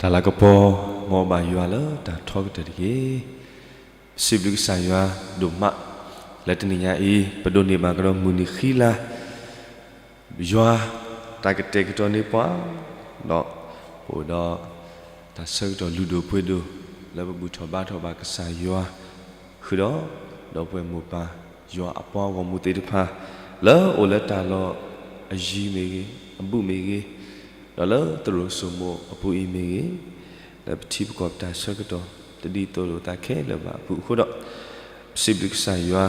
တၢ်လၤကပီၤ မ်အဘၣ်ယွၤလၢတၢ်ထီကတၢၢ်တက့ၢ်. ပစံးဘျုးကစၢ်ယွၤဒိၣ်မး လၢတနံၤညါအံၤ ပဒိးန့ၢ်ဘၣ်ကဒီးမုၢ်နံၤဃံလၤ ယွၤတၢ်ကတဲာ်ကတီၤန့ၢ်ပှၤ, ဒီးပအိၣ်ဒီးတၢ်ဆၢကတီၢ်လုၢ်ဒိၣ်ပှ့ၤဒိၣ် လၢပဘူၣ်ထီၣ်ဘါထီၣ်ဘၣ်ကစၢ်ယွၤ ဃုာ်ဒီး ဒီပုၢ်ဝဲၢ်မိၢ်ပၢ် ယွၤအပှၤဂီၢ်မုၢ်သ့ၣ်တဖၣ် လၢအိၣ်လၢတၢ်လီၢ်အယံၤမ့ၢ်ဂ့ၤ, အဘူးမ့ၢ်ဂ့ၤ, ဒီးလၢသရိာ်စိမိၤအပူၤအံၤမ့ၢ်ဂ့ၤ, လၢပထံပကီၢ်ပတၢ်ဆၢကတီၢ် တဒ်သိးလိာ်သးခဲလၢာ်ဘၣ်အပူၤအဃိဒီး ပစံးဘျုးကစၢ်ယွၤ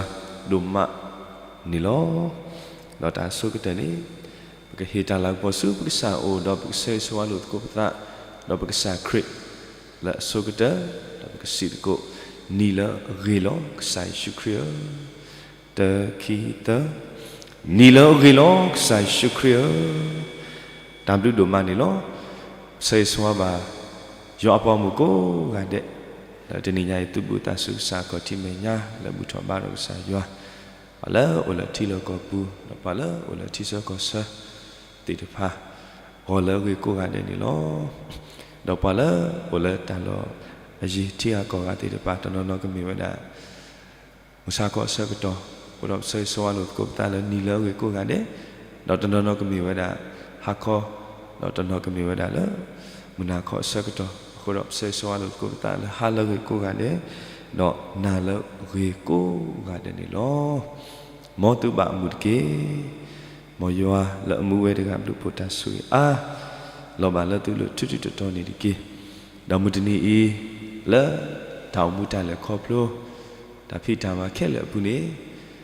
ဒိၣ်မးန့ၣ်လီၤ. ဒီးတၢ်အဆိကတၢၢ်န့ၣ် ပကဟ့ၣ်တၢ်လၤကပီၤဆူပကစၢ်အအိၣ် ဒီးပကဆၢဂ့ၤဆၢဝါလိာ်သကိးပသး ဒီးပကစၢ်ခရံာ် လၢအဆိကတၢၢ် ဒီးပကစံးသကိး နံၤလၢအဂ့ၤလီၤ ကစၢ်ယ့ၣ်ၡူးခရံာ်ဧၢ, တၢ ခံ သၢ, နံၤလၢအဂ့ၤလီၤ ကစၢ်ယ့ၣ်ၡူးခရံာ်ဧၢ, တၢ်ဘျုးဒိၣ်မးန့ၣ်လီၤ. ဆၢဂ့ၤဆၢဝါဘၣ် ယွၤအပှၤဂီၢ်မုၢ်ကိးဂၤဒဲး လၢတနံၤညါအံၤ သုးဘူးသးဆူကစၢ်အခီၣ်ထံးမဲာ်ညါ လၢဘူၣ်ထီၣ်ဘါထီၣ်ကစၢ်ယွၤ ပှၤလၢအိၣ်လၢထံလီၢ်ကီၢ်ပူၤ ဒီးပှၤလၢအိၣ်လၢထံဆၢကီၢ်ဆၢသ့ၣ်တဖၣ် ဂီၤလၢအဂ့ၤကိးဂၤဒဲးန့ၣ်လီၤ. ဒီးပှၤလၢအိၣ်လၢတၢ်လီၢ်အယံၤထံဂၤကီၢ်ဂၤသ့ၣ်တဖၣ် တနီၤနီၤကမ့ၢ်ဝဲဒၣ် မုၢ်ဆါခီအဆၢကတီၢ်, အဃိဒီးပဆၢဂ့ၤဆၢဝါလိာ်သကိးပသးလၢနံၤလၢအဂ့ၤကိးဂၤဒဲး, ဒီးတနီၤနီၤကမ့ၢ်ဝဲဒၣ် ဟါခီ, ဒီးတနီၤကမ့ၢ်ဝဲဒၣ်လၢ မုၢ်နၤခီအဆၢကတီၢ်, အဃိဒီးပဆၢဂ့ၤဆၢဝါလိာ်သကိးပသးလၢဟါလၢအဂ့ၤကိးဂၤဒဲး, ဒီးနၤလၢအဂ့ၤကိးဂၤဒဲးန့ၣ်လီၤ. မ်သုဘၣ်အမုာ်တက့ၢ်. မ်ယွၤလၢအမူဝဲတဂၤဘျုးဖှိၣ်တၢ်ဆိၣ်ဂ့ၤအါ လီၤဘၣ်လၢသုလိၤထူထူတီတီန့ၣ်တက့ၢ်. ဒီးမုၢ်တနံၤအံၤ လၢတၢ်အိၣ်မူတၢ်လဲၤခီဖျိ တၢ်ဖံးတၢ်မၤခဲလၢာ်အပူၤန့ၣ်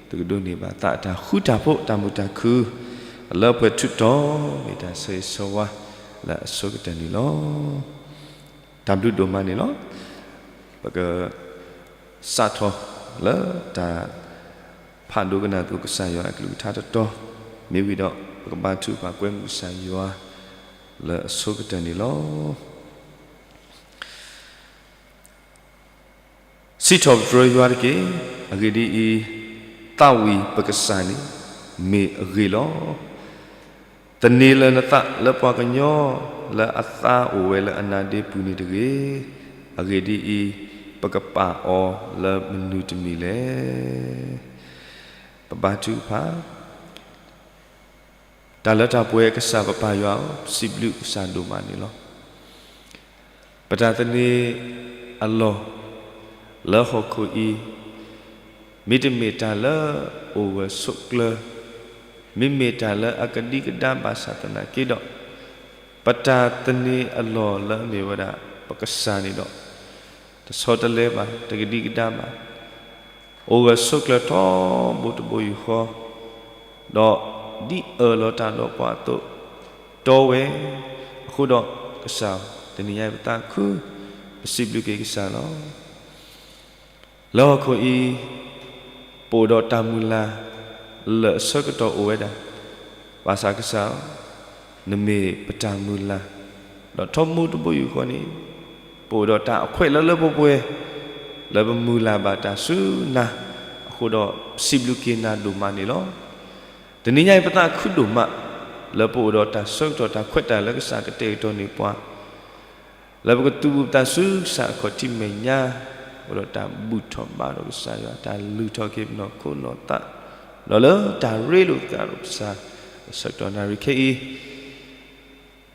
သုကဒိးန့ၢ်ဘၣ်သးအတၢ်ဃူတၢ်ဖိး တၢ်မုာ်တၢ်ခုၣ် လၢပှဲၤထူးတီၤ မ့ၢ်တၢ်ဆၢဂ့ၤဆၢဝါလၢအဆိကတၢၢ်န့ၣ်လီၤ. တၢ်ဘျုးဒိၣ်မးန့ၣ်လီၤ. ပက စးထီၣ်လၢတၢ်ဖးဒိကနၣ်သကိးကစၢ်ယွၤအကလုၢ်ကထါတတီၤ, မ့ၢ်ဝံၤဒီး ပကဘါထုကဖၣ်ကွဲမုာ်ကစၢ်ယွၤလၢအဆိကတၢၢ်န့ၣ်လီၤ. စံးထီၣ်ပတြၢၤယွၤတက့ၢ်. အဂ့ၢ်ဒ်အံၤ, သးဝံၣ်ပကစၢ်န့ၣ် မ့ၢ်အဂ့ၤလီၤ. သန့ၤလၢၤနသးလၢပှၤကညီ လၢအသါအိၣ်ဝဲလၢအနါဒ့ပူၤန့ၣ်တဂ့ၤ. အဂ့ၢ်ဒ်အံၤ, ပကပာ်အီၤလၢမနုၤတမံၤလဲၣ်. ပဘါထုကဖၣ်. တၢ်လၢတၢ်ပှဲၤကစၢ်ပပၢ်ယွၤဧၢ, ပစံးဘျုးကစၢ်ဒိၣ်မးန့ၣ်လီၤ. ပတၢ်သန့ၤအလီၢ် လၢဟီၣ်ခိၣ်အံၤ, မ့တမ့ၢ်တၢ်လၢအိၣ်ဂၢၢ်ဆိးကျၢၤ, မ့မ့ၢ်တၢ်လၢအကဒံကဒါဘၣ်ဆၣ်သနာ်က့ဒီး, ပတၢ်သန့ၤအလီၢ်လၢအမ့ၢ်ဝဲဒၣ် ပကစၢ်န့ၣ်ဒီး တဆီတလဲဘၣ်, တကဒံကဒါဘၣ်, အိၣ်ဂၢၢ်ဆိးကျၢၤထီဘိတဘိယူၢ်ဃီ, ဒီးဒ်အၢၣ်လီၤတၢ်ဒီးပှၤအသိး, တီဝဲ, အဃိဒီးကစၢ်, တနံၤညါအံၤပသးခု, ပစံးဘျုးက့ၤကစၢ်လီၤ. လၢဟီၣ်ခိၣ်အံၤ, ပအိၣ်ဒီးတၢ်မုၢ်လၢ် လၢအဆၢကတီၢ်အိၣ်ဝဲဒၣ်, ဘၣ်ဆၣ်ကစၢ်, နမ့ၢ်ပတၢ်မုၢ်လၢ်, ဒီးထီဘိတဘိယူၢ်ဃီန့ၣ်, ပအိၣ်ဒီးတၢ်အခွဲးလၢလၢပှဲၤပှဲၤ, လၢပမုၢ်လၢ်ဘၣ်တၢ်ဆူနၤ, အဃိဒီးစံးဘျုးက့ၤနၤဒိၣ်မးန့ၣ်လီၤ. တနံၤညါအံၤပသးခုဒိၣ်မး, လၢပအိၣ်ဒီးတၢ်ဆၢကတီၢ်တၢ်ခွဲးတၢ်ယာ်လၢကစၢ်ကတဲာ်ကတီၤန့ၢ်ပှၤ လၢပကသုးဘူးပသးဆူကစၢ်အခီၣ်ထံးမဲာ်ညါ, အိၣ်ဒီးတၢ်ဘူၣ်ထီၣ်ဘါထီၣ်ကစၢ်ယွၤ, တၢ်လုၢ်ထီၣ်က့ၤပနီၢ်ခိနီၢ်သး, ဒီးလၢတၢ်ရ့လိာ်သးဒီးကစၢ်, ဆၢကတီၢ်နၣ်ရံၣ်ခဲအံၤ,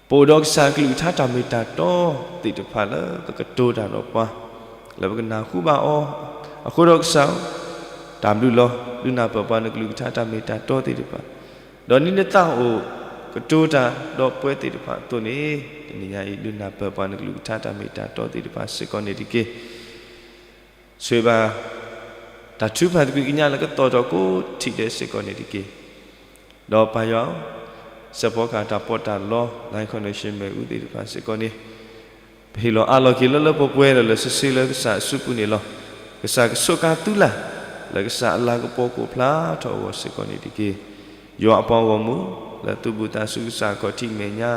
ပအိၣ်ဒီးကစၢ်အကလုၢ်ကထါတၢ်မ့ၢ်တၢ်တီသ့ၣ်တဖၣ်လၢကကတိၤတၢ်ဒီးပှၤ, လၢပကနၢ်ဟူဘၣ်အီၤ, အဃိဒီးကစၢ်, တၢ်ဘျုးလီၤ, ဒုးနၢ်ပၢၢ်ပှၤနကလုၢ်ကထါတၢ်မ့ၢ်တၢ်တီသ့ၣ်တဖၣ်, ဒီးဒ်နသးအိၣ်ကတိၤတၢ်ဒီးပှၤသ့ၣ်တဖၣ်အသိးန့ၣ်, တနံၤညါအံၤဒုးနၢ်ပၢၢ်ပှၤနကလုၢ်ကထါတၢ်မ့ၢ်တၢ်တီသ့ၣ်တဖၣ်စ့ၢ်ကီးန့ၣ်တက့ၢ်. ဆိၣ်ဂ့ၤဘၣ် တၢ်ထုကဖၣ်သကွံာ်ကညးလၢကသီၣ်ထီၣ်ကိးထံၣ်ဒဲးစ့ၢ်ကီးန့ၣ်တက့ၢ်. ဒီးပၢ်ယွၤဧၢ, စဲးဖီကဟၣ်တၢ်ပီးတၢ်လီ line connection မ့ၣ်အူသ့ၣ်တဖၣ်စ့ၢ်ကီးန့ၣ်, ပဟ့ၣ်လီၤအးလီၤက့ၤလၢလၢပှဲၤပှဲၤဒီးလၢဆ့ဆ့လၢကစၢ်အစုပူၤန့ၣ်လီၤ. ကစၢ်ကဆိးကါသုလၢ် လၢကစၢ်အလၤကပီၤကအိၣ်ဖျါထီၣ်အဂီၢ်စ့ၢ်ကီးန့ၣ်တက့ၢ်. ယွၤအပှၤဂီၢ်မုၢ် လၢသုးဘူးသးဆူကစၢ်အခီၣ်ထံးမဲာ်ညါ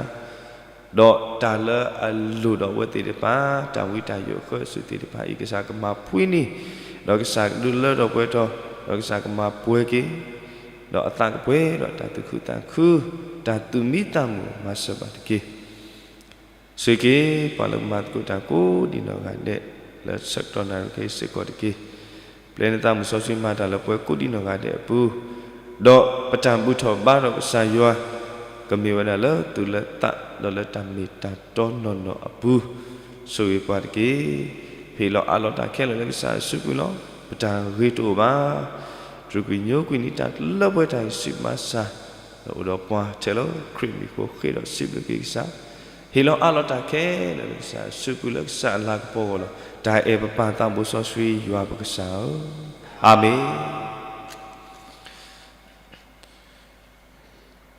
ဒီးတၢ်လၢအလိၣ်ဒီးအဝဲသ့ၣ်တဖၣ် တၢ်ဝံတၢ်ယိးအဃၢအစူၢ်သ့ၣ်တဖၣ်အံၤ ကစၢ်ကမၤဖှံန့ၣ်, ဒီးကစၢ်ကဒုးလၢထီၣ်ပှဲၤထီၣ်, ဒီးကစၢ်ကမၤပှဲၤက့ၤ, ဒီးအသးကပှဲၤဒီးတၢ်သူၣ်ခုသးခု, တၢ်သူၣ်မံသးမုာ်မၤစၢၤဘၣ်တက့ၢ်. ဆိၣ်ဂ့ၤက့ၤ ပှၤလၢမၤသကိးတၢ်ကိးဒံနီၢ်ဂၤဒဲး လၢဆၢကတီၢ်နၣ်ရံၣ်ခဲအံၤစ့ၢ်ကီးတက့ၢ်. ပျဲနသးမုၢ်စီဆှံမၤတၢ်လၢပှၤကိးဒံနီၢ်ဂၤဒဲးအပူၤ, ဒီးပတၢ်ဘူၣ်ထီၣ်ဘါထီၣ်ကစၢ်ယွၤ ကမ့ၢ်ဝဲဒၣ်လၢသူၣ်လၢသး ဒီးလၢတၢ်မ့ၢ်တၢ်တီနီၢ်နီၢ်အပူၤ, ဆိၣ်ဂ့ၤပှၤတက့ၢ်. ဟ့ၣ်လီၤအးလီၤတၢ်ခဲလၢာ်လၢကစၢ်အစုပူၤလီၤ. ပတၢ်ဂ့ၤတအိၣ်ဘၣ်. တြူၢ်ကွံာ်ညိကွံာ်န့ၢ်တၢ်လၢပှဲၤတၢ်ဂံၢ်ဆူၣ်ဘါစၢ်, ဒီးအိၣ်ဒီးပှၤထဲလၢခရံာ်မံၤအဃိ ဃ့ဒီးစံးဘျုးက့ၤကစၢ်, ဟ့ၣ်လီၤအးလီၤတၢ်ခဲလၢာ်လၢကစၢ်အစုပူၤလၢကစၢ်အလၤကပီၤအဂီၢ်လီၤ. တၢ်အဲၣ်ပပၢ်သးဘိစီဆှံယွၤပကစၢ်ဧၢ, အၤမ့ၣ်.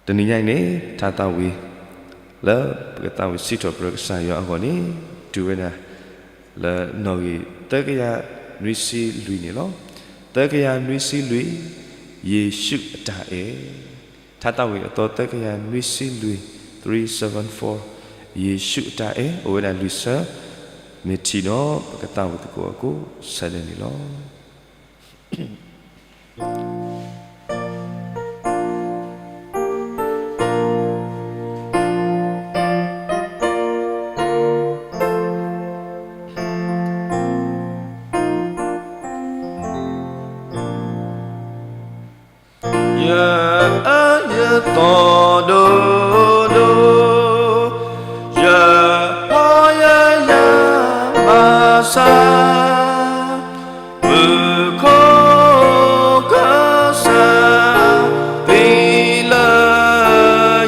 တနံၤညါအံၤန့ၣ် ထါသးဝံၣ် လၢပကသးဝံၣ်စံးထီၣ်ပတြၢၤကစၢ်ယွၤအဂီၢ်န့ၣ် တုၤဝဲဒၣ် လၢနီၣ်ဂံၢ်သၢကယၤနွံဆံလွံၢ်န့ၣ်လီၤ. သၢကယၤနွံဆံလွံၢ်, ယ့ၣ်ၡူးအတၢ်အဲၣ်, ထါသးဝံၣ်အသီသၢကယၤနွံဆံလွံၢ်, three seven four, ယ့ၣ်ၡူးအတၢ်အဲၣ် အိၣ်ဝဲဒၣ်လွံၢ်ဆၢ, မ့ၢ်ထံၣ်ဒီးပကသးဝံၣ်သကိးအကိးဆၢဒဲးန့ၣ်လီၤ. ယအၢယသီဒိၣ်ဒိၣ်, ယဖီယယၤဘၣ်ဆၣ်, မုၢ်ခိၣ်ကစၢ် သံလၢယ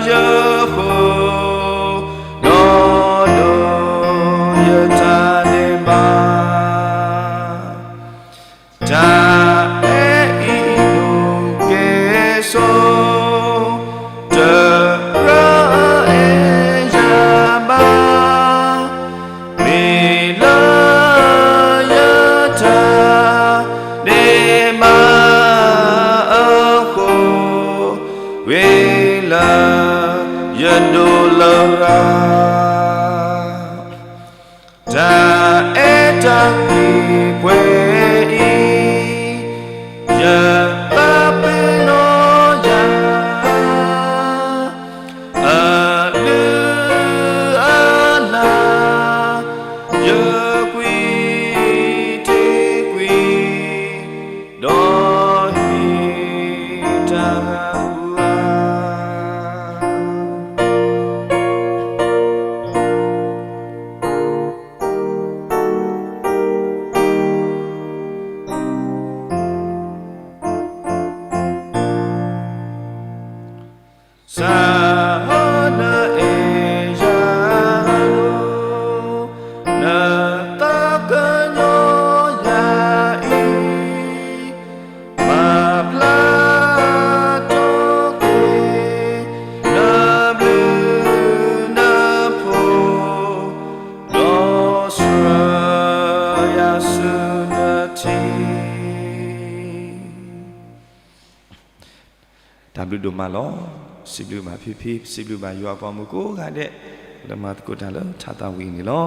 ဃိ, ဒီးဒိးယတၢ်ဒဲးဘး တၢ်အဲၣ်အံၤဒိၣ်ကဲဆိ, တရၢအဲၣ်ယၤဘၣ်, မ့ၢ်လၢယတၢ်ဒဲးဘးအဃိ, ဂ့ၤလၢယဒိးလရာ် တၢ်အဲၣ်တၢ်ကွံပှဲၤအံၤ, ယဘၣ်ပနီၢ်ယၤ, အလုၢ်အလၢ်, ယကွံာ်တ့ၢ်ကွံာ်, ဒီးဟ့ၣ်တၢ်ဂၤပူၤဧါ. စၢ်ဟီနအဲၣ်ယၤလိၤ, နသးကညီၤယၤအံၤ, မၤပျၢ်ထီၣ်က့ၤ နဘျုးနဖှိၣ်, ဒီးဆှၢယၤဆူနထံ တၢ်ဘျုးဒိၣ်မးလီၤ. စံးဘျုးဘၣ်ဖံဖံ, စံးဘျုးဘၣ်ယွၤအပှၤမုၣ်ကိးဂၤဒဲး လၢမၤသကိးတၢ်လၢထါသးဝံၣ်အံၤန့ၣ်လီၤ.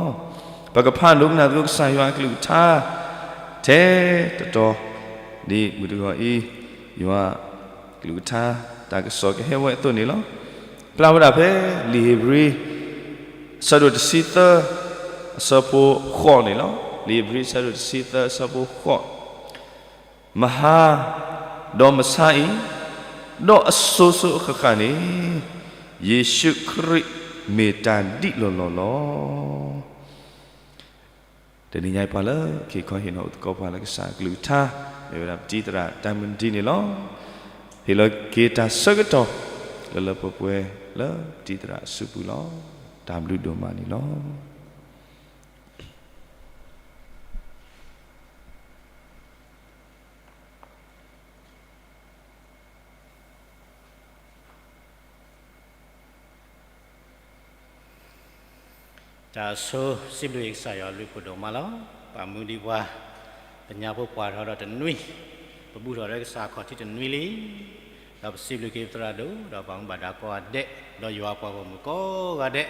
ပကဖးဒိကနၣ်သကိးကစၢ်ယွၤအကလုၢ်ကထါ ထဲတတီၤ ဒ်မုၢ်တဂီၤအံၤ ယွၤကလုၢ်ကထါ တၢ်ကစီၣ်ကဟဲဝဲအသိးန့ၣ်လီၤ. ပျၢ်ဝဲဒၣ်ဖဲ လံာ်ဧ့ၤဘြံၤ အဆၢဒိၣ်တဆံသၢ အဆၢဖိဃိးန့ၣ်လီၤ. လံာ်ဧ့ၤဘြံၤ အဆၢဒိၣ်တဆံသၢ အဆၢဖိဃိး, မဟါ ဒီးမဆါအံၤ ဒီးအစိၤစိၤအဃၣ်ဃၣ်န့ၣ် ယ့ၣ်ၡူးခရံာ်မ့ၢ်တၢ်ဒ်လီၢ်လီၢ်လီၤ. တနံၤညါအံၤပှၤလၢအက့ၤခီဟ့ၣ်နီၤအိၣ်သကိးပှၤလၢကစၢ်အကလုၢ်ကထါ မ့ၢ်ဝဲဒၣ်ပတံၤသရၣ်တၢ်မုၢ်ဒံးန့ၣ်လီၤ. ဟ့ၣ်လီၤက့ၤတၢ်ဆၢကတီၢ် လၢလၢပှဲၤပှဲၤလၢပတံၤသရၣ်အစုပူၤလီၤ. တၢ်ဘျုးဒိၣ်မးန့ၣ်လီၤ. တၢ်ဆိစံးဘျုးကစၢ်ယွၤအဘျုးဖးဒိၣ်မးလီၤ. ပာ်မူဒံးပှၤ ပညါဖိပှၢ်ထီၣ်ဒီးတနွံ, ပဘူၣ်ထီၣ်ဒီးကစၢ်အခီၣ်ထံးတနွံလံ. ဒီးပစံးဘျုးက့ၤပသရၣ်ဒိၣ် ဒီးပှၤမူဘၣ်ဒါကိးဂၤဒဲး, ဒီးယွၤအပှၤဂီၢ်မုၢ်ကိးဂၤဒဲး,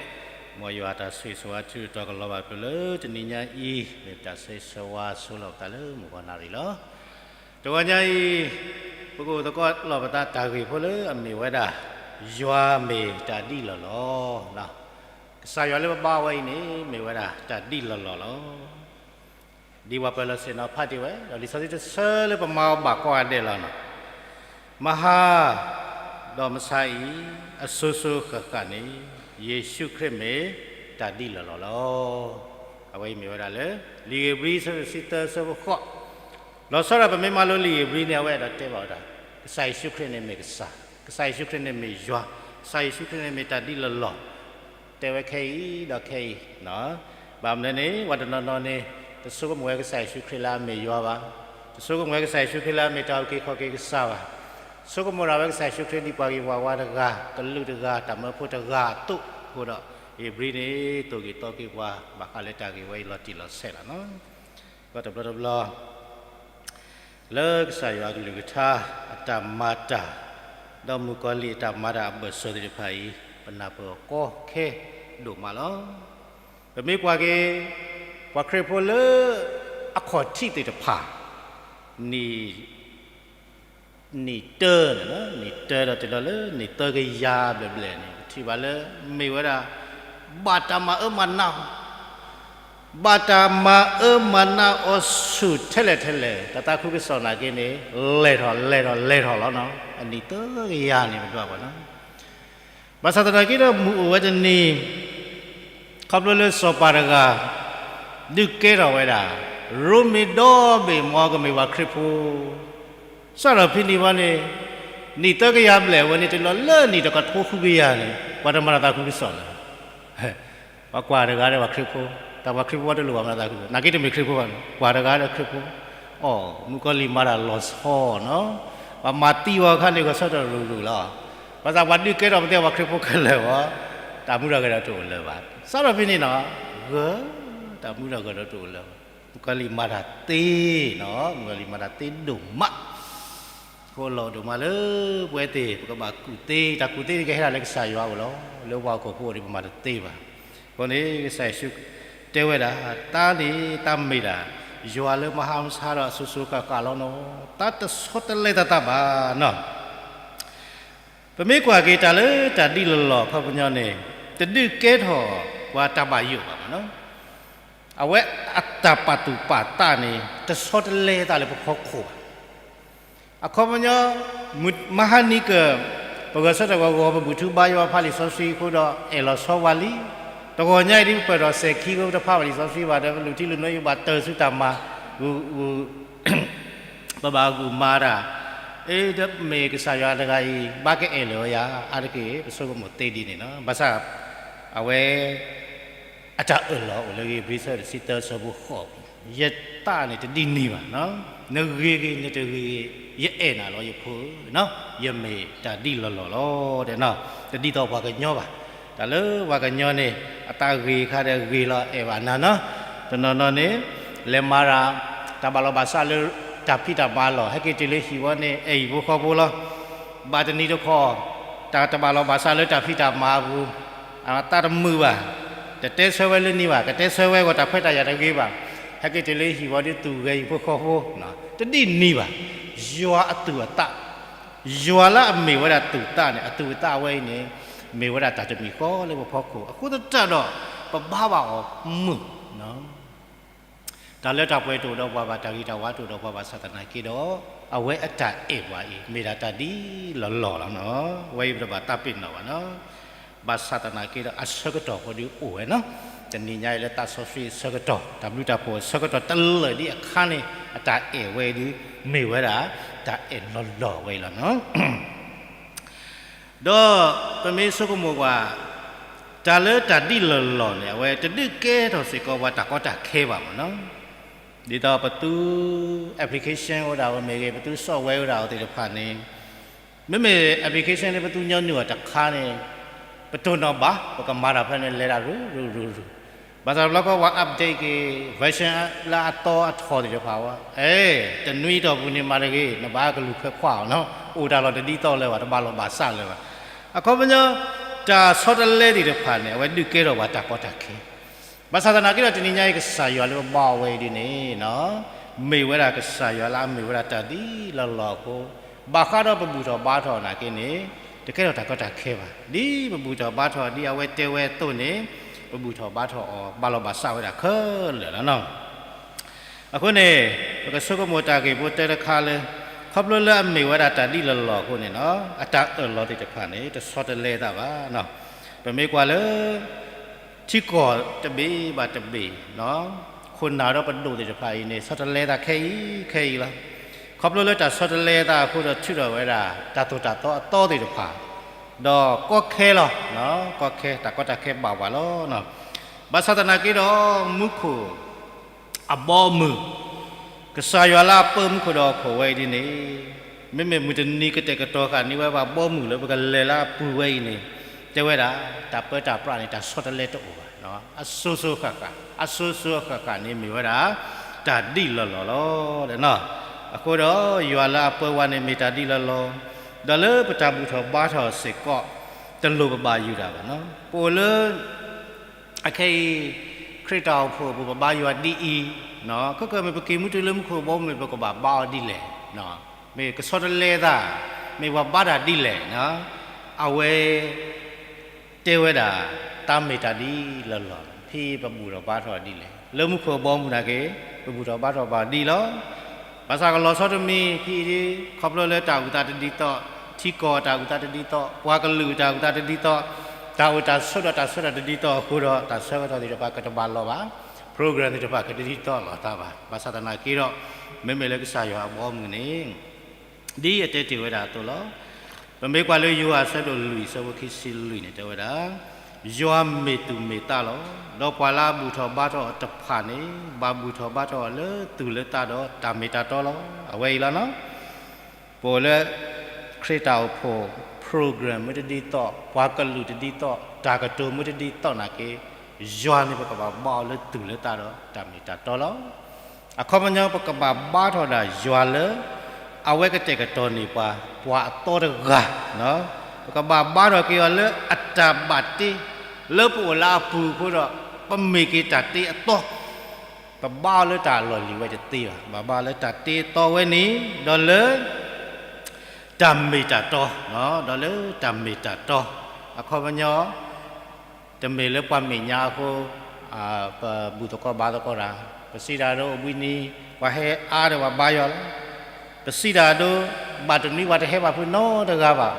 မ်ယွၤတၢ်ဆိၣ်ဂ့ၤဆိၣ်ဝါထုးထီၣ်ကလီၤဘၣ်ဖျၢၣ်လၢတနံၤညါအံၤ, မ့ၢ်ပတၢ်ဆိၣ်ဂ့ၤဆိၣ်ဝါဆိလီၤပသးလၢမုၢ်ဂီၤနၣ်ရံၣ်လီၤ. တဂီၤညါအံၤ, ပကအိၣ်သကိးလီၤပသးတၢ်ဂ့ၢ်ဖိလၢအမ့ၢ်ဝဲဒၣ်, ယွၤမ့ၢ်တၢ်ဒ်လီၢ်လီၢ်. ကစၢ်ယွၤလၢပဘါဝဲအံၤန့ၣ် မ့ၢ်ဝဲဒၣ်တၢ်ဒ်လီၢ်လီၢ်လီၤ. ဒ်ပှၤပၢၤလီၢ်ဆ့ၣ်နီၤဖးတ့ၢ်ဝဲ ဒီးလံာ်စီဆှံတဆၢလၢပမၤအီၤဘၣ်ကိးဂၤဒဲးလီၤန့ၣ်, မဟါ, ဒီးမဆါအံၤ, အစိၤစိၤဃၣ်ဃၣ်န့ၣ်, ယ့ၣ်ၡူးခရံာ်မ့ၢ်တၢ်ဒ်လီၢ်လီၢ်လီၤ. အဝဲအံၤမ့ၢ်ဝဲဒၣ်လၢ လံာ်ဧ့ၤဘြံၤအဆၢဒိၣ်တဆံသၢအဆၢဖိဃိး, လီၤဆီဒၣ်ပမ့ၢ်မၤလိလံာ်ဧ့ၤဘြံၤန့ၣ် အဝဲအဲၣ်ဒိးတဲဘၣ်ဝဲဒၣ် ကစၢ်ယ့ၣ်ၡူးခရံာ်န့ၣ်မ့ၢ်ကစၢ်, ကစၢ်ယ့ၣ်ၡူးခရံာ်န့ၣ်မ့ၢ်ယွၤ, ကစၢ်ယ့ၣ်ၡူးခရံာ်န့ၣ်မ့ၢ်တၢ်ဒ်လီၢ်လီၢ်, တဲဝဲခဲအံၤဒီးခဲအံၤ, ဘၣ်မနုၤန့ၣ် ပှၤတနီၤနီၤန့ၣ် တဆိကမိၣ်ဝဲကစၢ်ယ့ၣ်ၡူးခရံာ်လၢအမ့ၢ်ယွၤဘၣ်, တဆိကမိၣ်ဝဲကစၢ်ယ့ၣ်ၡူးခရံာ်လၢအမ့ၢ်တၢ်အုၣ်က့ၤခီၣ်က့ၤကစၢ်ဘၣ်, ဆိကမိၣ်ဒၣ်ဝဲကစၢ်ယ့ၣ်ၡူးခရံာ်ဒ်ပှၤဂ့ၤပှၤဝါတဂၤ, ကလုာ်တဂၤ, တၢ်မၢဖိတဂၤအသိးအဃိဒီး ဧ့ၤဘြံၤန့ၣ် သိၣ်က့ၤသီက့ၤပှၤ ဘၣ်ဃးလၢတၢ်ဂ့ၢ်ဝဲအံၤလီၤတံၢ်လီၤဆဲးလီၤန့ၣ်. ဒီးတဘျီတဘျီ လၢကစၢ်ယွၤအကလုၢ်ကထါ အတၢ်မၤတၢ်, ဒီးမုၣ်ကီၤလံၢ်အတၢ်မၤတၢ်အဘၢၣ်စၢၤသ့ၣ်တဖၣ်အံၤ ပနၢ်ပၢၢ်အီၤကီခဲဒိၣ်မးလီၤ. ပမ့ၢ်ကွၢ်က့ၤ ပှၤခရံာ်ဖိလၢ အခီၣ်ထံးသ့ၣ်တဖၣ် နံၣ် နံၣ်တၢ, နံၣ်တၢဒီးတုၤလီၤလၢနံၣ်သၢကယၤဘျဲၣ်ဘျဲၣ်န့ၣ် ပထံၣ်ဘၣ်လၢ မ့ၢ်ဝဲဒၣ် ဘၣ်တၢ်မၤအၢမၤနး ဘၣ်တၢ်မၤအၢမၤနးအီၤဆူၣ်ထဲလဲၣ်ထဲလဲၣ် တၢ်သးခုကစီၣ်နာ်က့န့ၣ် လဲၤထီၣ်လဲၤထီၣ်လဲၤထီၣ်လီၤန့ၣ်. အနံၣ်သၢကယၤန့ၣ် ပဒွးပှၤန့ၣ် ဘၣ်ဆၣ်သနာ်က့ဒီး မုၢ်အိၣ်ဝဲတနံၤ ခီဖျိလၢစီၤပၤတဂၤ ဒုးကဲထီၣ်ဝဲဒၣ် ရိမ့ၤဒီဘ့ၣ် မ်ကမ့ၢ်ပှၤခရံာ်ဖိ, စးထီၣ်ဖဲန့ၣ်ဝံၤန့ၣ် နံၣ်သၢကယၤဘျဲၣ်ဝဲန့ၣ် တုၤလီၤလၢနံၣ်တကထိဃုကယၤန့ၣ် ပှၤတမၤတၢ်သးခုကစီၣ်လၢၤ. ပှၤကွၢ်တဂၤဒီးပှၤခရံာ်ဖိ, တၢ်ပှၤခရံာ်ဖိတလိၣ်ဘၣ်မၤတၢ်သးခုကစီၣ်, နာ်က့တမ့ၢ်ခရံာ်ဖိဘၣ်န့ၣ် ကွၢ်တဂၤဒီးခရံာ်ဖိ, အိ မုၣ်ကီၤလံၢ်မၤတၢ်လီၤဆီန့ၣ်, ပှၤမၤသံဝဲအခါန့ၣ် ဂဲၤဆၢထၢၣ်ရူၤရူၤလီၤ. ဘၣ်ဆၣ်ပှၤဒုးကဲထီၣ်ပသ့ၣ်ပှၤခရံာ်ဖိခဲလၢာ်ဝဲ, တၢ်မူထီၣ်ဂဲၤထီၣ်တအိၣ်လၢၤဘၣ်. စးထီၣ်ဖဲန့ၣ်န့ၣ် ဂဲၤ, တၢ်မူထီၣ်ဂဲၤထီၣ်တအိၣ်လၢၤဘၣ်. မုၣ်ကီၤလံၢ်မၤတၢ်သ့န့ၣ်, မုၣ်ကီၤလံၢ်မၤတၢ်သ့ဒိၣ်မး အဃိလီၤဒိၣ်မးလၢပဝဲသ့ၣ် ပကဘၣ်ကူၣ်သ့, တၢ်ကူၣ်သ့န့ၣ်ကဟဲဒၣ်လၢကစၢ်ယွၤအအိၣ်လီၤ. လၢပှၤဟီၣ်ခိၣ်ဖိအအိၣ်န့ၣ် ပမၤတသ့ဘၣ်. အဃိန့ၣ် ကစၢ်ယ့ၣ်ၡူးတဲဝဲဒၣ်, တၢ်န့ၣ်တၢ်မ့ၢ်ဒၣ် ယွၤလၢမဟါမဆါဒီးအစိၤစိၤဃၣ်ဃၣ်လီၤန့ၣ်, တၢ်တဆီတလဲသးဘၣ်န့ၣ်. ပမ့ၢ်ကွၢ်က့ၤတၢ်လၢတၢ်ဒ်လီၢ်လီၢ်အခီပညီန့ၣ် တဒုးကဲထီၣ်ပှၤတၢ်ဘၣ်ယိၣ်ဘၣ်န့ၣ်. အဝဲအတၢ်ပာ်သူၣ်ပာ်သးန့ၣ် တဆီတလဲသးလၢပဖီခိၣ်ဘၣ်. အခီပညီ မဟါနံၤကၢၢ် ပဂဲၤဆၢထၢၣ်ဂီၤဂီၤ ပဘူၣ်ထူဘါယွၤ ဖးလံာ်စီဆှံအဃိဒီး အဲၣ်လီၤဆီဝဲလံ. တဂီၤညါအံၤဒ်ပပၢၢ်ထီၣ်စဲၤခံ ပတဖးဘၣ်လံာ်စီဆှံဘၣ်ဒီး ပလူၢ်ထံလူၢ်နိ ယဘၣ်တၢၢ်ဆူတၢ်မၤ, ဂုၤ ဂုၤ ပဘၣ်ဂုာ်မၤတၢ်, အ့ မ့ၢ်ကစၢ်ယွၤတဂၤအံၤ ဘၣ်ကအဲၣ်လၢာ်ဝဲယၤ အါတက့ၢ် ပဆိကမိၣ်သ့ဒ်န့ၣ်လီၤ. ဘၣ်ဆၣ် အဝဲ အတၢ်အၢၣ်လီၤအိၣ်လၢဧ့ၤဘြံၤ အဆၢဒိၣ်တဆံသၢ အဆၢဖိဃိး, ယသးန့ၣ်တဒ်န့ၣ်ဘၣ်, နဂ့ၤဂ့ၤ နတဂ့ၤဂ့ၤ ယအဲၣ်နၤလီၤ ယဖိဧၢ, ယမ့ၢ်တၢ်ဒ်လီၢ်လီၢ်လီၤ တဲ, တဒ်သိးပှၤကညီဘၣ်. တၢ်လၢပှၤကညီန့ၣ် အသးဂ့ၤခါဒီးဂ့ၤလီၤ အဲၣ်ဘၣ်နၤန့ၣ်. တနီၤနီၤန့ၣ် လဲၤမၤတၢ် တၢ်ဘၣ်လီၤဘၣ်စးလၢတၢ်ဖံးတၢ်မၤလီၢ်, ဟဲက့ၤတုၤလၢဟံၣ်ဝဲန့ၣ် အဲၣ်ဟံၣ်ဖိဃီဖိလီၤ. ဘၣ်တနံၤတခီ တၢ်တဘၣ်လီၤဘၣ်စးလၢတၢ်ဖံးတၢ်မၤအပူၤ, အသးတမုာ်ဘၣ်, တတဲဆၢဝဲလၢန့ၣ်ဘၣ်, ကတဲဆၢဝဲအဂီၢ် တၢ်ခွဲးတၢ်ယာ်တဂ့ၤဘၣ်, ဟဲက့ၤတုၤလၢဟံၣ်ဝဲဒီးသူၣ်ဂဲၤဟံၣ်ဖိဃီဖိ, တဒ်န့ၣ်ဘၣ်. ယွၤအသူၣ်အသး, ယွၤလၢအမ့ၢ်ဝဲဒၣ်သူၣ်သးန့ၣ် အသူၣ်အသးအဝဲအံၤန့ၣ် မ့ၢ်ဝဲဒၣ်တၢ်တမံၤဃီလၢပဖီခိၣ်, အဃိသတးဒီး ပဘါဘၣ်အီၤမုာ် တၢ်လၢတၢ်ပှဲၤတအိၣ်ဒီးပှၤဘၣ်, တၢ်ဂ့ၤတၢ်ဝါတအိၣ်ဒီးပှၤဘၣ်ဆၣ်သနာ်က့ဒီး, အဝဲအတၢ်အဲၣ်ပှၤအံၤ မ့ၢ်ဒၣ်တၢ်ဒ်လီၢ်လီၢ်လီၤန့ၣ်. အဝဲအံၤပတဘၣ်သးပ့ၤနီၣ်ဘၣ်န့ၣ်. ဘၣ်ဆၣ်သနာ်က့ဒီး အဆၢကတီၢ်ဖိဒုးအိၣ်ဝဲန့ၣ်, တနံၤညါအံၤလၢသးစီဆှံအဆၢကတီၢ်, တၢ်ဘျုးတၢ်ဖှိၣ်အဆၢကတီၢ်တလၢာ်ဒ်အခါန့ၣ် အတၢ်အဲၣ်ဝဲအံၤဒုး မ့ၢ်ဝဲဒၣ် တၢ်အဲၣ်လီၢ်လီၢ်ဝဲအံၤလီၤန့ၣ်. ဒီးပမ့ၢ်ဆိကမိၣ်ကွၢ် တၢ်လၢတၢ်ဒ်လီၢ်လီၢ်န့ၣ် အဝဲတဒုးကဲထီၣ်စ့ၢ်ကီးပှၤတၢ်ကီတၢ်ခဲဘၣ်မ့ၢ်န့ၣ်. ဒ်သိးပသူ application အိၣ်ဒၣ်ဝဲမ့ၢ်ဂ့ၤ, ပသူ software အိၣ်ဒၣ်အီၤသ့ၣ်တဖၣ်န့ၣ်, မ့မ့ၢ် application လၢပသူညီနုၢ်အီၤတခါန့ၣ် ပတိၢ်နီၣ်ဘၣ်, ပကမၤတၢ်ဖဲန့ၣ် လဲၤဒၣ်ရူၤရူၤရူၤရူၤ, ဘၣ်ဆၣ်တဘျီဃီပှၤ update က့ၤ version လၢအသီအထီၣ်သ့ၣ်တဖၣ်ဝဲ, အဲ တနွံအတီၢ်ပူၤန့ၣ်မၤတဂ့ၤ, နဘၣ်ကလူၤခွဲးခွါအီၤန့ၣ်, အိၣ်တၢ်လီၢ်တဒ်သိးလၢၤဘၣ်, တဘၣ်လီၢ်ဘၣ်စးလၢၤဘၣ်. အခီပညီ တၢ်ဆီတလဲသ့ၣ်တဖၣ်န့ၣ် အဝဲဒုးကဲထီၣ်ပှၤတၢ်ကီတၢ်ခဲ. ဘၣ်ဆၣ်သနာ်က့ဒီး တနံၤညါအံၤ ကစၢ်ယွၤလၢပဘါဝဲအံၤဒ်န့ၣ် မ့ၢ်ဝဲဒၣ်ကစၢ်ယွၤလၢအမ့ၢ်ဝဲဒၣ်တၢ်ဒ်လီၢ်လီၢ်အဃိ, ဘၣ်ဃးဒီးပဘူၣ်ထီၣ်ဘါထီၣ်နာ်က့န့ၣ် တကဲထီၣ်တၢ်ကီတၢ်ခဲဘၣ်. ဒ်ပဘူၣ်ထီၣ်ဘါထီၣ်ဒ်အဝဲတဲဝဲအသိးန့ၣ်, ပဘူၣ်ထီၣ်ဘါထီၣ်အီၤ ဘၣ်လီၤဘၣ်စးဝဲဒၣ်ခဲလၢာ်လီၤနီၤ. အဃိန့ၣ် ပကဆိကမိၣ်တၢ်ဂ့ၢ်ဖိတၢတခါလၢ ခီဖျိလၢအမ့ၢ်ဝဲဒၣ်တၢ်ဒ်လီၢ်လီၢ်အဃိန့ၣ်နီၤ အတၢ်အၢၣ်လီၤသ့ၣ်တဖၣ်န့ၣ် တဆီတလဲသးဘၣ်နီၤ. ပမ့ၢ်ကွၢ်လၢ ထံကီၢ်တဘ့ၣ်ဘၣ်တဘ့ၣ် ခိၣ်နၢ်ဒီးပဒိၣ်သ့ၣ်တဖၣ်အံၤန့ၣ် ဆီတလဲသးခဲအံၤခဲအံၤလီၤ. ခီဖျိလၢတၢ်ဆီတလဲသးအဃိဒီး ထုးထီၣ်ဝဲဒၣ် တၢ်သိၣ်တၢ်သီအသီသ့ၣ်တဖၣ် ဒီးကီခဲလီၤ. ကီခဲ တၢ်ကီတၢ်ခဲဘၣ်ဝဲလီၤ. ဘၣ်ဆၣ်သနာ်က့ဒီး မူခိၣ် အဘီအမုၢ်, ကစၢ်ယွၤလၢအပၢမူခိၣ်ဒီးဟီၣ်ခိၣ်ဝဲအံၤဒ်န့ၣ်, မ့မ့ၢ်မုၢ်တနံၤကတဲာ်ကတီၤဃာ်န့ၢ်ဝဲပှၤဘီမုၢ်လၢပကလဲၤလၢအပူၤဝဲအံၤန့ၣ်, တဲဝဲဒၣ် တၢ်ပၢတၢ်ပြးန့ၣ် တၢ်ဆီတလဲတအိၣ်ဘၣ်. အစိၤစိၤအဃၣ်ဃၣ်, အစိၤစိၤအဃၣ်ဃၣ်န့ၣ်မ့ၢ်ဝဲဒၣ် တၢ်ဒ်လီၢ်လီၢ်လီၤ. အဃိဒီးယွၤလၢအပၢဝဲန့ၣ်မ့ၢ်တၢ်ဒ်လီၢ်လီၢ်, ဒီးလၢပတၢ်ဘူၣ်ထီၣ်ဘါထီၣ်စ့ၢ်ကီး တလိၣ်ပဘၣ်ယုၢ်တၢ်ဘၣ်. ပအိၣ်လၢ အခဲအံၤ ခရံာ်တၢ်အိၣ်ဖှိၣ်အပူၤ ပဘါယွၤဒ်အံၤ, ခဲကမ့ၢ်ပက့ၤမူတုၤလၢမူခိၣ်ဘီမုၢ် ပကဘၣ်ဘါအီၤဒ်လဲၣ်, မ့ၢ်ကဆီတလဲသး, မ့ၢ်ပှၤဘါတၢ်ဒ်လဲၣ်, အဝဲ တဲဝဲဒၣ် တၢ်မ့ၢ်တၢ်ဒ်လီၢ်လီၢ်, ဖဲပဘူၣ်ထီၣ်ဘါထီၣ်ဒ်လဲၣ်, လၢမူခိၣ်ဘီမုၢ်နာ်က့ ပဘူၣ်ထီၣ်ဘါထီၣ်ဘၣ်ဒ်လီၤ. ဘၣ်ဆၣ်ကလီၤဆီတမံၤ ဖဲအံၤ ခီဖျိလၢတၢ်အုၣ်သးတဒ်သိး, ထံကီၢ်တၢ်အုၣ်သးတဒ်သိး, ပှၤကလုာ်တၢ်အုၣ်သးတဒ်သိး, တၢ်အိၣ်တၢ်ဆိးဒီးတၢ်ဆိးတၢ်တဒ်သိးအဃိဒီး တၢ်ဆၢကတီၢ်သ့ၣ်တဖၣ်ကတဘၣ်လီၤဘၣ်, program သ့ၣ်တဖၣ်ကတဒ်သိးလီၤတၢ်ဘၣ်. ဘၣ်ဆၣ်သနာ်က့ဒီး မ့မ့ၢ်လၢကစၢ်ယွၤအဘီအမုၢ်န့ၣ် ဒ်အတဲတ့ၢ်ဝဲဒၣ်အသိးလီၤ. ပမ့ၢ်ကွၢ်လၢယိၤဟၣ်အဆၢဒိၣ်လွံၢ် အဆၢဖိခံဆံလွံၢ်န့ၣ် တဲဝဲဒၣ်, ယွၤမ့ၢ်သူၣ်မ့ၢ်သးလီၤ. ဒီးပှၤလၢအဘူၣ်ထီၣ်ဘါထီၣ်အီၤတဖၣ်န့ၣ် ဘၣ်ဘူၣ်ထီၣ်ဘါထီၣ်အီၤလၢသူၣ်လၢသးဒီးတၢ်မ့ၢ်တၢ်တီလီၤ. အဝဲအံၤလီၤနီၤ. ပအိၣ်လၢ ခရံာ်တၢ်အိၣ်ဖှိၣ် program မ့ၢ်တဒ်သိး, ပှၤကလုာ်တဒ်သိး, တၢ်ကတိၤမ့ၢ်တဒ်သိးနာ်က့, ယွၤန့ၣ်ပကဘၣ်ဘါအီၤလၢသူၣ်လၢသးဒီးတၢ်မ့ၢ်တၢ်တီလီၤ. အခီပညီ ပကဘၣ်ဘါထီၣ်ဒၣ်ယွၤလၢ အဝဲကတဲာ်ကတီၤန့ၢ်ပှၤ ပှၤအသီတဂၤ, ပကဘၣ်ဘါထီၣ်က့ၤအီၤလၢအတၢ်ဘၣ်တ့ လၢပအိၣ်လၢအပူၤအဃိဒီး ပမ့ၢ်က့ၤတၢ်တ့အသီ, ပဘါအီၤလၢတၢ်လီၢ်လံၤဝဲတသ့ဘၣ်. ဘၣ်ဘါလၢတၢ်တ့အသီဝဲန့ၣ် ဒီးလၢ တၢ်မ့ၢ်တၢ်တီ, ဒီးလၢတၢ်မ့ၢ်တၢ်တီ အခီပညီ တမ့ၢ်လၢပှၤမဲာ်ညါအဃိ ပဘူၣ်သကိးဘါသကိးတၢ်, ပစံးတၢ်ဒိ အိၣ်ဘှံးနံၤ ပှၤဟဲအါဒီးပှၤဘါယွၤလီၤ. ပစံးတၢ်ဒိ ဘၣ်တနွံပှၤတဟဲဘၣ်ဖုး နီတဂၤဘၣ်,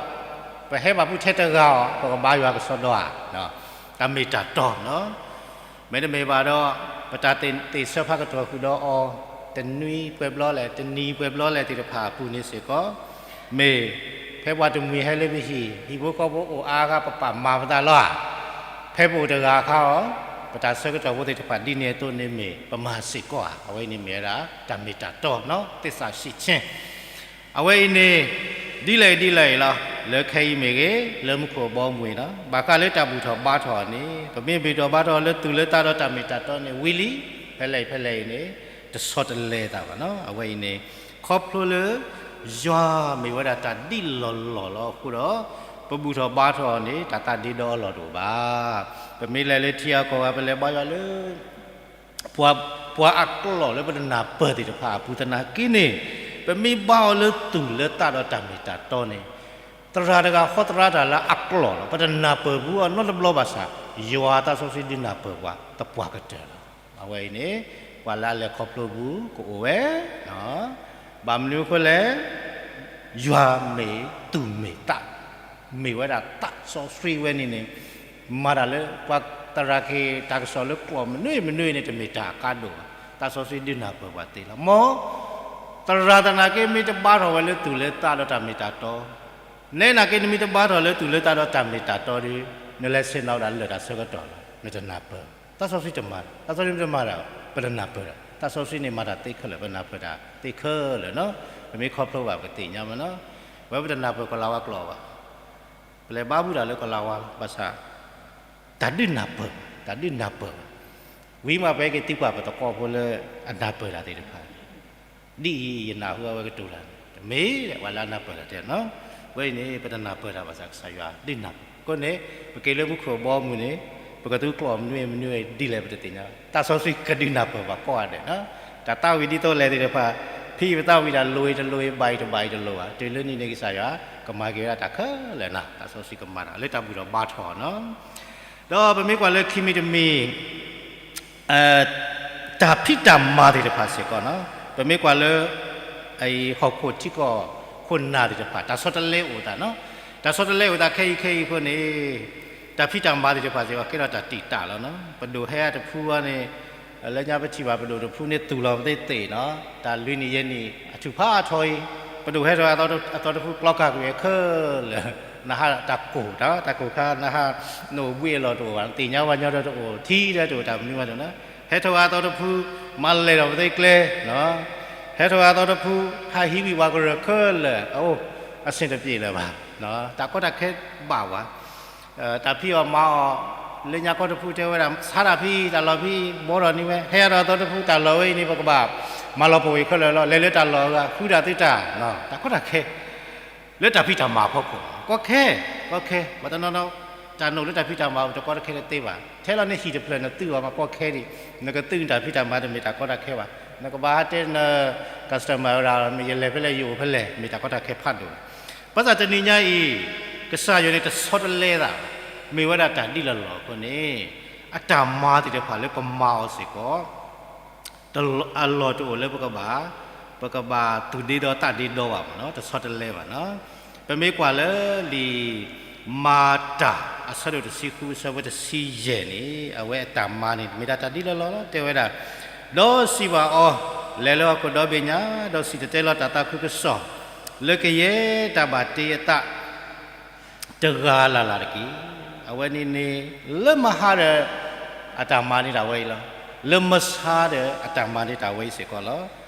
ပဟဲဘၣ်ဖုးထဲတဂၤအီၤ ပကဘါယွၤကစီဒီဧါ, တၢ်မ့ၢ်တၢ်တီနီၤ. မ့တမ့ၢ်ဘၣ်ဒီး ပတၢ်သ့ၣ်သ့ၣ်ဆၢဖးကတီၢ်ဃုာ်ဒီးအီၤ တနွံပှဲၤဘျီလဲၣ် တနံၤပှဲၤဘျီလဲၣ်သ့ၣ်တဖၣ်အပူၤန့ၣ်စ့ၢ်ကီး, မ့ၢ်ဖဲပှၤတမှံၤဟဲလၢပဟံၣ် ဟံၣ်ဖိဃီဖိအိၣ်အါဂၤ ပပာ်မၤပသးလီၤဧါ. ဖဲပအိၣ်တဂၤအခါအီၤ ပတၢ်ဆၢကတီၢ်ဖိသ့ၣ်တဖၣ်ဒ်န့ၣ်အသိးန့ၣ်မ့ၢ် ပမၤစ့ၢ်ကီးဧါ. အဝဲအံၤန့ၣ်မ့ၢ်ဝဲဒၣ် တၢ်မ့ၢ်တၢ်တီနီၤ သစ္စာရှိခြင်း. အဝဲအံၤန့ၣ် ဒ်လဲၣ်ဒ်လဲၣ်အံၤလီၤ. လၢခဲအံၤမ့ၢ်ဂ့ၤ လၢမူခိၣ်အဘီအမုၢ်အံၤနီၤ ဘၣ်ဃးလၢတၢ်ဘူၣ်ထီၣ်ဘါထီၣ်န့ၣ် ပမ့ၢ်ဘူၣ်ထီၣ်ဘါထီၣ်လၢသူၣ်လၢသးဒီးတၢ်မ့ၢ်တၢ်တီန့ၣ် ဝံၤလံ ဖဲလဲၣ်ဖဲလဲၣ်အံၤန့ၣ် တဆီတလဲသးဘၣ်နီၤ. အဝဲအံၤန့ၣ် ခီဖျိလၢ ယွၤမ့ၢ်ဝဲဒၣ်တၢ်ဒ်လီၢ်လီၢ်လီၤအဃိဒီး ပဘူၣ်ထီၣ်ဘါထီၣ်န့ၣ် တၢ်သးဒ့ဒီအလီၢ်တအိၣ်ဘၣ်. ပမ့ၢ်လဲၤလၢထံဂၤကီၢ်ဂၤ ပလဲၤဘါယွၤလၢ ပှၤ ပှၤအကျိာ်လၢပတနၢ်ပၢၢ်သ့ၣ်တဖၣ်အပူၤသနာ်က့န့ၣ် ပမ့ၢ်ဘါအီၤလၢသူၣ်လၢသးဒီးတၢ်မ့ၢ်တၢ်တီန့ၣ် သရၣ်တဂၤဟီသရၣ်တၢ်လၢအကျိာ်လီၤ. ပတနၢ်ပၢၢ်ဘူးအီၤနီတဘျီဘၣ်ဆၣ် ယွၤသးစီဆှံဒုးနၢ်ပၢၢ်ပှၤသပှၢ်ကတၢၢ်လီၤ. အဝဲအံၤန့ၣ် ပှၤလၢအလဲၤခီဖျိဘူးကအိၣ်ဝဲ ဘၣ်မနုၤအဃိလဲၣ် ယွၤမ့ၢ်သူၣ်မ့ၢ်သး မ့ၢ်ဝဲဒၣ်သးစီဆှံဝဲန့ၣ်န့ၣ် မၤတၢ်လၢ ပှၤသရၣ်က့ၤတၢ်ကစီၣ်လၢကျိာ်မနုၤမနုၤန့ၣ် တမ့ၢ်တၢ်အကါဒိၣ်ဘၣ်. သးစီဆှံဒုးနၢ်ပၢၢ်ပှၤသ့လီၤ. မ် သရၣ်သနာ်က့မ့ၢ်တဘါထီၣ်ဝဲလၢသူၣ်လၢသးဒီးတၢ်မ့ၢ်တၢ်တီ နဲနာ်က့နမ့ၢ်တဘါထီၣ်လၢသူၣ်လၢသးဒီးတၢ်မ့ၢ်တၢ်တီဒီး နလဲၤဆ့ၣ်နီၤဝဲဒၣ်လၢာ်တၢ်ဆၢကတီၢ်လီၤ. နတနၢ်ပၢၢ် သးစီဆှံတမၤတၢ်, သးစီဆှံမ့ၢ်တမၤတၢ် ပတနၢ်ပၢၢ်တၢ်. သးစီဆှံန့ၣ်မၤတၢ်သ့ခဲလၢာ် ပနၢ်ပၢၢ်တၢ်သ့ခဲလၢာ်နီၤ. ပမ့ၢ်ခီဖျိဘၣ်ပကသ့ၣ်ညါမးနီၤ. ဝဲပတနၢ်ပၢၢ်ကီၤလၤဝါကျိာ်ဘၣ်. ပလဲၤဘါဘူၣ်တၢ်လၢကီၤလၤဝါလီၤ. ဘၣ်ဆၣ် တၢ်ဒုးနၢ်ပၢၢ်, တၢ်ဒုးနၢ်ပၢၢ်ဘၣ်. ဝံၤမးပဟဲက့ၤသံကွၢ်ပသကိးဖိလၢအနၢ်ပၢၢ်တၢ်သ့ၣ်တဖၣ်န့ၣ် ဒ်အံၤ ယနၢ်ဟူအဝဲကတိၤတၢ်န့ၣ် တမ့ၢ်ဒၣ်ပှၤလၢအနၢ်ပၢၢ်တၢ်တဲနီၤ. ဝဲအံၤန့ၣ် ပတနၢ်ပၢၢ်တၢ်ဘၣ်ဆၣ် ကစၢ်ယွၤဒုးနၢ်ပၢၢ်. အဃိန့ၣ် ပက့ၤလၢမူခိၣ်အဘီအမုၢ်န့ၣ် ပကသူကျိာ်မနုၤမနုၤဒ်လဲၣ်ပတသ့ၣ်ညါ. သးစီဆှံကဒုးနၢ်ပၢၢ်ပှၤကိးဂၤဒဲးနီၤ. တၢ်သးဝံၣ်ဒ်သိးလဲၣ်သ့ၣ်တဖၣ် ဖဲအံၤပသးဝံၣ်တၢ်လိၤအံၤတလိၤအံၤ ဘၣ်အံၤတဘၣ်အံၤတလိၤဘၣ်. တုၤလၢနံၤန့ၣ်ကစၢ်ယွၤ ကမၤက့ၤဝဲဒၣ်တၢ်ခဲလၢာ်နီၤ. သးစီဆှံကမၤတၢ်လၢတၢ်ဘူၣ်ထီၣ်ဘါထီၣ်နီၤ. ဒီးပမ့ၢ်ကွၢ်လၢခံမံၤတမံၤ တၢ်ဖံးတၢ်မၤသ့ၣ်တဖၣ်စ့ၢ်ကီးနီၤ, ပမ့ၢ်ကွၢ်လၢ ဟီၣ်ခိၣ်ထံကီၢ်ခိၣ်နၢ်သ့ၣ်တဖၣ် တၢ်ဆီတလဲအိၣ်သးနီၤ, တၢ်ဆီတလဲအိၣ်သးခဲအံၤခဲအံၤအဃိန့ၣ် တၢ်ဖံးတၢ်မၤသ့ၣ်တဖၣ်စ့ၢ်ကီး ကဲထီၣ်တၢ်တံာ်တာ်လီၤနီၤ. ပဒိၣ်ဟဲအတဖုအံၤန့ၣ် လၢညါပထံၣ်ဘၣ်ပဒိၣ်တဖုန့ၣ်သူၣ်လီၤပသ့သ့ၣ်နီၤ, တၢ်လွံၢ်နံၣ်ယဲၢ်နံၣ် အထုးဖးထီအံၤ, ပဒိၣ်ဟဲထီၣ်အသီတဖုကျီကၢ်ကွံာ်ခဲလၢာ်, နဟးတၢ်ကိၢ်တၢ်ကိၢ်ခါ နဟး နအိၣ်ဘှံးအလီၢ်တအိၣ်ဘၣ်, သ့ၣ်ညါဝဲညီဒီးတအိၣ် ထံဒီးတအိၣ် တၢ်မနုၤမးတအိၣ်နီၤ, ဟဲထီၣ်အသီတဖု မၤလဲၢ်ထီၣ်ပသ့ကျဲ ဟဲထီၣ်အသီတဖု ဟးဟံးဝံၤပှၤကရၢၢ်ခဲလၢာ် အအိၣ် အဆင်တပြေလၢၤဘၣ်, တၢ်ကီတၢ်ခဲဘၣ်ဝဲ တၢ်ဖံးအီၣ်မၤအီၣ် လၢညါကီတဖုတဲဝဲဒၣ် ဆါတၢ်ဖံး တၢ်လီၢ်ဖံး ဘီထီၣ်န့ၢ်ဝဲ ဟဲထီၣ်အသီတဖု တၢ်လီၢ်ဝဲအံၤန့ၣ် ပကဘၣ်မၤလီၤပဝ့ၢ်ခဲလၢာ်လီၤ, လဲၤလၢတၢ်လီၢ်အဂၤ ဃုတၢ်သုတၢ်, တၢ်ကီတၢ်ခဲ လၢတၢ်ဖံးတၢ်မၤအဖီခိၣ် ကီခဲ, ကီခဲ, ပှၤတနီၤနီၤ တၢ်နအိၣ်လၢတၢ်ဖံးတၢ်မၤအိၣ် တကီတခဲတသ့ဘၣ်, ထဲလီၤန့ၢ်ဟံၣ်တဖျၢၣ် နသုးအီၤမးကီခဲဒံး, နကသုးနတၢ်ဖံးတၢ်မၤတမ့ၢ်တၢ်ကီတၢ်ခဲဘၣ်, နကဘၣ်ဟးတဲန customer ဝဲဒၣ် မ့ၢ်ယလဲၤဖဲလဲၣ် ယအိၣ်ဖဲလဲၣ် မ့ၢ်တၢ်ကီတၢ်ခဲဖးဒိၣ်, ဘၣ်ဆၣ်တနံၤညါအံၤ ကစၢ်ယွၤန့ၣ်တဆီတလဲသး, မ့ၢ်ဝဲဒၣ်တၢ်ဒ်လီၢ်လီၢ်အဃိန့ၣ် အတၢ်မၤသ့ၣ်တဖၣ်လၢပမၤအီၤစ့ၢ်ကီး အလီၢ်တအိၣ်လၢပကဘၣ်, ပကဘၣ်သူၣ်ဒ့ဒီသးဒ့ဒီဘၣ်မးနီၤ, တဆီတလဲဘၣ်နီၤ. ပမ့ၢ်ကွၢ်လၢလံာ်မၤတၢ် အဆၢဒိၣ်တဆံဃု အဆၢဖိတဆံယဲၢ်န့ၣ် အဝဲအတၢ်မၤန့ၣ် မ့ၢ်ဒၣ်တၢ်ဒ်လီၢ်လီၢ်လီၤ. တဲဝဲဒၣ်, ဒီးစံးဘၣ်အီၤ, လဲၤလၢဟီၣ်ခိၣ်ဒီဘ့ၣ်ညါ, ဒီးစံၣ်တဲၤတဲလီၤတၢ်သးခုကစီၣ် လၢကယဲၢ်တၢ်ဘၣ်တ့အသး တဂၤလၢ်လၢ်တက့ၢ်. အဝဲန့ၣ်န့ၣ် လၢမဟါဒီး အတၢ်မၤန့ၢ်တၢ်ဝဲအံၤလီၤ. လၢမဆါဒီးအတၢ်မၤန့ၢ်တၢ်ဝဲအံၤစ့ၢ်ကီးလီၤ.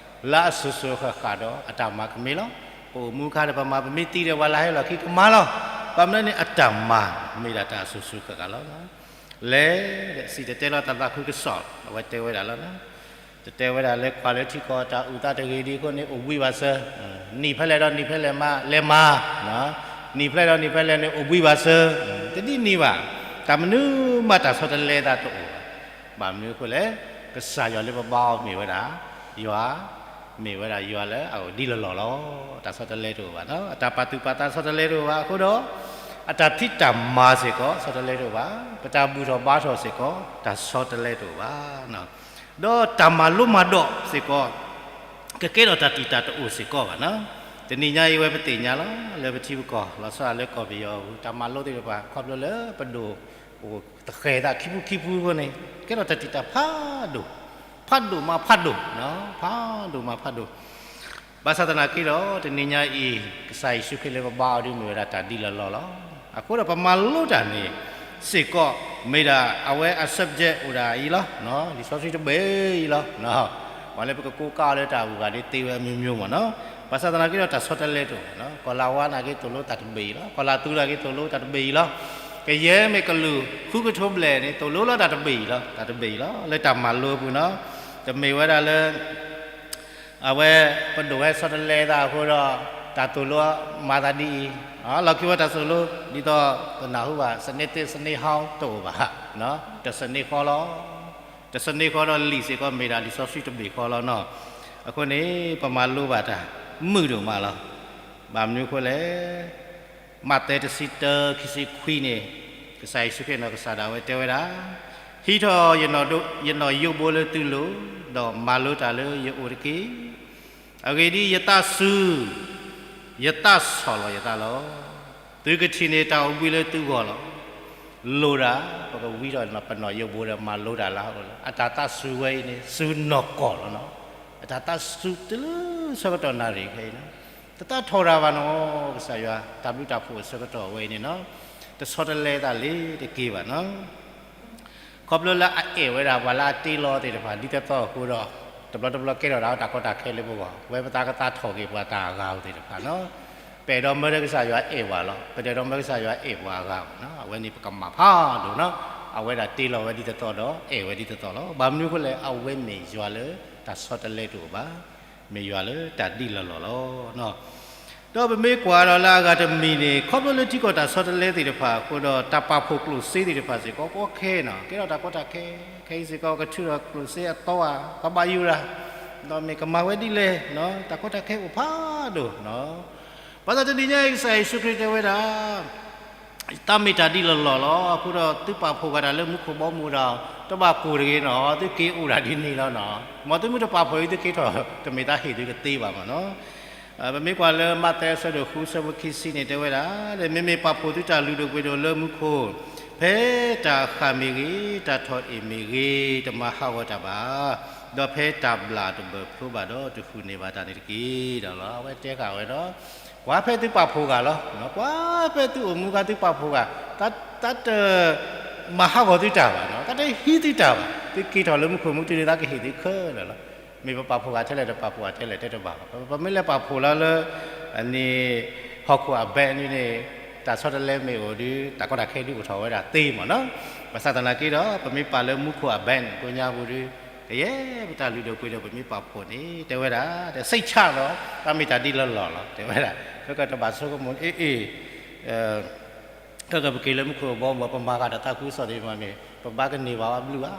လၢအစိၤစိၤဃၣ်ဃၣ်ဒီးအတၢ်မၤကမ့ၢ်လီၤ. ပအိၣ်မူအခါဒီးပမၤ ပမ့ၢ်သံဒီးပှၤလၢဟဲလီၢ်ခံကမၤလီၤ. ဘၣ်မနုၤန့ၣ် အတၢ်မၤမ့ၢ်ဒၣ်တၢ်အစိၤစိၤဃၣ်ဃၣ်လီၤ. လဲၤဒီးစံၣ်တဲၤတဲလီၤတၢ်သးခုကစီၣ် အဝဲတဲဝဲဒၣ်လီၤ. တတဲဝဲဒၣ်လၢကွၢ်လၢထံကီၢ်တၢ်အုၣ်သးတဂ့ၤဒံးအဃိန့ၣ် အိၣ်ဘှံးဘၣ်စၢၤ, နံၣ်ဖဲလဲၣ်ဒီးနံၣ်ဖဲလဲၣ်မး လဲၤမၤ, နံၣ်ဖဲလဲၣ်ဒီးနံၣ်ဖဲလဲၣ်န့ၣ် အိၣ်ဘှံးဘၣ်စၢၤ, တဒ်န့ၣ်ဘၣ်, တၢ်မနုၤမးတၢ်ဆီတလဲသးတအိၣ်ဘၣ်. ဘၣ်မနုၤအဃိလဲၣ်, ကစၢ်ယွၤလၢပဘါအီၤမ့ၢ်ဝဲဒၣ်, ယွၤ, မ့ၢ်ဝဲဒၣ်ယွၤလၢအအိၣ်ဒ်လီၢ်လီၢ်လီၤ. တၢ်ဆီတလဲတအိၣ်ဘၣ်နီၤ, အတၢ်ပာ်သူၣ်ပာ်သးဆီတလဲတအိၣ်ဘၣ်အဃိဒီး အတၢ်ဖံးတၢ်မၤစ့ၢ်ကီး ဆီတလဲတအိၣ်ဘၣ်, ပတၢ်ဘူၣ်ထီၣ်ဘါထီၣ်စ့ၢ်ကီး တၢ်ဆီတလဲတအိၣ်ဘၣ်. ဒီးတၢ်မၤလိမၤဒိးစ့ၢ်ကီး ကကဲထီၣ်တၢ်တံာ်တာ်တအိၣ်စ့ၢ်ကီးဘၣ်နီၤ. တနံၤညါအံၤဝဲပသ့ၣ်ညါလီၤ လၢပထံပကီၢ် လီၤဆီဒၣ်လၢကီၢ်ပယီၤအပူၤ တၢ်မၤလိသ့ၣ်တဖၣ် ခီဖျိလၢပဒိၣ်အိၣ်သဃဲၤသးခံဖုခံဖုအဃိန့ၣ် ကဲထီၣ်တၢ်တံာ်တာ်ဖးဒိၣ်, ဖးဒိၣ်မးဖးဒိၣ်, ဖးဒိၣ်မးဖးဒိၣ်. ဘၣ်ဆၣ်သနာ်က့ဒီး တနံၤညါအံၤ ကစၢ်ယ့ၣ်ၡူးခရံာ်လၢပဘါအီၤဒ်မ့ၢ်ဝဲဒၣ်တၢ်ဒ်လီၢ်လီၢ်လီၤ. အဃိဒီးပမၤလိတၢ်န့ၣ်စ့ၢ်ကီး မ့ၢ်ဒၣ်အဝဲအ subject အိၣ်ဒၣ်အံၤလီၤ. လံာ်စီဆှံတဘ့ၣ်အံၤလီၤ. ပှၤလၢပကကိးကးအီၤလၢတၢ်အဂၤဒ်သ့ဝဲမံၤမံၤမးနီၤ. ဘၣ်ဆၣ်သနာ်က့ဒီးတၢ်ဆီတလဲတအိၣ်ဘၣ်နီၤ. ကီၢ်လၤဝါနာ်က့သိၣ်လိတၢ်တဘ့ၣ်အံၤလီၤ. ကီၢ်လၤသူနာ်က့သိၣ်လိတၢ်တဘ့ၣ်အံၤလီၤ. ကယဲၢ်မ့ၢ်ကလုာ်ဃုကထိဘျဲၣ်န့ၣ် သိၣ်လိလီၤတၢ်တဘ့ၣ်အံၤလီၤ. တၢ်တဘ့ၣ်အံၤလီၤ. လၢတၢ်မၤလိအပူၤနီၤ တမ့ၢ်ဝဲဒၣ်လၢ အဝဲပဒိၣ်ဟဲဆီတလဲသးအဃိဒီး တၢ်သိၣ်လိမၤသးဒ်အံၤ, လီၢ်ခံဝဲတၢ်သိၣ်လိ ဒ်သိးပနၢ်ဟူဘၣ် စနေသစ် စနေဟောင်း တအိၣ်ဘၣ်, တစနေဃီလီၤ. တစနေဃီဒီးလံာ်စ့ၢ်ကီးမ့ၢ်ဒၣ်လံာ်စီဆှံတဘ့ၣ်ဃီလီၤနီၤ. အဃိန့ၣ် ပမၤလိဘၣ်တၢ်မုာ်ဒိၣ်မးလီၤ. ဘၣ်မနုၤအဃိလဲၣ် မးသဲတဆံတၢ ခံဆံခွံန့ၣ် ကစၢ်ယ့ၣ်ၡူးခရံာ်နီၢ်ကစၢ်ဒၣ်ဝဲတဲဝဲဒၣ်, ဟံးထီၣ်ယနီၣ်ယိးဘိလၢသုလိၤ, ဒီးမၤလိတၢ်လၢယအိၣ်တက့ၢ်. အဂ့ၢ်ဒ်အံၤ, ယသးစူၤ, ယသးဆီၣ်လီၤယသးလီၤ. သုကထံၣ်န့ၢ်တၢ်အိၣ်ဘှံးလၢသုဂီၢ်လီၤ. လိၣ်ဒၣ် ပကဝံထီၣ်ပနီၣ်ယိးဘိဒီးမၤလိတၢ်လၢအအိၣ်လီၤ. အတၢ်သးစူၤဝဲအံၤန့ၣ် စူၤနီၢ်ကီၢ်လီၤနီၤ. အတၢ်သးစူၤတုၤလၢဆၢကတီၢ်နၣ်ရံၣ်ခဲအံၤနီၤ တသးထီၣ်တၢ်ဘၣ်နီၤ, ကစၢ်ယွၤတၢ်ဘျုးတၢ်ဖှိၣ်အဆၢကတီၢ်ဝဲအံၤန့ၣ်နီၤ, တဆီတလဲသးလၢၤတက့ၢ်ဘၣ်နီၤ. ခီဖျိလၢအအဲၣ်ဝဲဒၣ်ပှၤလၢအတ့လီၤသ့ၣ်တဖၣ်ဒ်သိးသိးအဃိဒီး တဘျီတဘျီကဲထီၣ်ဒၣ်တၢ်ကီတၢ်ခဲလၢပဂီၢ်, ဝဲပသးကသးထီၣ်က့ၤပှၤတၢ်အဂၤဧိၤသ့ၣ်တဖၣ်နီၤ. ပအဲၣ်ဒိးမၢလၢကစၢ်ယွၤအဲၣ်ပှၤလီၤ, ပတအဲၣ်ဒိးမၢကစၢ်ယွၤအဲၣ်ပှၤအဂၤဘၣ်နီၤ. အဝဲန့ၣ်ပကမၤဖးဒိၣ်နီၤ, အဝဲဒၣ်တ့လီၤဝဲဒ်သိးသိးဒီးအဲၣ်ဝဲဒ်သိးသိးလီၤ. ဘၣ်မနုၤအဃိလဲၣ်, အဝဲမ့ၢ်ယွၤလၢတၢ်ဆီတလဲတအိၣ်ဘၣ်, မ့ၢ်ယွၤလၢတၢ်ဒ်လီၢ်လီၢ်လီၤ. ဒီးပမ့ၢ်ကွၢ်ဒီးလၢအဂၤတမံၤန့ၣ် ခီဖျိလၢထံကီၢ်တၢ်ဆီတလဲသ့ၣ်တဖၣ်အဃိဒီး တၢ်ပာ်ဖှိၣ်ကျိၣ်စ့သ့ၣ်တဖၣ်စ့ၢ်ကီး ကီခဲနီၤ, ကဲထီၣ်တၢ်ကီတၢ်ခဲ, ခဲအံၤစ့ၢ်ကီး ကထုးထီၣ်ကျိၣ်စ့အသီဧါ, ကဘၣ်ယိၣ်တၢ်, ဒီးမ့ၢ်ကမၤဝဲဒ်လဲၣ်, တၢ်ကီတၢ်ခဲအိၣ်ဖးဒိၣ်နီၤ. ဘၣ်ဆၣ်တနံၤညါအံၤ ကစၢ်ယ့ၣ်ၡူးခရံာ်တဲဝဲဒၣ် တၢ်မ့ၢ်တၢ်ဒ်လီၢ်လီၢ်လီၤ. အဃိဒီးသုပာ်ဖှိၣ်ဂၤတၢ်လၢမူခိၣ်ဘီမုၢ်ဒီး တဘၣ်ကိၢ်တဂ့ၤနီၤ, သုက့ၤအိၣ်ဒၣ်ဒ်န့ၣ်လီၤနီၤ. မ်သုမ့ၢ်တပာ်ဖှိၣ်အံၤ သုက့ၤထီၣ် တမ့ၢ်တၢ်ဟ့ၣ်သုကသ့ဘၣ်မ့ၢ်နီၤ. ပမ့ၢ်ကွၢ်လၢမးသဲအဆၢဒိၣ်ဃု အဆၢဖိခံဆံန့ၣ် တဲဝဲဒၣ်, မ့မ့ၢ်ပာ်ဖှိၣ်သုတၢ်လုၢ်ဒိၣ်ပှ့ၤဒိၣ်လၢမူခိၣ်, ဖဲတၢ်အဃၢ်မ့ၢ်ဂ့ၤ, တၢ်ထီၣ်အ့ၣ်မ့ၢ်ဂ့ၤ, တမၤဟးဂီၤတၢ်ဘၣ်, ဒီးဖဲတၢ်ဘျၣ်တဘၢၣ်ဖျိဘၣ်ဒီး တဟူးန့ၢ်ဘၣ်တၢ်န့ၣ်တက့ၢ်. ဒီးလီၤ အဝဲတဲဃာ်ဝဲဒီး ကွၢ်ဖဲသုပာ်ဖှိၣ်ဂၤလီၤ. ကွၢ်ဖဲသုအိၣ်မူအခါသုပာ်ဖှိၣ်ဂၤ, တၢ်တ မၤဟးဂီၤသုတၢ်ဘၣ်နီၤ, တၢ်တဟံးသုတၢ်ဘၣ်. သုက့ၤထီၣ်လၢမူခိၣ်မူတုၤန့ၣ် သးကဟ့ၣ်သုခဲလၢာ်လီၤ. မ့ၢ်ပပာ်ဖှိၣ်ဂၤထဲလဲၣ် တပာ်ဖှိၣ်ဂၤထဲလဲၣ် တဲတဘၣ်ဘၣ်. ပမ့ၢ်လဲၤပာ်ဖှိၣ်လီၤလၢ အန့ၣ် ဟီၣ်ခိၣ်အဘဲန့ၣ်န့ၣ် တၢ်ဆီတလဲမ့ၢ်အိၣ်ဒီး တၢ်ကီတၢ်ခဲဒုးအိၣ်ထီၣ်ဝဲဒၣ်သ့မ့ၢ်နီၤ. ဘၣ်ဆၣ်သနာ်က့ဒီး ပမ့ၢ်ပာ်လၢမူခိၣ်အဘဲန့ၣ် ကိညါပူၤဒီး ကယဲၢ်ပတၢ်လုၢ်ဒိၣ်ပှ့ၤဒိၣ် ပမ့ၢ်ပာ်ဖှိၣ်န့ၣ် တဲဝဲဒၣ် တစိတ်ချလီၤ, တၢ်မ့ၢ်တၢ်ဒ်လီၢ်လီၢ်လီၤ တဲဝဲဒၣ်. ပကတဘၣ်ဆိကမိၣ် အ့ၣ်အ့ၣ် ခဲကပက့ၤလၢမူခိၣ်အဘီမုၢ် ပမၤဃာ်တၢ်သးခုကစီၣ်သ့ၣ်တဖၣ်မ့ၢ် ပဘၣ်ကန့ၢ်ဘၣ်ဝဲဘျုးဧါ.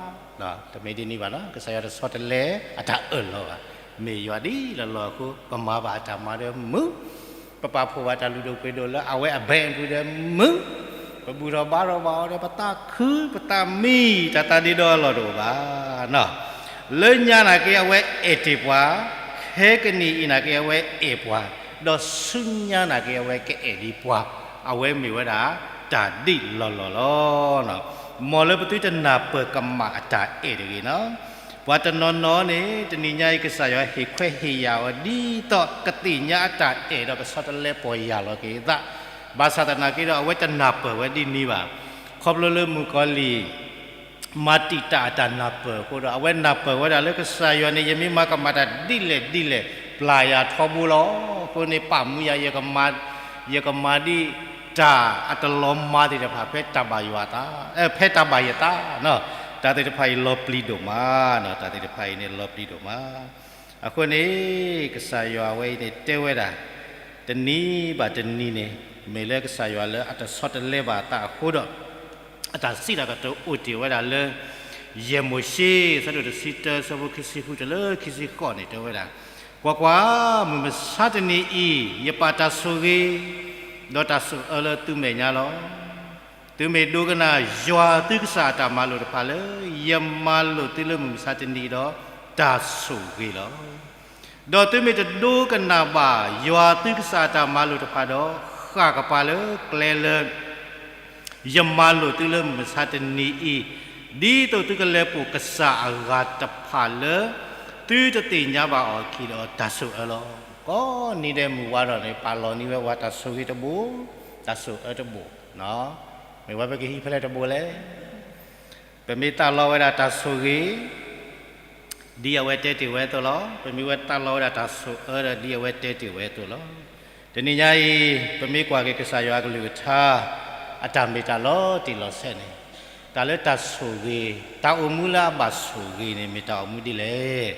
တမ့ၢ်ဒ်န့ၣ်ဘၣ်နီၤ, ကစၢ်ယွၤတဆီတလဲအတၢ်အၢၣ်လီၤဘၣ်. မ့ၢ်ယွၤဒ်လီၢ်လီၢ်အဃိ ပမၤဘၣ်အတၢ်မၤဒီးမုာ်, ပပာ်ဖှိၣ်ဘၣ်တၢ်လုၢ်ဒိၣ်ပှ့ၤဒိၣ်လၢအဝဲအဘဲအပူၤဒီးမုာ်, ပဘူၣ်ထီၣ်ဘါထီၣ်ဘၣ်အီၤဒီး ပသးခု ပသးမံ တၢ်သးဒ့ဒီအလီၢ်တအိၣ်ဘၣ်နီၤ. လၢညါနာ်က့ အဝဲအဲၣ်တ့ၢ်ပှၤ, ခဲကနံၣ်အံၤနာ်က့ အဝဲအဲၣ်ပှၤ, ဒီးဆူညါနာ်က့ အဝဲကအဲၣ်ဒံးပှၤ, အဝဲမ့ၢ်ဝဲဒၣ် တၢ်ဒ်လီၢ်လီၢ်လီၤ. မ်လၢပသုတနၢ်ပၢၢ်ကမၣ်အတၢ်အဲၣ်တဂ့ၤနီၤ. ပှၤတနီၤနီၤန့ၣ် တနံၤညါအံၤ ကစၢ်ယွၤဟ့ၣ်ခွဲးဟ့ၣ်ယာ်အီၤဒ်သိး ကသ့ၣ်ညါအတၢ်အဲၣ်ဒီးကဆီတလဲပီၢ်ယၢ်လီၤက့ၤအသး, ဘၣ်ဆၣ်သနာ်က့ဒီး အဝဲတနၢ်ပၢၢ်ဝဲဒ်န့ၣ်ဘၣ်. ခီဖျိလၢမုၣ်ကီၤလံၢ် မၤတံာ်တာ်အတၢ်နၢ်ပၢၢ်အဃိဒီး အဝဲနၢ်ပၢၢ်ဝဲဒၣ်လၢကစၢ်ယွၤန့ၣ် ယမ့ၢ်မၤကမၣ်တၢ်ဒ်လဲၣ်ဒ်လဲၣ် ပျၢ်ယၤထီဘိလီၤ. အဃိန့ၣ် ပာ်မူယၤ ယကမၤဒ် တၢ်အတလီၤမၤသ့ၣ်တဖၣ် ဖဲတၢ်ဘၣ်ယွၤသး, ဖဲတၢ်ဘၣ်ယသး, တၢ်သ့ၣ်တဖၣ်အံၤလီၤပျံၤဒိၣ်မး, တၢ်သ့ၣ်တဖၣ်အံၤန့ၣ်လီၤပျံၤဒိၣ်မး. အဃိန့ၣ် ကစၢ်ယွၤအဝဲအံၤန့ၣ်တဲဝဲဒၣ်, တနံၤဘၣ်တနံၤန့ၣ် မ့ၢ်လၢကစၢ်ယွၤလၢအတဆီတလဲဘၣ်အသးအဃိဒီး အတၢ်စံးတၢ်ကတိၤအိၣ်တ့ၢ်ဝဲဒၣ်လၢ ယဲၢ်မိၤၡ့ အဆၢဒိၣ်တဆံတၢ အဆၢဖိခံဆံဃုတုၤလၢခံဆံဃိးန့ၣ် တဲဝဲဒၣ်, ကွၢ်ကွၢ်, မုၢ်မဆါတနံၤအံၤ ယပာ်တၢ်ဆိၣ်ဂ့ၤ ဒီးတၢ်ဆိၣ်အၢလၢသုမဲာ်ညါလီၤ. သုမ့ၢ်ဒိကနၣ်ယွၤသုကစၢ်အတၢ်မၤလိာ်တဖၣ်လၢ ယမၤလိာ်သုလၢမုၢ်မဆါတနံၤအံၤဒီး တၢ်ဆိၣ်ဂ့ၤလီၤ. ဒီးသုမ့ၢ်တဒိကနၣ်ဘၣ်ယွၤသုကစၢ်အတၢ်မၤလိာ်တဖၣ်ဒီး ဃၣ်ကပၤလၢကျဲလၢ ယမၤလိာ်သုလၢမုၢ်မဆါတနံၤအံၤ, ဒ်သိးသုကလဲၤပိာ်ကစၢ်အဂၤတဖၣ်လၢ သုတသ့ၣ်ညါဘၣ်အီၤအခံဒီး တၢ်ဆိၣ်အၢလီၤ. ကိးနံၤဒဲးမုၢ်ဝါထီၣ်န့ၣ် ပာ်လီၤန့ၢ်ဝဲပှၤတၢ်ဆိၣ်ဂ့ၤတဘိ, တၢ်ဆိၣ်အၢတဘိ. မ့ၢ်ဝဲပကဟံးဖဲလဲၣ်တဘိလဲၣ်. ပမ့ၢ်သးလီဝဲဒၣ်တၢ်ဆိၣ်ဂ့ၤ ဒ်အဝဲတဲတ့ၢ်ဝဲအသိးလီၤ. ပမ့ၢ်ဝဲသးလီဝဲဒၣ်တၢ်ဆိၣ်အၢဒီး ဒ်အဝဲတဲတ့ၢ်ဝဲအသိးလီၤ. တနံၤညါအံၤ ပမ့ၢ်ကွၢ်က့ၤကစၢ်ယွၤအကလုၢ်ကထါ အတၢ်မ့ၢ်တၢ်လီၤတံၢ်လီၤဆဲးန့ၣ်, တၢ်လၢတၢ်ဆိၣ်ဂ့ၤ, တၢ်အိၣ်မူလၢအဘၣ်ဆိၣ်ဂ့ၤန့ၣ် မ့ၢ်တၢ်အိၣ်မူဒ်လဲၣ်.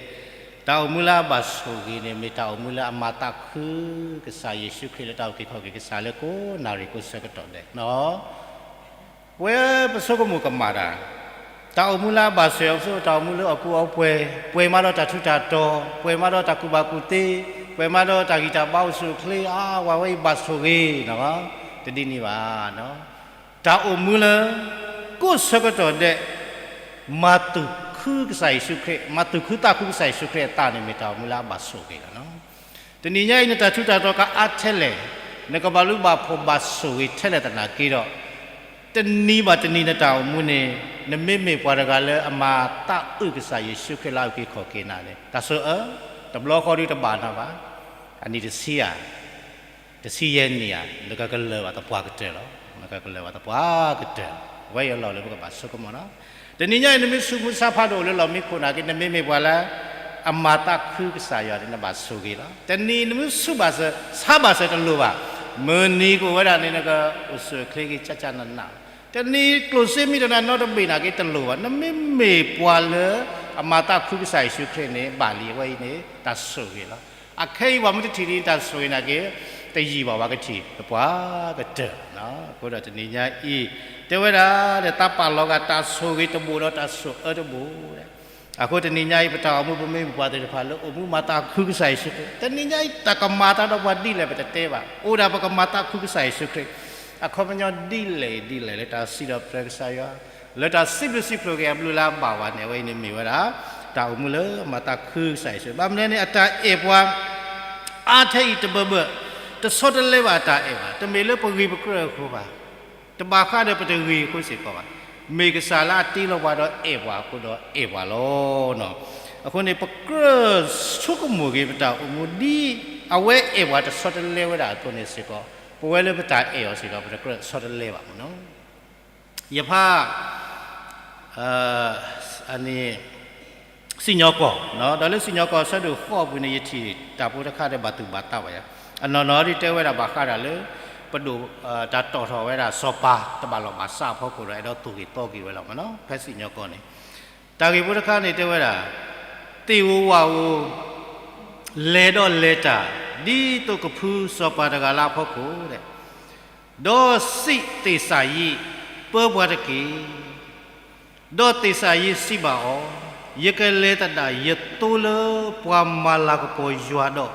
တၢ်အိၣ်မူလၢအဘၣ်ဆိၣ်ဂ့ၤန့ၣ် မ့ၢ်တၢ်အိၣ်မူလၢအမၤသးခု ကစၢ်ယ့ၣ်ၡူးခရံာ်လၢတၢ်အုၣ်က့ၤခီၣ်က့ၤကစၢ်လၢကိးနၣ်ရံၣ်ကိးဆၢကတီၢ်ဒဲး. ပဝဲပဆိကမိၣ်ကမၣ်တၢ်, တၢ်အိၣ်မူလၢအဘၣ်ဆိၣ်ဂ့ၤ ပဆိကမိၣ်တၢ်အိၣ်မူလၢအီၣ်ကူအီပှဲၤ, ပှဲၤမးဒီးတၢ်ထူးတၢ်တီၤ, ပှဲၤမးဒီးတၢ်ကူၣ်ဘၣ်ကူၣ်သ့, ပှဲၤမးဒီးတၢ်ဂံၢ်တၢ်ဘါအိၣ်ဆူၣ်အိၣ်ချ့, အါ ပှၤဝဲအံၤဘၣ်ဆိၣ်ဂ့ၤနီၤ, တဒ်န့ၣ်ဘၣ်. တၢ်အိၣ်မူလၢ ကိးဆၢကတီၢ်ဒဲး မၤသူၣ်ခုကစၢ်ယ့ၣ်ၡူးခရံာ်, မၤသူၣ်ခုသးခုကစၢ်ယ့ၣ်ၡူးခရံာ်အသးန့ၣ် မ့ၢ်တၢ်အိၣ်မူလၢအဘၣ်ဆိၣ်ဂ့ၤလီၤ. တနံၤညါအံၤ နတၢ်ထူးတၢ်တီၤကအါထဲလဲၣ်, နကဘၣ်လူၤဘၣ်ဖှီၣ်ဘၣ်ဆိၣ်ဂ့ၤထဲလဲၣ်သနာ်က့ဒီး, တနံၤဘၣ်တနံၤနတၢ်အိၣ်မူန့ၣ် နမ့မ့ၢ်ပှၤတဂၤလၢအမၤသးအုးကစၢ်ယ့ၣ်ၡူးခရံာ်လၢအုၣ်က့ၤခီၣ်က့ၤနၤန့ၣ် တၢ်ဆိၣ်အၢ တဘျီဃီဒုးတဘၣ်နၤဘၣ်, အနံၣ်တဆံဧါ တဆံယဲၢ်နံၣ်ဧါ, နကကလၢၤဘၣ်သပှၢ်ကတၢၢ်လီၤ. နကကလၢၤဘၣ်သပှၢ်ကတၢၢ်လီၤ. အဝဲအံၤအလီၢ်လၢပကဘၣ်ဆိကမိၣ်လီၤ. တနံၤညါအံၤ နမ့ၢ်ဆူးမုၢ်ဆါဖးဒိၣ်အိၣ်လၢလီၢ်မံခိၣ်နာ်က့ နမ့မ့ၢ်ပှၤလၢ အမၤသးခုကစၢ်ယွၤန့ၣ် နဘၣ်ဆိၣ်ဂ့ၤလီၤ. တနံၤနမ့ၢ်ဆူးဘၣ်စၢၤ ဆါဘၣ်စၢၤတလိၣ်ဘၣ်. မုၢ်နံၤကအိၣ်ဝဲဒၣ်န့ၣ် နကအိၣ်ဆူၣ်အိၣ်ချ့က့ၤကၠၢ်ကၠၢ်နးနး, တနံၤကျိၣ်စ့မံတနၤနီတဘ့ၣ်နာ်က့တလိၣ်ဘၣ်. နမ့မ့ၢ်ပှၤလၢ အမၤသးခုကစၢ်ယ့ၣ်ၡူးခရံာ်န့ၣ် ဘၣ်လံအဝဲအံၤန့ၣ် တၢ်ဆိၣ်ဂ့ၤလီၤ. အခဲအံၤ ပှၤမ့ၢ်တထံၣ်ဒ်တၢ်ဆိၣ်ဂ့ၤနာ်က့ တယံာ်ဘၣ် ပှၤကထံၣ်သပှၢ်ကတၢၢ်. အဃိဒီးတနံၤညါအံၤ တဲဝဲဒၣ် သးပာ်လီၤဂာ်တၢ်ဆိၣ်ဂ့ၤတဘိၣ်ဒီးတၢ်ဆိၣ်အၢတဘိၣ်. အဃိတနံၤညါအံၤ ပတၢ်အိၣ်မူ ပမ့ၢ်ပှၤသ့ၣ်တဖၣ်လၢအိၣ်မူမၤသးခုကစၢ်ယ့ၣ်ၡူးခရံာ်, တနံၤညါအံၤ တၢ်ကမၤအသးဒီးပှၤဒ်လဲၣ်ပတတဲဘၣ်. အိၣ်ဒၣ်ပကမၤသးခုကစၢ်ယ့ၣ်ၡူးခရံာ် အခီပညီဒ်လဲၣ်ဒ်လဲၣ်လၢတၢ်စံးထီၣ်ပတြၢၤကစၢ်ယွၤ, လၢတၢ်စံးဘျုးစံးဖှိၣ်က့ၤအဘျုးလၢအဘၣ်ဝဲန့ၣ် အဝဲအံၤန့ၣ်မ့ၢ်ဝဲဒၣ် တၢ်အိၣ်မူလၢမၤသးခုကစၢ်ယ့ၣ်ၡူး. ဘၣ်မနုၤန့ၣ် အတၢ်အဲၣ်ပှၤ အါထဲအံၤတဘၢဘၢ, တဆီတလဲဘၣ်အတၢ်အဲၣ်ဘၣ်, တမ့ၢ်လၢပဂ့ၤပကြၢးအဃိဘၣ်, တဘၣ်ဃးဒီးပတဂ့ၤအဃိစ့ၢ်ကီးဘၣ်, မ့ၢ်ကစၢ်လၢအတ့လီၤပှၤဒီးအဲၣ်ပှၤအဃိဒီးအဲၣ်ပှၤလီၤ. အဃိန့ၣ် ပကြၢးဆိကမိၣ်က့ၤပတၢ်အိၣ်မူဒ်အဝဲအဲၣ်ပှၤတဆီတလဲဝဲဒၣ်အသိးန့ၣ်စ့ၢ်ကီး, ပဝဲလၢပတၢ်အဲၣ်အီၤစ့ၢ်ကီး ပတကြၢးဆီတလဲဘၣ်မ့ၢ်နီၤ. ယဖး အန့ၣ် စံၣ်ညီၣ်ကွီၢ်, ဒီးလၢစံၣ်ညီၣ်ကွီၢ်အဆၢဒိၣ်ဃိးအပူၤန့ၣ် ယထံၣ်တၢ်ဖိတခါဒီးဘၣ်သူၣ်ဘၣ်သးဘၣ်ယၤ, အနီၢ်နီၢ်ဒ်တဲဝဲဒၣ်ဘၣ်ဃးဒၣ်လၢ ပဒိၣ် တၢ်တီၣ်ထီၣ်ဝဲဒၣ်စီၤပၤတဘၣ်လီၢ်ဘၣ်စးအဖီခိၣ်ဒီး အဲၣ်ဒိးသိၣ်ဂ့ၤသီဂ့ၤဝဲလီၤမ့ၢ်နီၤ, ဖဲစံၣ်ညီၣ်ကွီၢ်န့ၣ် တၢ်ဂ့ၢ်ဖိတခါန့ၣ်တဲဝဲဒၣ် သ့ၣ်ဧိၤဝၣ်ဧိၤ လဲၤဒီးလဲၤတၢ် ဒ်သိးကဖုစီၤပၤတဂၤလၢအဖီခိၣ်ဒီး ဒီးစံးသ့ၣ်စၤယံး, ပၢပှၤတက့ၢ်. ဒီးသ့ၣ်စၤယံးစံးဘၣ်အီၤ, ယကလဲၤသဒၣ်ယသိလၢပှၤမၤလၤကပီၤယွၤဒီး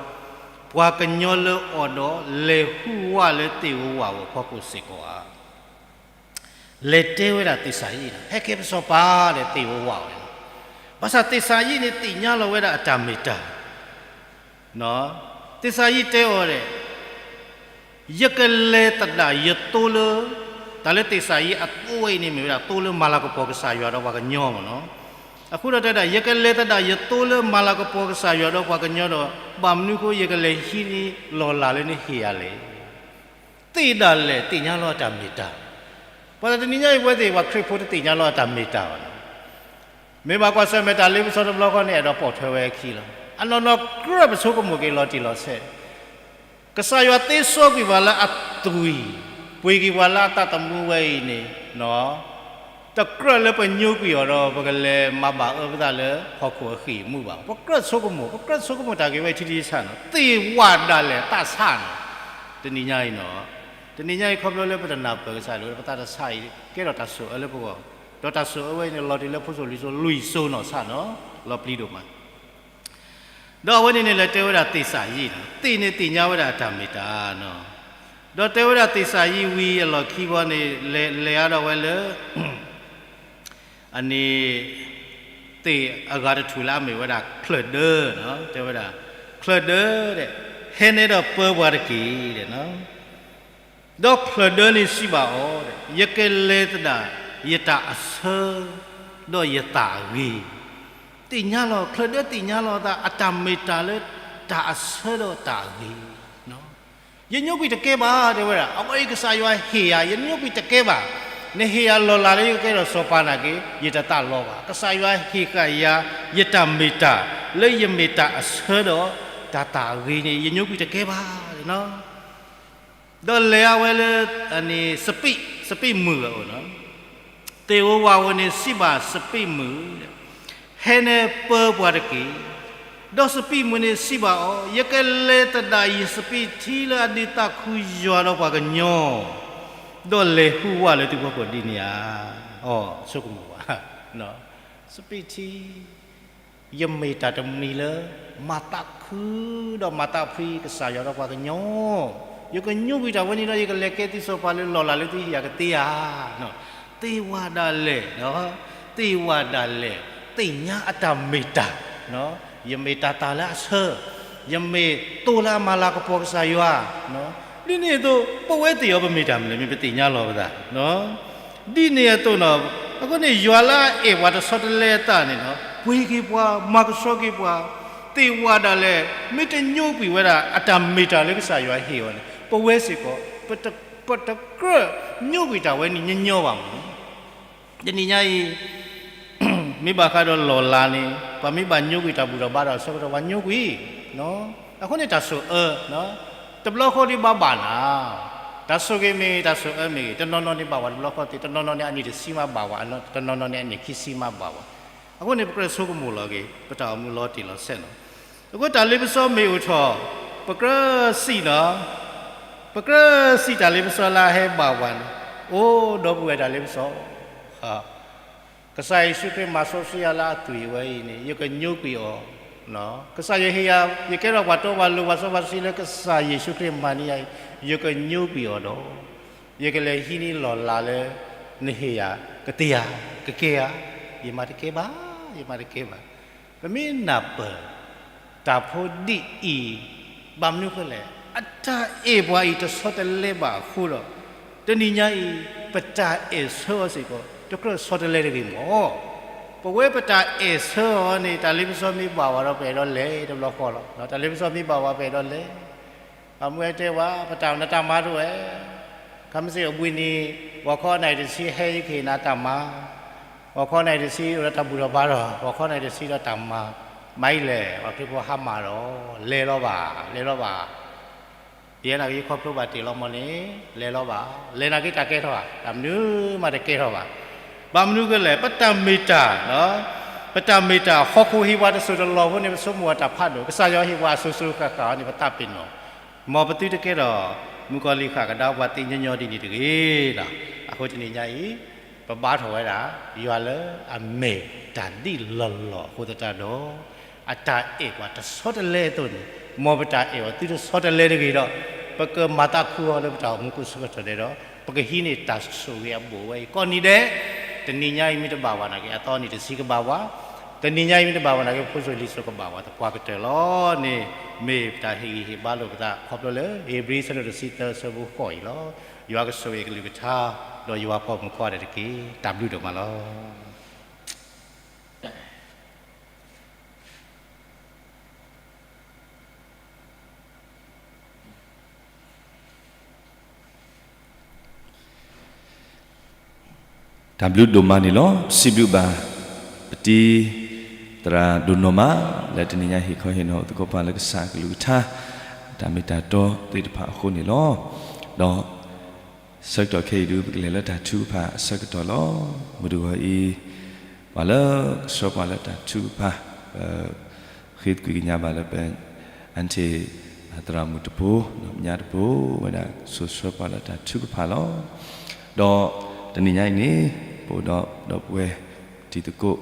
ပှၤကညီလၢအီၤဒီး လဲၤဟူးဝးလၢသ့ၣ်ဧိၤဝၣ်ဧိၤအဖီခိၣ်စ့ၢ်ကီးဧါ. လဲၤတဲဝဲဒၣ်သ့ၣ်စၤယံးန့ၣ် ဟဲကဲပစီၤပၤဒီးသ့ၣ်ဧိၤဝၣ်ဧိၤန့ၣ်, ဘၣ်ဆၣ်သ့ၣ်စၤယံးန့ၣ်သ့ၣ်ညါလီၤဝဲဒၣ်အတၢ်မ့ၢ်တၢ် သ့ၣ်စၤယံးတဲအီၤဒီး ယကလဲၤသဒၣ်ယသိလၢ, တၢ်လၢသ့ၣ်စၤယံးအသိဝဲအံၤန့ၣ်မ့ၢ်ဝဲဒၣ်သိလၢမၤလၤကပီၤကစၢ်ယွၤဒီးပှၤကညီမ့ၢ်နီၤ. အဃိဒီးတဲဒၣ် ယကလဲၤသဒၣ်ယသိလၢမၤလၤကပီၤကစၢ်ယွၤဒီးပှၤကညီဒီး ဘၣ်မနုၤအဃိ ယကလဲၤဟံးန့ၢ်လီၢ်လၤလၢနဟ့ၣ်ယၤလဲၣ်. သ့ၣ်ဒၣ်လဲာ်သ့ၣ်ညါလီၤအတၢ်မ့ၢ်တၢ်, ပှၤတနံၤညါအံၤပဝဲသ့ၣ်ပှၤခရံာ်ဖိတသ့ၣ်ညါလီၤအတၢ်မ့ၢ်တၢ်ဘၣ်နီၤ. မ့ၢ်ဘၣ်ကွၢ်ဆၢၣ်မဲာ်တၢ်လ့ပစီတဘျီဃီန့ၣ် အဲၣ်ဒိးပိာ်ထွဲဝဲအခံလီၤ. အနီၢ်နီၢ်ကြၢးပဆိကမိၣ်က့ၤလီၤတံၢ်လီၤဆဲး, ကစၢ်ယွၤသ့စီကွံာ်ပှၤလၢအသွံၣ်, ပှ့ၤက့ၤပှၤလၢအသးသမူဝဲအံၤန့ၣ်, တကြၢးလၢပညိကွံာ်အီၤဒီး ပကလဲၤမၤဘၣ်အၢပသးလၢဟီၣ်ခိၣ်အဃံၢ်အမူဘၣ်. ပကြၢးဆိကမိၣ်, ပကြၢးဆိကမိၣ်တၢ်ဂ့ၢ်ဝဲထံထံဆးဆးနီၤ, သ့ၣ်ဝၣ်ဒၣ်လဲာ်သးဆးနီၤ, တနံၤညါအံၤနီၤ, တနံၤညါအံၤခီဖျိလၢပတနၢ်ပၢၢ်ကစၢ်ဒၣ်ဝဲ ပသးတဆးအံၤ ကဲထီၣ်တၢ်ဆိၣ်အၢလၢပဂီၢ်, ဒီးတၢ်ဆိၣ်အၢဝဲအံၤန့ၣ် လီၤတံၢ်လၢဖိစိၤလံၤစိၤလွံၢ်စိၤနီၢ်ဆးနီၤ, လီၤပျံၤဒိၣ်မး ဒီးအဝဲန့ၣ်န့ၣ် လဲၤတဲဝဲဒၣ်သ့ၣ်စၤယံးန့ၣ်, သ့ၣ်န့ၣ်သ့ၣ်ညါဝဲဒၣ်အတၢ်မ့ၢ်တၢ်နီၤ, ဒီးတဲဝဲဒၣ်သ့ၣ်စၤယံးဝံၤအလီၢ်ခံဘီန့ၣ် လဲၤ လဲၤအါထီၣ်ဝဲလၢ အန့ၣ် သ့ၣ်အဂၤတထူၣ်လၢအမ့ၢ်ဝဲဒၣ်ချၢၣ်ဒၢနီၤ, တဲဝဲဒၣ် ချၢၣ်ဒၢဒီး ဟဲနဲဒီးပၢပှၤတက့ၢ်ဒီးနီၤ. ဒီးချၢၣ်ဒၢန့ၣ်စံးဘၣ်အီၤ, ယကလဲၤသဒၣ်ယတၢ်အဆၢ ဒီးယသးအဂ့ၤ, သ့ၣ်ညါလီၤ, ချၢၣ်ဒၢသ့ၣ်ညါလီၤအသး အတၢ်မ့ၢ်တၢ်လၢတၢ်အဆၢဒီးတၢ်အဂ့ၤ, ယညိကွံာ်တကဲဘၣ် တဲဝဲဒၣ်, အဝဲအံၤကစၢ်ယွၤဟ့ၣ်ယၤ ယညိကွံာ်တကဲဘၣ်, နဟ့ၣ်ယၤလီၢ်လၤလၢယကကဲထီၣ်စီၤပၤနာ်က့ ယတသးလီဘၣ်, ကစၢ်ယွၤဟ့ၣ်ဃာ်ယၤ ယတၢ်မ့ၢ်တၢ် လၢယမ့ၢ်တၢ်အဆၢဒီးတၢ်သးအဂ့ၤန့ၣ် ယညိကွံာ်တကဲဘၣ် ဒီးလဲၤအါဝဲလၢ အန့ၣ် စပံး, စပံးမုၢ်အအိၣ်နီၤ, သ့ၣ်ဧိၤဝၣ်ဧိၤန့ၣ်စံးဘၣ်စပံးမုၢ်, ဟဲနဲပၢပှၤတက့ၢ်. ဒီးစပံးမုၢ်န့ၣ်စံးဘၣ်အီၤ, ယကလဲၤသဒၣ်ယစပံးထံလၢအဒုးသးခုယွၤဒီးပှၤကညီ, ဒီးလဲၤဟူးဝးလၢသုဖီခိၣ်ဒ်န့ၣ်ဧါ. အီၤ ဆိကမိၣ်ဘၣ်, စပံးထံ ယမ့ၢ်တၢ်တမံၤလၢ မၤသးခု ဒီးမၤသးဖှံကစၢ်ယွၤဒီးပှၤကညီ, ယကညိကွံာ်တၢ်ဝဲန့ၣ်ဒီး ယကလဲၤကဲသုစီၤပၤလၢလီၢ်လၤလၢသုဟ့ၣ်ယၤကသ့ဧါ. သ့ၣ်ဝၣ်ဒၣ်လဲာ်, သ့ၣ်ဝၣ်ဒၣ်လဲာ်, သ့ၣ်ညါအတၢ်မ့ၢ်တၢ်, ယမ့ၢ်တၢ်သၣ်လၢအဆၢ, ယမ့ၢ်သိလၢအမၤလၤကပီၤကစၢ်ယွၤ, ဒ်န့ၣ်အသိး ပဝဲသ့ၣ်အီၤပမ့ၢ်တၢ်မနုၤလဲၣ် မ့ၢ်ပသ့ၣ်ညါလီၤပသး ဒ်န့ၣ်အသိးနီၤ, အဃိန့ၣ် ယွၤလၢအအဲၣ်ပှၤတဆီတလဲအသးန့ၣ်နီၤ, ပှ့ၤက့ၤပှၤ, မၤကဆှီက့ၤပှၤ, သ့ၣ်ဝၣ်ဒၣ်လဲာ်, မ့ၢ်တညိကွံာ်ဝဲဒၣ် အတၢ်မ့ၢ်တၢ်လၢကစၢ်ယွၤဟ့ၣ်အီၤန့ၣ် ပဝဲစ့ၢ်ကီး ပတကြၢးညိကွံာ်တၢ်ဝဲန့ၣ်ညီညီဘၣ်မး. တနံၤညါအံၤ မ့ၢ်ဘၣ်ဃးဒီးလီၢ်လၤန့ၣ် ပှၤမ့ၢ်ဘၣ်ညိကွံာ်တၢ်ဘူၣ်ထီၣ်ဘါထီၣ်အဆၢကတီၢ် ပှၤညိကွံာ်, အဃိန့ၣ်တၢ်ဆိၣ်အၢ, တဘျီဃီဒ်ဘၣ်ဘၣ်နၤ, တၢ်ဆိၣ်ဂ့ၤမ့ၢ်ဂ့ၤ တၢ်ဆိၣ်အၢမ့ၢ်ဂ့ၤ တနီၤနီၤန့ၣ်ဘၣ်ဝဲတဘျီဃီသ့, တနီၤနီၤန့ၣ်အနံၣ်တဆံမးဘၣ်ဝဲ, တနီၤနီၤန့ၣ်အနံၣ်ခံဆံမးဘၣ်ဝဲ, အဃိန့ၣ် ပကြၢးဆိကမိၣ်လီၤက့ၤ ပတၢ်အိၣ်မူလီၤတံၢ်လီၤဆဲးနီၤ. အဃိတၢ်လ့ပစီမ့ၢ်အိၣ်ထီၣ် ပကြၢးစံးနီၤ, ပကြၢးစံးတၢ်လ့ပစီလၢအဟဲဘၣ်ဝဲန့ၣ်, အိၣ်ဒီပုၢ်ဝဲၢ်တၢ်လ့ပစီ ကစၢ်ယ့ၣ်ၡူးခရံာ်မၤစီဆှံယၤလၢအသွံၣ်ဝဲအံၤန့ၣ် ယကညိကွံာ်အီၤ, ကစၢ်ယွၤဟ့ၣ်ယၤ ယကဲထီၣ်ပှၤတီပှၤလိၤပှၤစီပှၤဆှံလၢကစၢ်ယ့ၣ်ၡူးခရံာ်မၤန့ၢ်ယၤအံၤ ယကညိကွံာ်အီၤဒီး, ယကလဲၤဟံးန့ၢ်လီၢ်လၤလၢ နဟ့ၣ်ယၤ ကတယၤ ကကဲဧါ, ယမၤတကဲဘၣ်, ယမၤတကဲဘၣ်. ပမ့ၢ်နၢ်ပၢၢ် တၢ်ဖိဒ်အံၤ, ဘၣ်မနုၤဃိလဲၣ်, အတၢ်အဲၣ်ပှၤအံၤတဆီတလဲဘၣ်အဃိဒီး, တနံၤညါအံၤ ပတၢ်အဲၣ်ဆၢအီၤစ့ၢ်ကီး တကြၢးဆီတလဲတဂ့ၤမၢ်. ပဝဲပတၢ်အဲၣ်ဆၢအီၤန့ၣ် တၢ်လ့ပစီမ့ၢ်ဘၣ်ဝဲဒီး ပအဲၣ်ဒိးလဲၤတဘျီဃီလီၤ. တၢ်လ့ပစီမ့ၢ်ဘၣ်ဝဲ ပအဲၣ်ဒိးလဲၤ ပှၤမုၢ်ဝဲတဲဝဲ ပတၢ်နတၢ်မၤတအိၣ်ဝဲ, ခမ့ၢ်စ့ၢ်ကီးဘှံးနံၤ ဂီၤခီနၣ်ရံၣ်တဆံဟဲအံၤကဟ့ၣ်နၤတၢ်မၤ, ဂီၤခီနၣ်ရံၣ်တဆံအိၣ်ဒီးတၢ်ဘူၣ်ထီၣ်ဘါထီၣ်, ဂီၤခီနၣ်ရံၣ်တဆံဒီးတၢ်မၤ, မၤအံၤလဲၣ် ပှၤခရံာ်ဖိဟါမၢ်ဒီး လဲၤလီၤဘၣ်, လဲၤလီၤဘၣ်. ယဲနာ်က့ ယခီဖျိဘၣ်တ့ၢ်လီၤမၢ်န့ၣ် လဲၤလီၤဘၣ်, လဲၤနာ်က့တၢ်ကဲထီၣ်ဧါ, တၢ်မနုၤမးတကဲထီၣ်ဘၣ်. ဘၣ်မနုၤကလဲၣ်, ပတၢ်မ့ၢ်တၢ် ပတၢ်မ့ၢ်တၢ် ဟီၣ်ခိၣ်ဟ့ၣ်ပှၤတစိၢ်တလီၢ်ဖိန့ၣ် ပဆိကမိၣ်အတၢ်ဖးဒိၣ်, ကစၢ်ယွၤဟ့ၣ်ပှၤအစိၤစိၤဃၣ်ဃၣ်အီၤန့ၣ် ပသးပ့ၤနီၣ်, မ်ပသုတကဲထီၣ် မုၣ်ကီၤလံၢ်ဃၣ်ကဒါပှၤသ့ညီညီဒ်န့ၣ်တဂ့ၤ. အဃိတနံၤညါအံၤ ပဘါထီၣ်ဝဲဒၣ် ယွၤလၢအမ့ၢ်တၢ်ဒ်လီၢ်လီၢ်အဃိသတးဒီး အတၢ်အဲၣ်ပှၤတဆီတလဲအသိးန့ၣ်, မ်ပတၢ်အဲၣ်အီၤသုတဆီတလဲတဂ့ၤဒီး, ပကမၤသးခုအီၤလၢပတၢ်အိၣ်မူကိးဆၢကတီၢ်ဒဲးဒီး, ပကဟံးန့ၢ်တၢ်ဆိၣ်ဂ့ၤအဘိၣ်ဝဲအံၤကိးနံၤဒဲး. တနံၤညါအံၤမ့ၢ်တဘၣ်ဝဲနာ်က့ အသီနံၣ်တဆံကဘၣ်ဝဲ, တနံၤညါအံၤမ့ၢ်တဘၣ်ဝဲနာ်က့ ဖိစိၤလံၤစိၤကဘၣ်ဝဲသပှၢ်ကတၢၢ်လီၤန့ၣ်, မ့ၢ်ပတၢ်ဟ့ၣ်ဂံၢ်ဟ့ၣ်ဘါလိာ်ပသးခီဖျိလၢ ဧ့ၤဘြံၤအဆၢဒိၣ်တဆံသၢအဆၢဖိဃိးအံၤလီၤ. ယွၤကဆိၣ်ဂ့ၤအကလုၢ်ကထါ, ဒီးယွၤပိာ်မုၣ်ကိးဂၤဒဲးတက့ၢ်. တၢ်ဘျုးဒိၣ်မးလီၤ. တၢ်ဘျုးဒိၣ်မးန့ၣ်လီၤ. စံးဘျုးဘၣ် ပတံၤ သရၣ်ဒိၣ်နီၢ်မး လၢတနံၤညါဟ့ၣ်ခီဟ့ၣ်နီၤသကိးပှၤလၢကစၢ်အကလုၢ်ကထါ တၢ်မ့ၢ်တၢ်တီသ့ၣ်တဖၣ်အဃိန့ၣ်လီၤ. ဒီး ဆၢကတီၢ်ခဲအံၤဒုး ပကလဲၤလၢတၢ်ထုကဖၣ်အဆၢကတီၢ်လီၤ. မုၢ်တဂီၤအံၤ ပှၤလၢကဆှၢပှၤလၢတၢ်ထုကဖၣ် ပဃ့သကွံာ်ကညးဘၣ်လၢပ အၣ်ထံၣ် သရၣ်မုၣ်တဘိ ဒီးညါတဘိ ဝဲဒၣ်စိာ်ဆှၢပှၤလၢတၢ်ထုကဖၣ်လီၤ. ဒီးတနံၤညါအံၤန့ၣ် ပအိၣ်ဒီး ဒီပုၢ်ဝဲၢ်တံၤသကိး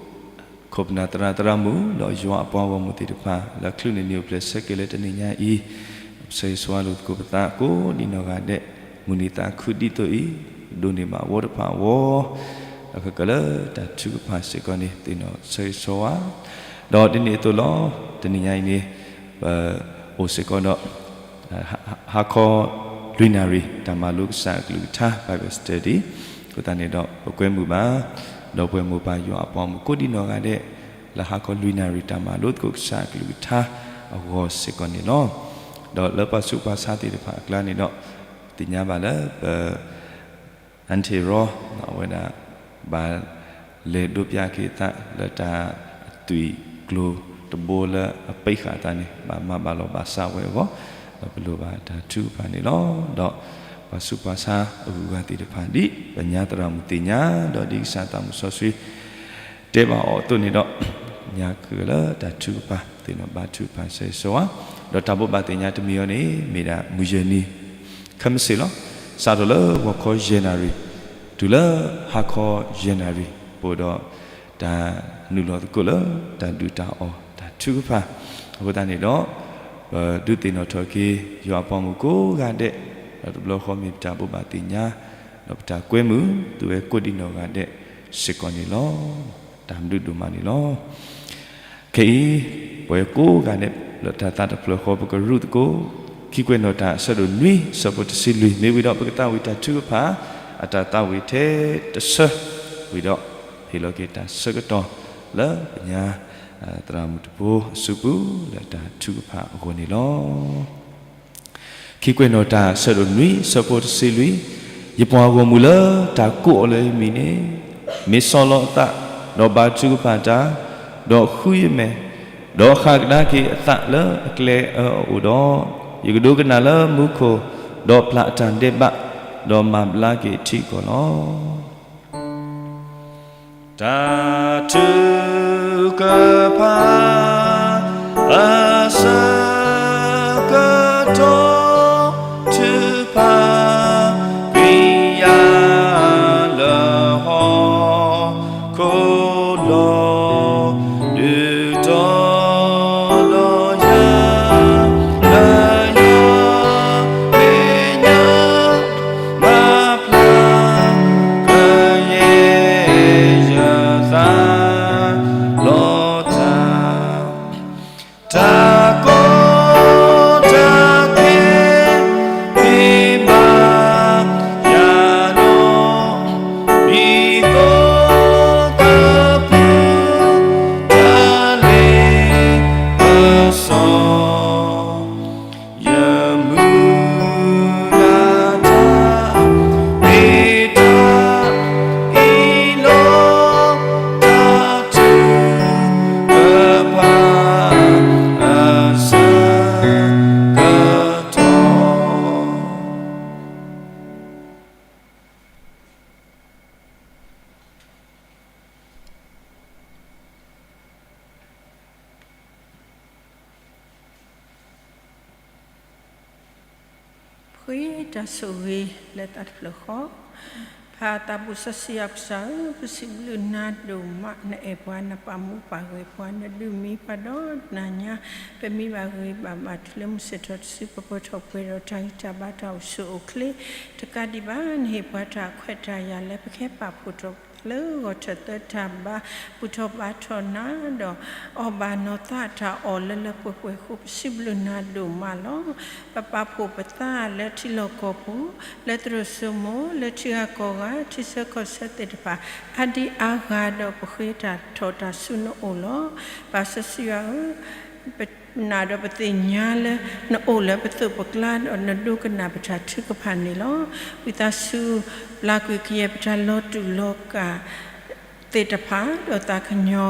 ခိၣ်ပနၢ်သရၣ်သရၣ်မုၣ် ဒီးယွၤအပှၤဂီၢ်မုၢ်သ့ၣ်တဖၣ် လၢချုးန့ၢ်နံၣ်အိၣ်ဖျဲၣ်ဆၢက့ၤလၢတနံၤညါအံၤ, ဆၢဂ့ၤဆၢဝါလိာ်သကိးပသးကိးဒံနီၢ်ဂၤဒဲး, မုၢ်နံၤသးခုဒ်သိးအံၤ, ဒိးန့ၢ်ဘၣ်ဝီတဖၣ်အဂီၢ်, ဒီးခဲကလၢတၢ်ထုကဖၣ်စ့ၢ်ကီးန့ၣ် သ့ၣ်နီၣ်ဆၢဂ့ၤဆၢဝါ, ဒီးဒ်န့ၣ်အသိးလီၤ. တနံၤညါအံၤန့ၣ် ပအိၣ်စ့ၢ်ကီးဒီး ဟါခီလွံၢ်နၣ်ရံၣ် တၢ်မၤလိကစၢ်အကလုၢ်ကထါ Bible Study အဃိသတးန့ၣ်ဒီး ပကွဲမုာ်ဘၣ် ဒီပုၢ်ဝဲၢ်မိၢ်ပၢ်ယွၤအပှၤမုၣ်ကိးဒံနီၢ်ဂၤဒဲး လၢဟါခီလွံၢ်နၣ်ရံၣ် တၢ်မၤလိသကိးကစၢ်အကလုၢ်ကထါအဂီၢ်စ့ၢ်ကီးန့ၣ်လီၤ. ဒီးလၢပှၤဆူးပှၤဆါသ့ၣ်တဖၣ်အကျါန့ၣ်ဒီး သ့ၣ်ညါဘၣ်လၢပ အၣ်ထံၣ်ရီ အဝဲဒၣ် ဘၣ်လဲၤဒိးပျးက့ၤအသးလၢတၢ်အသွံၣ်ကျိၤတဘိလၢအပံးဃာ်အသးန့ၣ် ဘၣ်မၤဘၣ်လီၤဘၣ်စးဝဲအဂီၢ်, ဒီးပလိၣ်ဘၣ်တၢ်ထုကဖၣ်န့ၣ်လီၤ. ဒီးပှၤဆူးပှၤဆါအဂုၤအဂၤသ့ၣ်တဖၣ် ဒ်ပညါသရၣ်မုၣ်သ့ၣ်ညါ ဒီးဒ်ကစၢ်သးမုၢ်စီဆှံ တဲဘၣ်အီၤအသိးန့ၣ်ဒီး ညါကလၢတၢ်ထုကဖၣ်သ့ၣ်နီၣ်ဘၣ်ထုကဖၣ်ဆၢဂ့ၤဆၢဝါ, ဒီးတၢ်ဘိးဘၣ်သ့ၣ်ညါတမံၤအံၤန့ၣ် မ့ၢ်ဒၣ်မုၢ်ယဲၢ်နံၤ ခဲမုၢ်ဆ့ၣ်လီၤ. စးထီၣ်လၢဂီၤခီယဲၢ်နၣ်ရံၣ် တုၤလၢဟါခီယဲၢ်နၣ်ရံၣ် ပအိၣ်ဒီးတၢ်နုာ်လီၤသကိးလၢတၢ်ဒုၣ်တၢ်အီၣ်တၢ်ထုကဖၣ်, အဃိသတးန့ၣ်ဒီး ပဒုးသ့ၣ်နီၣ်ထီၣ်က့ၤ ယွၤအပှၤမုၣ်ကိးဂၤဒဲး, ဒီးတဘျီဃီမ့ၢ်ပတၢ်ဘိးဘၣ်သ့ၣ်ညါ, ဒီးပတၢ်ကွဲမုာ်သုဝဲကိးဒံနီၢ်ဂၤဒဲးစ့ၢ်ကီးန့ၣ်လီၤ. တၢ်ဘျုးဒိၣ်မးန့ၣ်လီၤ. ခဲအံၤ ပဝဲကိးဂၤဒဲး လၢတၢ်သးတဖျၢၣ်ဃီ ပကရူၢ်သကိး ခံကွဲးနီၣ်တၢ်အဆၢဒိၣ်နွံ ဆၢဖိတဆံလွံၢ် မ့ၢ်ဝံၤဒီးပကသးဝံၣ်တၢ်ထုကဖၣ် အတၢ်သးဝံၣ်ထဲတဆၢ, ဝံၤဒီးဟ့ၣ်လီၤက့ၤတၢ်ဆၢကတီၢ်လၢပညါ သရၣ်မုၣ်တဘိအစုပူၤ လၢတၢ်ထုကဖၣ်အဂီၢ်န့ၣ်လီၤ. ခံကွဲးနီၣ်တၢ်အဆၢဒိၣ်နွံ ဆၢဖိတဆံလွံၢ်, ယပှၤဂီၢ်မုၢ်လၢတၢ်ကိးအီၤလၢယမံၤန့ၣ် မ့ၢ်ဆီၣ်လီၤအသး ဒီးဘါထုကဖၣ်တၢ်, ဒီးဃုယမဲာ်, ဒီးဃၣ်ကဒါက့ၤအသးလၢအကျဲအၢအအိၣ်ဒီး, ယကဒိကနၣ်လၢမူခိၣ်, ဒီးပျၢ်အတၢ်ဒဲးဘး, ဒီးမၤဘျါက့ၤထံကီၢ်လီၤ. တၢ်ထုကဖၣ် အဆၢကတီၢ် ထုကဖၣ် ပျံၤယၤလၢဟီၣ်ခိၣ်လီၤ, ဒုးတီဒီးယၤ လၢယွၤမဲာ်ညါ မၤဖျါ ဃ့တၢ်ဆိၣ်ဂ့ၤလၢသးတဖျၢၣ်ဃီ, ပၢ်သးဘိၣ်စီဆှံယွၤကစၢ်ဧၢ, ပစံးဘျုးနၤဒိၣ်မး, နအဲၣ်ပှၤ, နပာ်မူပာ်ဂဲၤပှၤ, နဒုးမံပှၤဒီးနၤညါ, ပမ့ၢ်ဘၣ်ဂ့ၤဘၣ်ဘၣ်တုၤလၢမုၢ်ဆ့ၣ်ထီၣ်တစု ပပၢၢ်ထီၣ်ပှဲၤဒီးတၢ်ဂံၢ်တၢ်ဘါတၢ်အိၣ်ဆူၣ်အိၣ်ချ့တကးဒံးဘၣ်, နဟ့ၣ်ပှၤတၢ်ခွဲးတၢ်ယာ်လၢပကဟဲပာ်ဖှိၣ်ထီၣ်ပသးလၢဂီၤထၢၣ်သၢတၢ်ဘါ, ဘူၣ်ထီၣ်ဘါထီၣ်နၤဒီး အီၣ်ဘၣ်နီၢ်သးတၢ်အီၣ်လၢလၢပှဲၤပှဲၤအဃိ ပစံးဘျုးနၤဒိၣ်မးလီၤ. ပပာ်ဖှိၣ်ပသးလၢထံလီၢ်ကီၢ်ပူၤ, လၢသရိာ်စိမိၤ, လၢထံဂၤကီၢ်ဂၤ, ထံဆၢကီၢ်ဆၢသ့ၣ်တဖၣ် အါဒံအါဂၤဒီး ပဃ့တၢ်ထီၣ်တၢ်ဆူနအိၣ်လီၤ. ပၢ်စီဆှံယွၤဧၢ, ပနာ်ဒီးပသ့ၣ်ညါလၢ နအိၣ်လၢပသိးပကျါဒီး နဒိကနၣ်ပတၢ်ထုကဖၣ်န့ၣ်လီၤ. ဝံသးစူၤပျၢ်ကွံာ်ကယဲၢ်ပတၢ်လီၤတူာ်လီၤကာ် သ့ၣ်တဖၣ်, ဒီးသးကညီၤ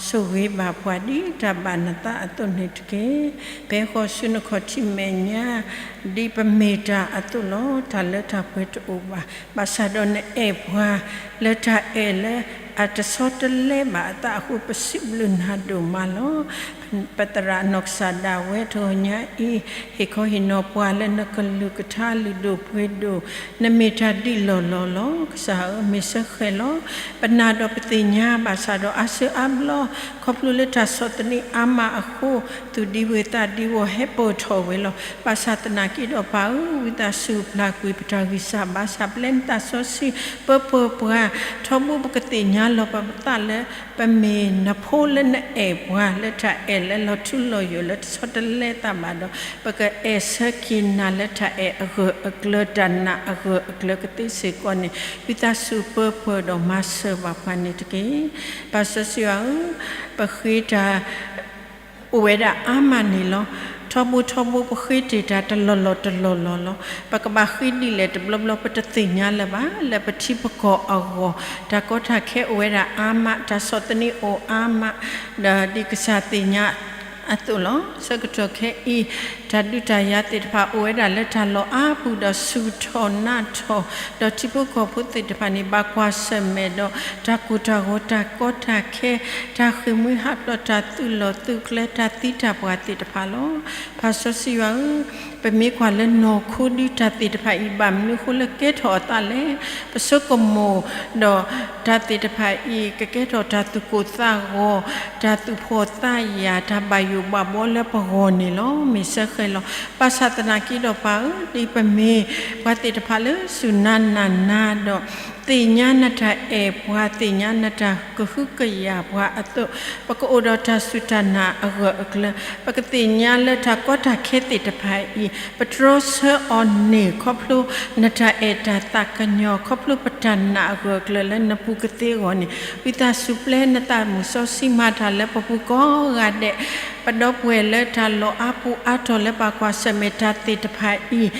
ဆိၣ်ဂ့ၤဘၣ်ပှၤဒ်တၢ်ဘၣ်နသးအသိးန့ၣ်တက့ၢ်. ပဟဲဃီၤဆူနခီၣ်ထံးမဲာ်ညါ ဒ်ပမ့ၢ်တၢ်အသိးလီၤ. တၢ်လၢတၢ်ပှဲၤတအိၣ်ဘၣ်, ဘၣ်ဆၣ်ဒီးနအဲၣ်ပှၤလၢတၢ်အဲၣ်လၢအတဆီတလဲဘၣ်အသးအဃိ ပစံးဘျုးနၤဒိၣ်မးလီၤ. ပသရၣ်နီၢ်ကစၢ်ဒၣ်ဝဲတဂီၤညါအံၤ ဟ့ၣ်ခီဟ့ၣ်နီၤပှၤလၢနကလုၢ်ကထါလုၢ်ဒိၣ်ပှ့ၤဒိၣ်, နမ့ၢ်တၢ်ဒ်လီၢ်လီၢ်လီၤ. ကစၢ်ဧၢ, မ့ၢ်စၢဃဲၤလီၤ. ပနာ်ဒီးပသ့ၣ်ညါ ဘၣ်ဆၣ်ဒီးအါဆၢအါဘျီ ခီဖျိလၢတၢ်ဆီၣ်သနံးအါမးအဃိ သူၣ်ဒံဝ့ၢ်သးဒံဝီၤ ဟဲပၢၢ်ထီၣ်ဝဲလီၤ. ဘၣ်ဆၣ်သနာ်က့ဒီးပၢ်ဧၢ, ဝံသးစူၤပျၢ်ကွံာ်ပတၢ်ဂံၢ်စၢ်ဘါစၢ် ပျဲနသးစီဆှံပၢပၢၤပှၤ, ထီဘိပကသ့ၣ်ညါလီၤပသးလၢ ပမ့ၢ်နဖိလၢနအဲၣ်ပှၤ လၢတၢ်အဲၣ်လၢလီၤထူလီၤယိာ် လၢတဆီတလဲသးဘၣ်ဒီး ပကအဲၣ်ဆၢက့ၤနၤလၢတၢ်အဲၣ်အဂၢၢ်အကျၢၤ တၢ်နာ်အဂၢၢ်အကျၢၤကသ့စ့ၢ်ကီးန့ၣ် ဝံသးစူၤပၢပၢၤဒီးမၤစၢၤဘၣ်ပှၤန့ၣ်တက့ၢ်. ပၢ်စီဆှံယွၤဧၢ, ပဃ့တၢ် အိၣ်ဝဲဒၣ်အါမးန့ၣ်လီၤ. ထီဘိထီဘိပဃ့တ့ၢ်တၢ်တလီၢ်လီၢ်တလီၢ်လီၢ်လီၤ. ပကဘၣ်ဃ့ဒ်လဲၣ်တဘျီဘျီ ပတသ့ၣ်ညါလၢၤဘၣ်. လၢပထံပကီၢ်အဂီၢ် တၢ်ကီတၢ်ခဲအိၣ်ဝဲဒၣ်အါမး, တၢ်ဆီၣ်သနံးအိၣ်အါမး, ဒီးဒ်ကစၢ်သ့ၣ်ညါအသိးလီၤ. ဆၢကတီၢ်ခဲအံၤ တၢ်ဒုးတၢ်ယၤသ့ၣ်တဖၣ် အိၣ်ဝဲဒၣ်လၢတၢ်လီၢ်အါပူၤဒီး ဆူၣ်ထီၣ်နးထီၣ်, ဒီးထံဖိကီၢ်ဖိသ့ၣ်တဖၣ်န့ၣ် ဘၣ်ကွၢ်ဆၢၣ်မဲာ်ဒီး တၢ်ကိၢ်တၢ်ဂီၤ တၢ်ကီတၢ်ခဲ, တၢ်ဃ့ၢ်မှံဟးဖျိး, တၢ်သုးလီၢ်သုးကျဲ, တၢ်သံတၢ်ပှၢ်သ့ၣ်တဖၣ်လီၤ. ပၢ်စီဆှံယွၤဧၢ, ပမ့ၢ်ကွၢ်လၢနီၢ်ခိဒု တၢ်သ့ၣ်တဖၣ်အံၤ ဘၣ်မနုၤအဃိလၢကဲထီၣ်အသးလဲၣ်. ပဆိကမိၣ်ဒီး တၢ်သ့ၣ်တဖၣ်အံၤ ကကဲထီၣ်တၢ်သူၣ်ကိၢ်သးဂီၤ, တၢ်သူၣ်ဖှီၣ်သးယာ်, တၢ်ဘၣ်ယိၣ်ဘၣ်ဘှီလၢပဂီၢ်န့ၣ်လီၤ. မ့ၢ်စၢဃဲၤလီၤ. ဘၣ်ဆၣ်သနာ်က့ဒီးပၢ်ဧၢ, ဒ်ပမ့ၢ်ပှၤသ့ၣ်တဖၣ်လၢစူၢ်နၤနာ်နၤဒီး သ့ၣ်ညါနတၢ်အဲၣ်ပှၤ, သ့ၣ်ညါနတၢ်ကဟုကယာ်ပှၤအသိး, ပကအိၣ်ဒီးတၢ်စူၢ်တၢ်နာ်အဂၢၢ်အကျၢၤ, ပကသ့ၣ်ညါလၢတၢ်ကီတၢ်ခဲသ့ၣ်တဖၣ်အံၤ ပတြီဆၢအီၤန့ၣ် ခီဖျိနတၢ်အဲၣ်တၢ်သးကညီၤ, ခီဖျိပတၢ်နာ်အဂၢၢ်အကျၢၤလၢနပူၤကသ့အဂီၢ်န့ၣ် ဝံသးစူၤပျဲနသးမုၢ်စီဆှံမၤတၢ်လၢပပူၤကိးဂၤဒဲး, ပဒီပုၢ်ဝဲၢ်လၢတၢ်လီၢ်အါပူၤအါတီၢ်လၢဘၣ်ကွၢ်ဆၢၣ်မဲာ်တၢ်သ့ၣ်တဖၣ်အံၤ,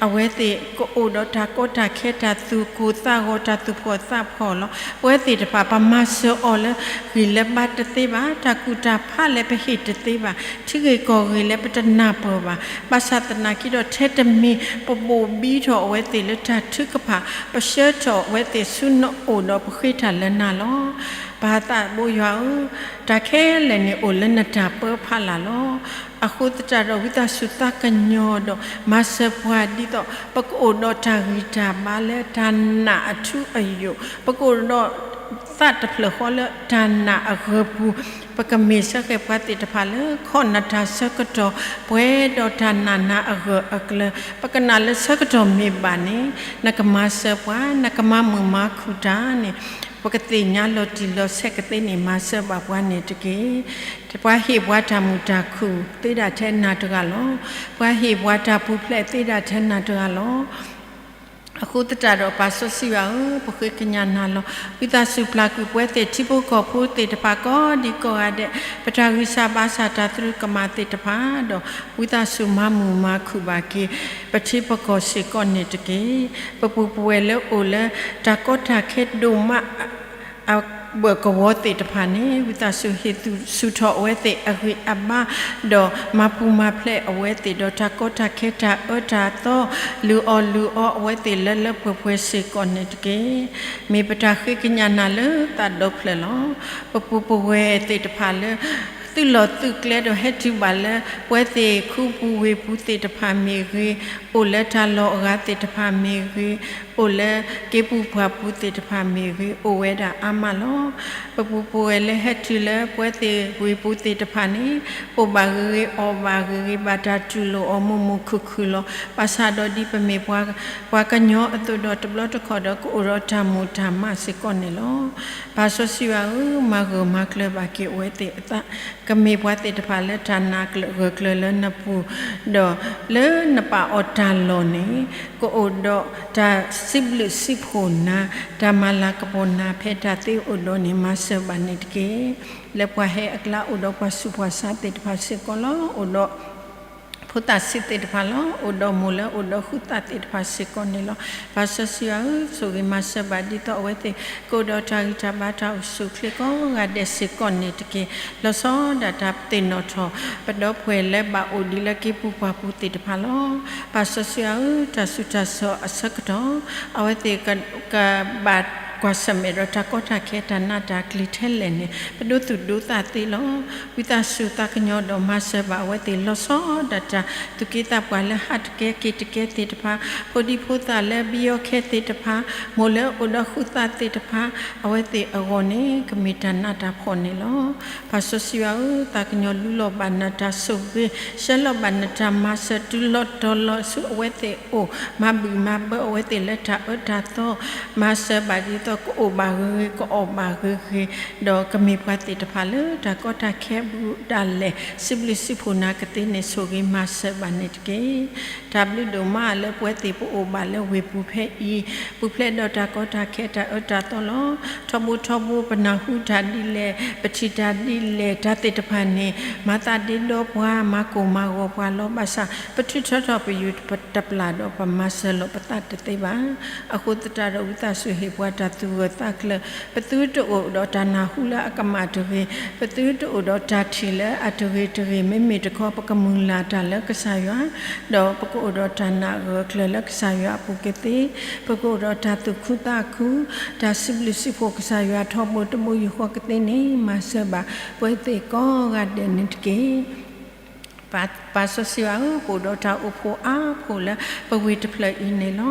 အဝဲသ့ၣ်ကအိၣ်ဒီးတၢ်ကီတၢ်ခဲ, တၢ်သူၣ်ကိၢ်သးဂီၤ, တၢ်သူၣ်ဖှီၣ်သးဖှီၣ်လီၤ. ပဝဲသ့ၣ်တဖၣ် ပမၤစၢၤအီၤလၢဂံၢ်လၢဘါတသ့ဘၣ်, တၢ်ကူၣ်တၢ်ဖးလၢပဟ့ၣ်တသ့ဘၣ်, ထံဂ့ၢ်ကီၢ်ဂ့ၢ်လၢပတနၢ်ပၢၢ်ဘၣ်. ဘၣ်ဆၣ်သနာ်က့ဒီး ထဲတမံၤပဘိၣ်ဘံထီၣ်အဝဲသ့ၣ်လၢတၢ်ထုကဖၣ်, ပဆှၢထီၣ်အဝဲသ့ၣ်ဆူနအိၣ်ဒီးပဃ့တၢ်လၢနၤလီၤ. ပၢ်သးဘိယွၤဧၢ, တၢ်ခဲလၢာ်န့ၣ်အိၣ်လၢနတၢ်ပၢဖးလၢ်လီၤ. အဃိသတးဒီး ဝံသးစူၤသးကညီၤဒီး မၤစၢၤပှၤဒ်သိး ပကအိၣ်ဒီးတၢ်ဂံၢ်တၢ်ဘါလၢတၢ်နာ်အထူအယိာ်, ပကအိၣ်ဒီးသးတဖျၢၣ်ဃီလၢတၢ်နာ်အဂၢၢ်ပူၤ, ပကမ့ၢ်စၢဃဲၤပှၤသ့ၣ်တဖၣ်လၢ ခီၣ်နတၢ်ဆၢကတီၢ် ပှဲၤဒီးတၢ်နာ်နၤအဂၢၢ်အကျၢၤ, ပကနာ်လၢဆၢကတီၢ်မ့ၢ်ဘၣ်န့ၣ် နကမၤစၢၤပှၤ, နကမၤမုာ်မၤခုၣ်တၢ်န့ၣ် ပကသ့ၣ်ညါလီၤတံၢ်လီၤဆဲးကသ့န့ၣ် မၤစၢၤဘၣ်ပှၤန့ၣ်တက့ၢ်. ပှၤဟ့ၣ်ပှၤတၢ်မုာ်တၢ်ခုၣ်သ့ဒၣ်ထဲနၤတဂၤလီၤ. ပှၤဟ့ၣ်ပှၤတၢ်ပူၤဖျဲးသ့ဒၣ်ထဲနၤတဂၤလီၤ. အဃိသတးဒီး ပၢ်စီဆှံယွၤဧၢ, ပဃ့ကညးနၤလီၤ. ဝံသးစူၤပျၢ်ကွံာ်ပဝဲသ့ၣ်ထံဖိကီၢ်ဖိသ့ၣ်တဖၣ်ကိးဒံကိးဂၤဒဲး, ပတၢ်ဂံၢ်စၢ်ဘါစၢ်တၢ်သရူးကမၣ်သ့ၣ်တဖၣ်ဒီး ဝံသးစူၤမၤမုာ်မၤခုၣ်ဘၣ်က့ၤ ပထံပကီၢ်စ့ၢ်ကီးန့ၣ်တက့ၢ်. ပပုၢ်ပဝဲၢ်လၢအိၣ်လၢတၢ်ကီတၢ်ခဲဒိၣ်မး အဘၢၣ်ကဝီၤသ့ၣ်တဖၣ်န့ၣ် ဝံသးစူၤဟ့ၣ်ဆူၣ်ထီၣ်အဝဲသ့ၣ်အဂံၢ်အဘါ, ဒီးမၤပူၤမၤဖျဲးအဝဲသ့ၣ်ဒီးတၢ်ကီတၢ်ခဲတၢ်အၢတၢ်သီ, လုၢ်အီၣ်လုၢ်အီအဝဲသ့ၣ်လၢလၢပှဲၤပှဲၤစ့ၢ်ကီးန့ၣ်တက့ၢ်. မ့ၢ်ပတၢ်ဃ့ကညးနၤလၢသးဒီဖျၢၣ်လီၤ. ပပုၢ်ပဝဲၢ်သ့ၣ်တဖၣ်လၢ သုးလီၢ်သုးကျဲဒီးဟဲတုၤဘၣ်လၢ ပှဲၤသ့ၣ်ခူပူၤဝ့ၢ်ပူၤသ့ၣ်တဖၣ်မ့ၢ်ဂ့ၤ, အိၣ်လၢတၢ်လီၢ်အဂၤသ့ၣ်တဖၣ်မ့ၢ်ဂ့ၤ, အိၣ်လၢက့ၤပူၤပှၢ်ပူၤသ့ၣ်တဖၣ်မ့ၢ်ဂ့ၤ, အိၣ်ဝဲဒၣ်အါမးလီၤ. ပပူၤပဝဲၢ်လၢဟဲတုၤလၢပှဲၤသ့ၣ်ဝ့ၢ်ပူၤသ့ၣ်တဖၣ်န့ၣ် အိၣ်ဘၣ်ဂ့ၤဂ့ၤ အီၣ်ဘၣ်ဂ့ၤဂ့ၤ ဘၣ်တၢ်တူၢ်လိာ်အီၤမုာ်မုာ်ခုၣ်ခုၣ်လီၤ. ဘၣ်ဆၣ်ဒီးဒ်ပမ့ၢ်ပှၤကညီအသိးဒီး တဘျီတခီၣ်ဒီးကအိၣ်ဒီးတၢ်မုာ်တၢ်မးစ့ၢ်ကီးန့ၣ်လီၤ. ပၢ်စီဆှံယွၤဧၢ, မၤဂၢၢ်မၤကျၢၤဘၣ်က့ၤအဝဲသ့ၣ်အသး, ကမ့ၢ်ပှၤသ့ၣ်တဖၣ်လၢတၢ်နာ်ကျၢၤဂၢၢ်ကျၢၤလၢနပူၤ, ဒီးလၢနပာ်အီၤတၢ်လီၢ်န့ၣ် ကအိၣ်ဒီးတၢ်စံးဘျုးစံးဖှိၣ်နၤ, တၢ်မၤလၤကပီၤနၤ ဖဲတၢ်သ့အိၣ်ဒီးန့ၣ် မၤစၢၤဘၣ်န့ၣ်တက့ၢ်. လၢပှၤဟဲအကျါ အိၣ်ဒီးပှၤဆူးပှၤဆါသ့ၣ်တဖၣ်စ့ၢ်ကီးလီၤ. အိၣ်ဒီး ဖိသၣ်ဆံးသ့ၣ်တဖၣ်လီၤ. အိၣ်ဒီးမိၢ်လၢအိၣ်ဒီးဃုသၣ်သ့ၣ်တဖၣ်စ့ၢ်ကီးန့ၣ်လီၤ. ပၢ်စီဆှံယွၤဧၢ, ဆိၣ်ဂ့ၤမၤစၢၤဘၣ်ဒ်သိးအဝဲသ့ၣ် ကအိၣ်ဒီးတၢ်ဂံၢ်တၢ်ဘါတၢ်အိၣ်ဆူၣ်အိၣ်ချ့ကိးဂၤဒဲးစ့ၢ်ကီးန့ၣ်တက့ၢ်. လီၤဆီဒၣ်တၢ်သ့ၣ်နီၣ်ထီၣ် ပဒီပုၢ်ဝဲၢ်လၢဘၣ်အိၣ်ဒံးလၢက့ၤပူၤပှၢ်ပူၤသ့ၣ်တဖၣ်လီၤ. ပၢ်စီဆှံယွၤဧၢ, တၢ်ဆူးတၢ်ဆါအဆၢကတီၢ် အဝဲသ့ၣ်က ကဘၣ်ကွၢ်ဆၢၣ်မဲာ်ဒီးတၢ်ကီတၢ်ခဲတၢ်နးတၢ်ကျံၤထဲလဲၣ်န့ၣ် ပဒိသူၣ်ဒိသးသ့လီၤ. ဝံသးစူၤသးကညီၤဒီးမၤစၢၤဘၣ်အဝဲသ့ၣ် လီၤဆီဒၣ်တၢ်သူၣ်က့သးပှၢ်လၢဟးတကဲက့ၤတကဲသ့ၣ်တဖၣ်, ဖိဒံဖိသၣ်လၢဘံယီခဲသ့ၣ်တဖၣ်, မိၢ်လၢအိၣ်ဒီးဃုသၣ်သ့ၣ်တဖၣ်, အဝဲသ့ၣ်အဂီၢ်န့ၣ် ကမ့ၢ်တၢ်နးတၢ်ဖှီၣ်န့ၣ်လီၤ. ပၢ်စီဆှံယွၤဧၢ, သးကညီၤလူလီၤဘၣ်နတၢ်ဆိၣ်ဂ့ၤ, ဆှၢလီၤဘၣ်နတၢ်မၤစၢၤ တုၤလီၤတီၤလီၤဆူအဝဲသ့ၣ်အအိၣ်, မၤဘုၣ်မၤဘၢအဝဲသ့ၣ်လၢတၢ်အၢတၢ်သီ, မၤစၢၤဘၣ်ဒ်သိး ကအိၣ်ဘၣ်ဂ့ၤဂ့ၤ ကအိၣ်ဘၣ်ဂ့ၤဂ့ၤ, ဒီးကမ့ၢ်ပှၤသ့ၣ်တဖၣ်လၢတၢ်ကီတၢ်ခဲဘူးဒၣ်လဲာ် စံးဘျုးစံးဖှိၣ်နၤကသ့န့ၣ် ဆိၣ်ဂ့ၤမၤစၢၤဘၣ်န့ၣ်တက့ၢ်. တၢ်ဘျုးဒိၣ်မးလၢပဝဲသ့ၣ်ပအိၣ်ဘၣ်လၢဝ့ၢ်ပူၤဖဲအံၤ, ပူၤဖျဲးဒီးတၢ်ကီတၢ်ခဲတၢ်အၢတၢ်သီလီၤ. ထီဘိထီဘိ ပနၢ်ဟူတၢ်ဒ်လဲၣ်, ပထံၣ်တၢ်ဒ်လဲၣ်, တၢ်သ့ၣ်တဖၣ်န့ၣ် မၤသးဒ့ဒီပှၤ, မၤကိၢ်မၤဂီၤပှၤလီၤ. ဘၣ်ဆၣ် ပထုးထီထီၣ်ပယူၤတပျၢ်ဒီး ပမၤစၢၤလီၤပသးတသ့ဘၣ်. အဃိသတးဒီး ဝံသးစူၤဟ့ၣ်ပှၤတၢ်သူၣ်ဂၢၢ်သးကျၢၤ, ပသုတအိၣ်ဒီးတၢ်နၢ်ဟူလၢအကမၣ်တဂ့ၤ, ပသုတအိၣ်ဒီးတၢ်ထံၣ်လၢအတဂ့ၤတဂ့ၤ, မ့မ့ၢ်တခီ ပကမုၢ်လၢ်တၢ်လၢကစၢ်ယွၤ, ဒီးပကအိၣ်ဒီးတၢ်နာ်ဂၢၢ်ကျၢၤလၢကစၢ်ယွၤအပူၤကသ့, ပကအိၣ်ဒီးတၢ်သူၣ်ခုသးခု, တၢ်စံးဘျုးစံးဖှိၣ်ကစၢ်ယွၤထီဘိတဘိယူၢ်ဃီကသ့န့ၣ် မၤစၢၤဘၣ်ပဝဲသ့ၣ်ကိးဂၤဒဲးန့ၣ်တက့ၢ်. ပၢ်စီဆှံယွၤဧၢ, ပအိၣ်ဒီးတၢ်အိၣ်ဖှိၣ်အါဖှိၣ်လၢပဝ့ၢ်တဖျၢၣ်အံၤန့ၣ်လီၤ.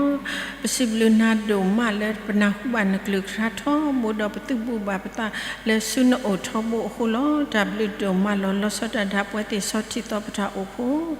ပစံးဘျုးနၤဒိၣ်မးလၢပနၢ်ဟူဘၣ်နကလုၢ်ကထါထီဘိဒီး ပသုးဘူးဘၣ်ပသးလၢဆူနအိၣ်ထီဘိအဃိလီၤ. တၢ်ဘျုးဒိၣ်မးလီၤ. လီၤဆီဒၣ်တၢ်ပဝဲသ့ၣ်ဆီထံသီပတၢ်အိၣ်ဖှိၣ်,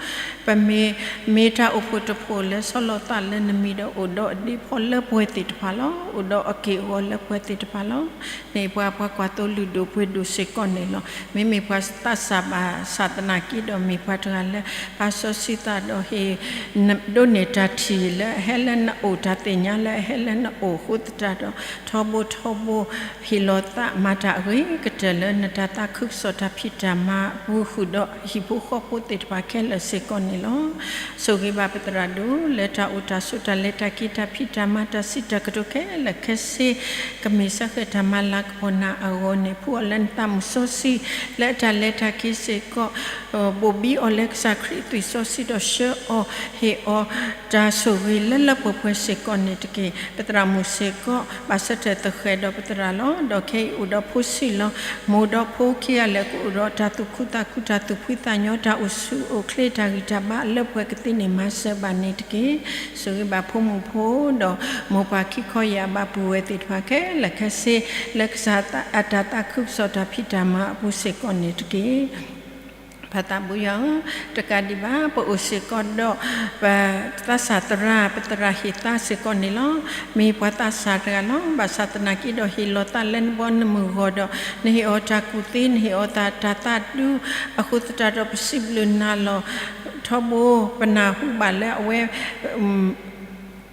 ပမ့ၢ် မ့ၢ်တၢ်အိၣ်ဖှိၣ်တဖှိၣ်လၢဆီလီၤသးလၢနမံၤဒီး အိၣ်ဒီးအဒ့ဖိလၢပှဲၤသ့ၣ်တဖၣ်လီၤ. အိၣ်ဒီးအက့ၢ်အဂီၤလၢပှဲၤသ့ၣ်တဖၣ်လီၤ. န့ၣ်ပှၤ ပှၤကွၢ်သိလုၢ်ဒိၣ်ပှ့ၤဒိၣ်စ့ၢ်ကီးန့ၣ်လီၤ. မ့မ့ၢ်ပှၤသးစၢ်ဘၣ်ဆၣ်သနာ်က့ဒီး မ့ၢ်ပှၤတဂၤလၢ ပၢ်စီဆှံသးဒီးဟ့ၣ် ဒိးန့ၢ်တၢ်ထံၣ်လၢအဟဲလၢနအိၣ်, တၢ်သ့ၣ်ညါလၢအဟဲလၢနအိၣ်အဃိသတးဒီး ထီဘိထီဘိ ဟ့ၣ်လီၤသးမၤတၢ်အဂ့ၤကတၢၢ်လၢနတၢ်သးခုကစီၣ်တၢ်ဖံးတၢ်မၤအပူၤ ဃုာ်ဒီးဟံၣ်ဖိဃီဖိသ့ၣ်တဖၣ်ခဲလၢာ်စ့ၢ်ကီးန့ၣ်လီၤ. ဆိၣ်ဂ့ၤဘၣ်ပသရၣ်ဒိၣ်လၢတၢ်အိၣ်တၢ်ဆိး တၢ်လဲၤတၢ်က့ၤ တၢ်ဖံးတၢ်မၤ တၢ်စံးတၢ်ကတိၤခဲလၢာ်ခဲဆ့ ကမ့ၢ်စၢဃဲၤတၢ်မၤလၤကပီၤနၤအဂီၢ်န့ၣ် ဖှူအီၤလၢနသးမုၢ်စီဆှံ လၢအတၢ်လဲၤတၢ်က့ၤစ့ၢ်ကီး ဘိၣ်ဘံအီၤလၢကစၢ်ခရံာ်အသွံၣ်စီဆှံဒီးဆှၢအီၤ ဟ့ၣ်အီၤတၢ်ဆိၣ်ဂ့ၤလၢလၢပှဲၤပှဲၤစ့ၢ်ကီးန့ၣ်တက့ၢ်. ပသရၣ်မုၣ်စ့ၢ်ကီး ဘၣ်ဆၢထၢၣ်သဃဲၤဒီးပသရၣ်လီၤ. ဒီးခဲအံၤအိၣ်ဒီးဖိဆံးလီၤ. မိၢ်ဒီးဖိခံဂၤလၢာ်ကအိၣ်ဒီးတၢ်သူၣ်ခုသးခု တၢ်သူၣ်ဖှံသးညီ တၢ်အိၣ်ဆူၣ်အိၣ်ချ့ တၢ်ဂံၢ်တၢ်ဘါအလၢပှဲၤကသ့န့ၣ် မၤစၢၤဘၣ်န့ၣ်တက့ၢ်. ဆိၣ်ဂ့ၤဘၣ်ဖိမုၣ်ဖိဒီး မိၢ်ပၢ်ခံခီယၢ်ဘၣ်ပုၢ်ဝဲၢ်သ့ၣ်တဖၣ်ခဲလၢာ်ခဲဆ့ လၢကစၢ်အတၢ်သးခုကစီၣ် တၢ်ဖံးတၢ်မၤအပူၤစ့ၢ်ကီးန့ၣ်တက့ၢ်. ပၢ်သးဘိယွၤဧၢ, တကးဒံးဘၣ် ပအိၣ်စ့ၢ်ကီးဒီး ပသးစၢ်သရၣ်, ပသရၣ်ဟ့ၣ်သါစ့ၢ်ကီးန့ၣ်လီၤ. မ့ၢ်ပှၤသးစၢ်တဂၤလီၤ. ဘၣ်ဆၣ်သနာ်က့ဒီး ဟ့ၣ်လီၤသးလၢနဘီနမုၢ်ဂီၤဒီး နဟ့ၣ်အီၤတၢ်ကူၣ်သ့, နဟ့ၣ်အီၤတၢ်သးဒူ အဃိသတးဒီး ပစံးဘျုးနၤလီၤ. ထီဘိ ပနၢ်ဟူဘၣ်လၢအဝဲ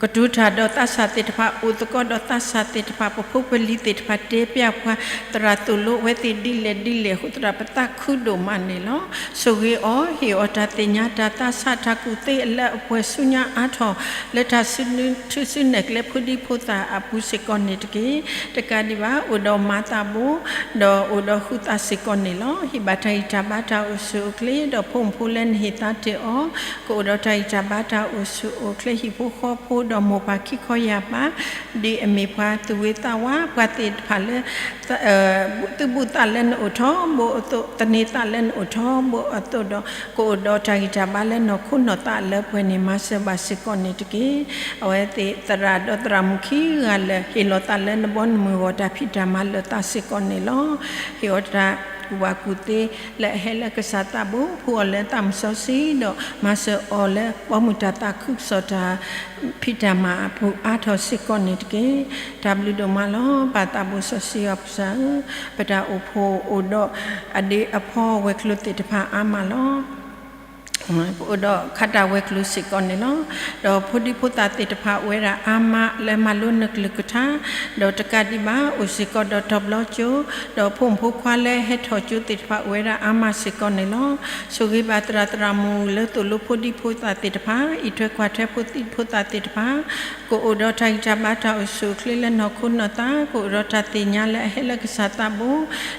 ကတိၤတၢ်ဒီးသးစၢ်သ့ၣ်တဖၣ်, အိၣ်သကိးဒီးသးစၢ်သ့ၣ်တဖၣ်, ပဖိပလံၤသ့ၣ်တဖၣ် တဲပျးပှၤ သရၣ်သိၣ်လိအဝဲသ့ၣ်ဒ်လဲၣ်ဒ်လဲၣ်အဃိသတး ပသးခုဒိၣ်မးန့ၣ်လီၤ. ဆိၣ်ဂ့ၤအီၤ, ဟ့ၣ်အီၤတၢ်သ့ၣ်ညါ တၢ်သးစၢ် တၢ်ကူၣ်သ့အလၢအပှဲၤဆူညါအါထီၣ် လၢတၢ်စုနွံထုစုနဲၣ်ကျဲ ဖိဒံဖိသၣ်အပူၤစ့ၢ်ကီးန့ၣ်တက့ၢ်. တကးဒံးဘၣ် အိၣ်ဒီးမၤသးဘိ ဒီးအိၣ်ဒီးဃုသးစ့ၢ်ကီးန့ၣ်လီၤ. ဟ့ၣ်ဘၣ်တၢ်ဂံၢ်တၢ်ဘါတၢ်အိၣ်ဆူၣ်အိၣ်ချ့ ဒီးဖိမုၣ်ဖိလၢနဟ့ၣ်သါတ့ၢ်အီၤ ကအိၣ်ဒီးတၢ်ဂံၢ်တၢ်ဘါတၢ်အိၣ်ဆူၣ်အိၣ်ချ့ ဟံၣ်ဖိဃီဖိ ဒီးမိၢ်ပၢ်ခံခီယၢ်ပၢ်, ဒ်အမ့ၢ်ပှၤသူၣ်ဂ့ၤသးဝါ ပှၤသ့ၣ်တဖၣ်လၢ သူၣ်ဘူၣ်သးလဲနအိၣ်ထီဘိအသိး, သန့ၤသးလဲနအိၣ်ထီဘိအသိးဒီး, ကအိၣ်ဒီးတၢ်ဂံၢ်တၢ်ဘါလၢနီၢ်ခိနီၢ်သးလၢပှဲၤန့ၣ် မၤစၢၤဘၣ်စ့ၢ်ကီးန့ၣ်တက့ၢ်. အဝဲသ့ၣ်သရၣ်ဒီးသရၣ်မုၣ်ခံဂၤလၢာ် ဟ့ၣ်လီၤသးလၢနဘီနမုၢ်အဂီၢ် တၢ်ဖံးတၢ်မၤလၢာ်သးစ့ၢ်ကီးန့ၣ်လီၤ. ဟ့ၣ်အီၤတၢ်ကူၣ်ဘၣ်ကူၣ်သ့လၢအဟဲလၢကစၢ်သးဘိ, ဖှူအီၤလၢသးမုၢ်စီဆှံဒီး မၤစၢၤအီၤလၢ ဘီမုၢ်တၢ်သးခုကစီၣ်တၢ် ဖံးတၢ်မၤအပူၤအါထီၣ်စ့ၢ်ကီးန့ၣ်တက့ၢ်. တၢ်ဘျုးဒိၣ်မးလီၤ. ပၢ်သးဘိစီဆှံယွၤပကစၢ်ဧၢ, ပတၢ်အိၣ်ဖှိၣ်အိၣ်ဒီးအဒ့အဖီဝဲၤကျိၤသ့ၣ်တဖၣ်အါမးလီၤ. ပအိၣ်ဒီးခးတၢ်ဝဲၤကျိၤစ့ၢ်ကီးန့ၣ်လီၤ. ဒီးဖိဒံဖိသၣ်သ့ၣ်တဖၣ်အိၣ်ဝဲဒၣ်အါမးလၢမၤလိနကလုၢ်ကထါ, ဒီးတကးဒံးဘၣ်အိၣ်စ့ၢ်ကီးဒီးတီၤဘျီကၠိ, ဒီးဖိမုၣ်ဖိခွါလၢဟဲထီၣ်ကၠိသ့ၣ်တဖၣ်အိၣ်ဝဲဒၣ်အါမးစ့ၢ်ကီးန့ၣ်လီၤ. ဆိၣ်ဂ့ၤဘၣ်သရၣ်သရၣ်မုၣ်လၢသိၣ်လိဖိဒံဖိသၣ်သ့ၣ်တဖၣ်, အံးထွဲကွၢ်ထွဲဖိဒံဖိသၣ်သ့ၣ်တဖၣ်, ကအိၣ်ဒီးတၢ်ဂံၢ်တၢ်ဘါတၢ်အိၣ်ဆူၣ်အိၣ်ချ့လၢနီၢ်ခိနီၢ်သး, ကအိၣ်ဒီးတၢ်သ့ၣ်ညါလၢအဟဲလၢကစၢ်သးဘိ,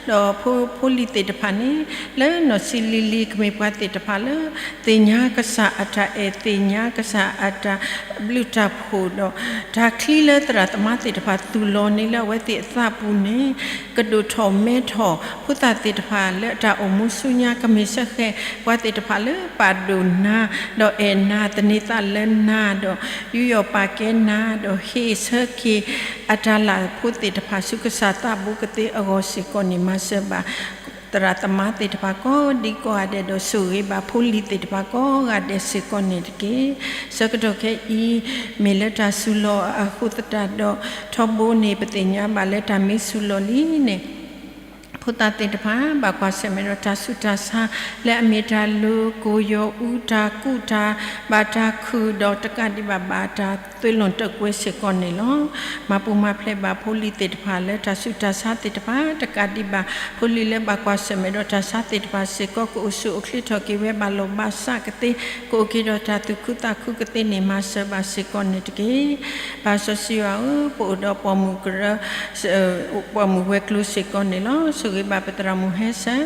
ဒီးဖိဖိလံၤသ့ၣ်တဖၣ်န့ၣ် လၢနီၢ်ဆံးလံၤလံၤကမ့ၢ်ပှၤသ့ၣ်တဖၣ်လၢ သ့ၣ်ညါကစၢ်အတၢ်အဲၣ် သ့ၣ်ညါကစၢ်အတၢ်ဘျုးတၢ်ဖှိၣ်ဒီး တၢ်ချံလၢသရၣ်သမါသ့ၣ်တဖၣ်သူၣ်လီၤန့ၢ်လၢအဝဲသ့ၣ်အသးပူၤန့ၣ် ကဒိၣ်ထီၣ်မဲထီၣ်ဖိသၣ်သ့ၣ်တဖၣ်လၢအတၢ်အိၣ်မူဆူညါ ကမ့ၢ်ဆၢဃဲၤပှၤသ့ၣ်တဖၣ်လၢပာ်ဒိၣ်နၤ ဒီးအဲၣ်နၤ သန့ၤသးလၢနၤဒီး ယူးယီၣ်ပာ်ကဲနၤဒီးဟ့ၣ်ဆၢက့ၤ အတၢ်လၢ်ဖိသ့ၣ်တဖၣ်ဆူကစၢ်သးဘိကသ့အဂီၢ်စ့ၢ်ကီးန့ၣ် မၤစၢၤဘၣ် သရၣ်သမါသ့ၣ်တဖၣ်ကိးဒံကိးဂၤဒဲးဒီးဆိၣ်ဂ့ၤဘၣ်ဖိလံၤသ့ၣ်တဖၣ်ကိးဂၤဒဲးစ့ၢ်ကီးန့ၣ်တက့ၢ်. ဆၢကတီၢ်ခဲအံၤ မ့ၢ်လၢတၢ်စူၤလီၤအဃိသတးဒီး ထီဘိန့ၣ် ပသ့ၣ်ညါဘၣ်လၢတၢ်မ့ၢ်စူၤလီၤလံန့ၣ် ဖိသၣ်သ့ၣ်တဖၣ် ဘၣ်ကွၢ်ဆၢၣ်မဲာ်ဒီးတၢ်ဆူးတၢ်ဆါ လၢအမ့ၢ်တၢ်လိၤကိၢ်ယီၤအူ တၢ်ကူးတၢ်ဘၣ်တၢ်ခုၣ်ဒီးတကးဒံးဘၣ် ဘၣ်တၢ်သ့လိာ်တၢ်ကွဲစ့ၢ်ကီးန့ၣ်လီၤ. မၤပူၤမၤဖျဲးဘၣ်ဖိလံၤသ့ၣ်တဖၣ်လၢတၢ်ဆူးတၢ်ဆါသ့ၣ်တဖၣ် တကးဒံးဘၣ် ဖိလံၤလၢဘၣ်ကွၢ်ဆၢၣ်မဲာ်ဒီးတၢ်ဆါသ့ၣ်တဖၣ်စ့ၢ်ကီး ကအိၣ်ဆူၣ်အိၣ်ချ့ထီၣ်က့ၤဝဲဘၣ်လီၢ်ဘၣ်စးကသ့ ကအိၣ်က့ၤဒီးတၢ်သူၣ်ခုသးခုကသ့န့ၣ် မၤစၢၤဘၣ်စ့ၢ်ကီးန့ၣ်တက့ၢ်. ပၢ်စီဆှံယွၤဧၢ, ပအိၣ်ဒီးပှၤမုၣ်ကရၢ ပှၤမုၣ်ဝဲၤကျိၤစ့ၢ်ကီးန့ၣ်လီၤ. ဆိၣ်ဂ့ၤဘၣ်ပသရၣ်မုၣ်ဟဲဆၢ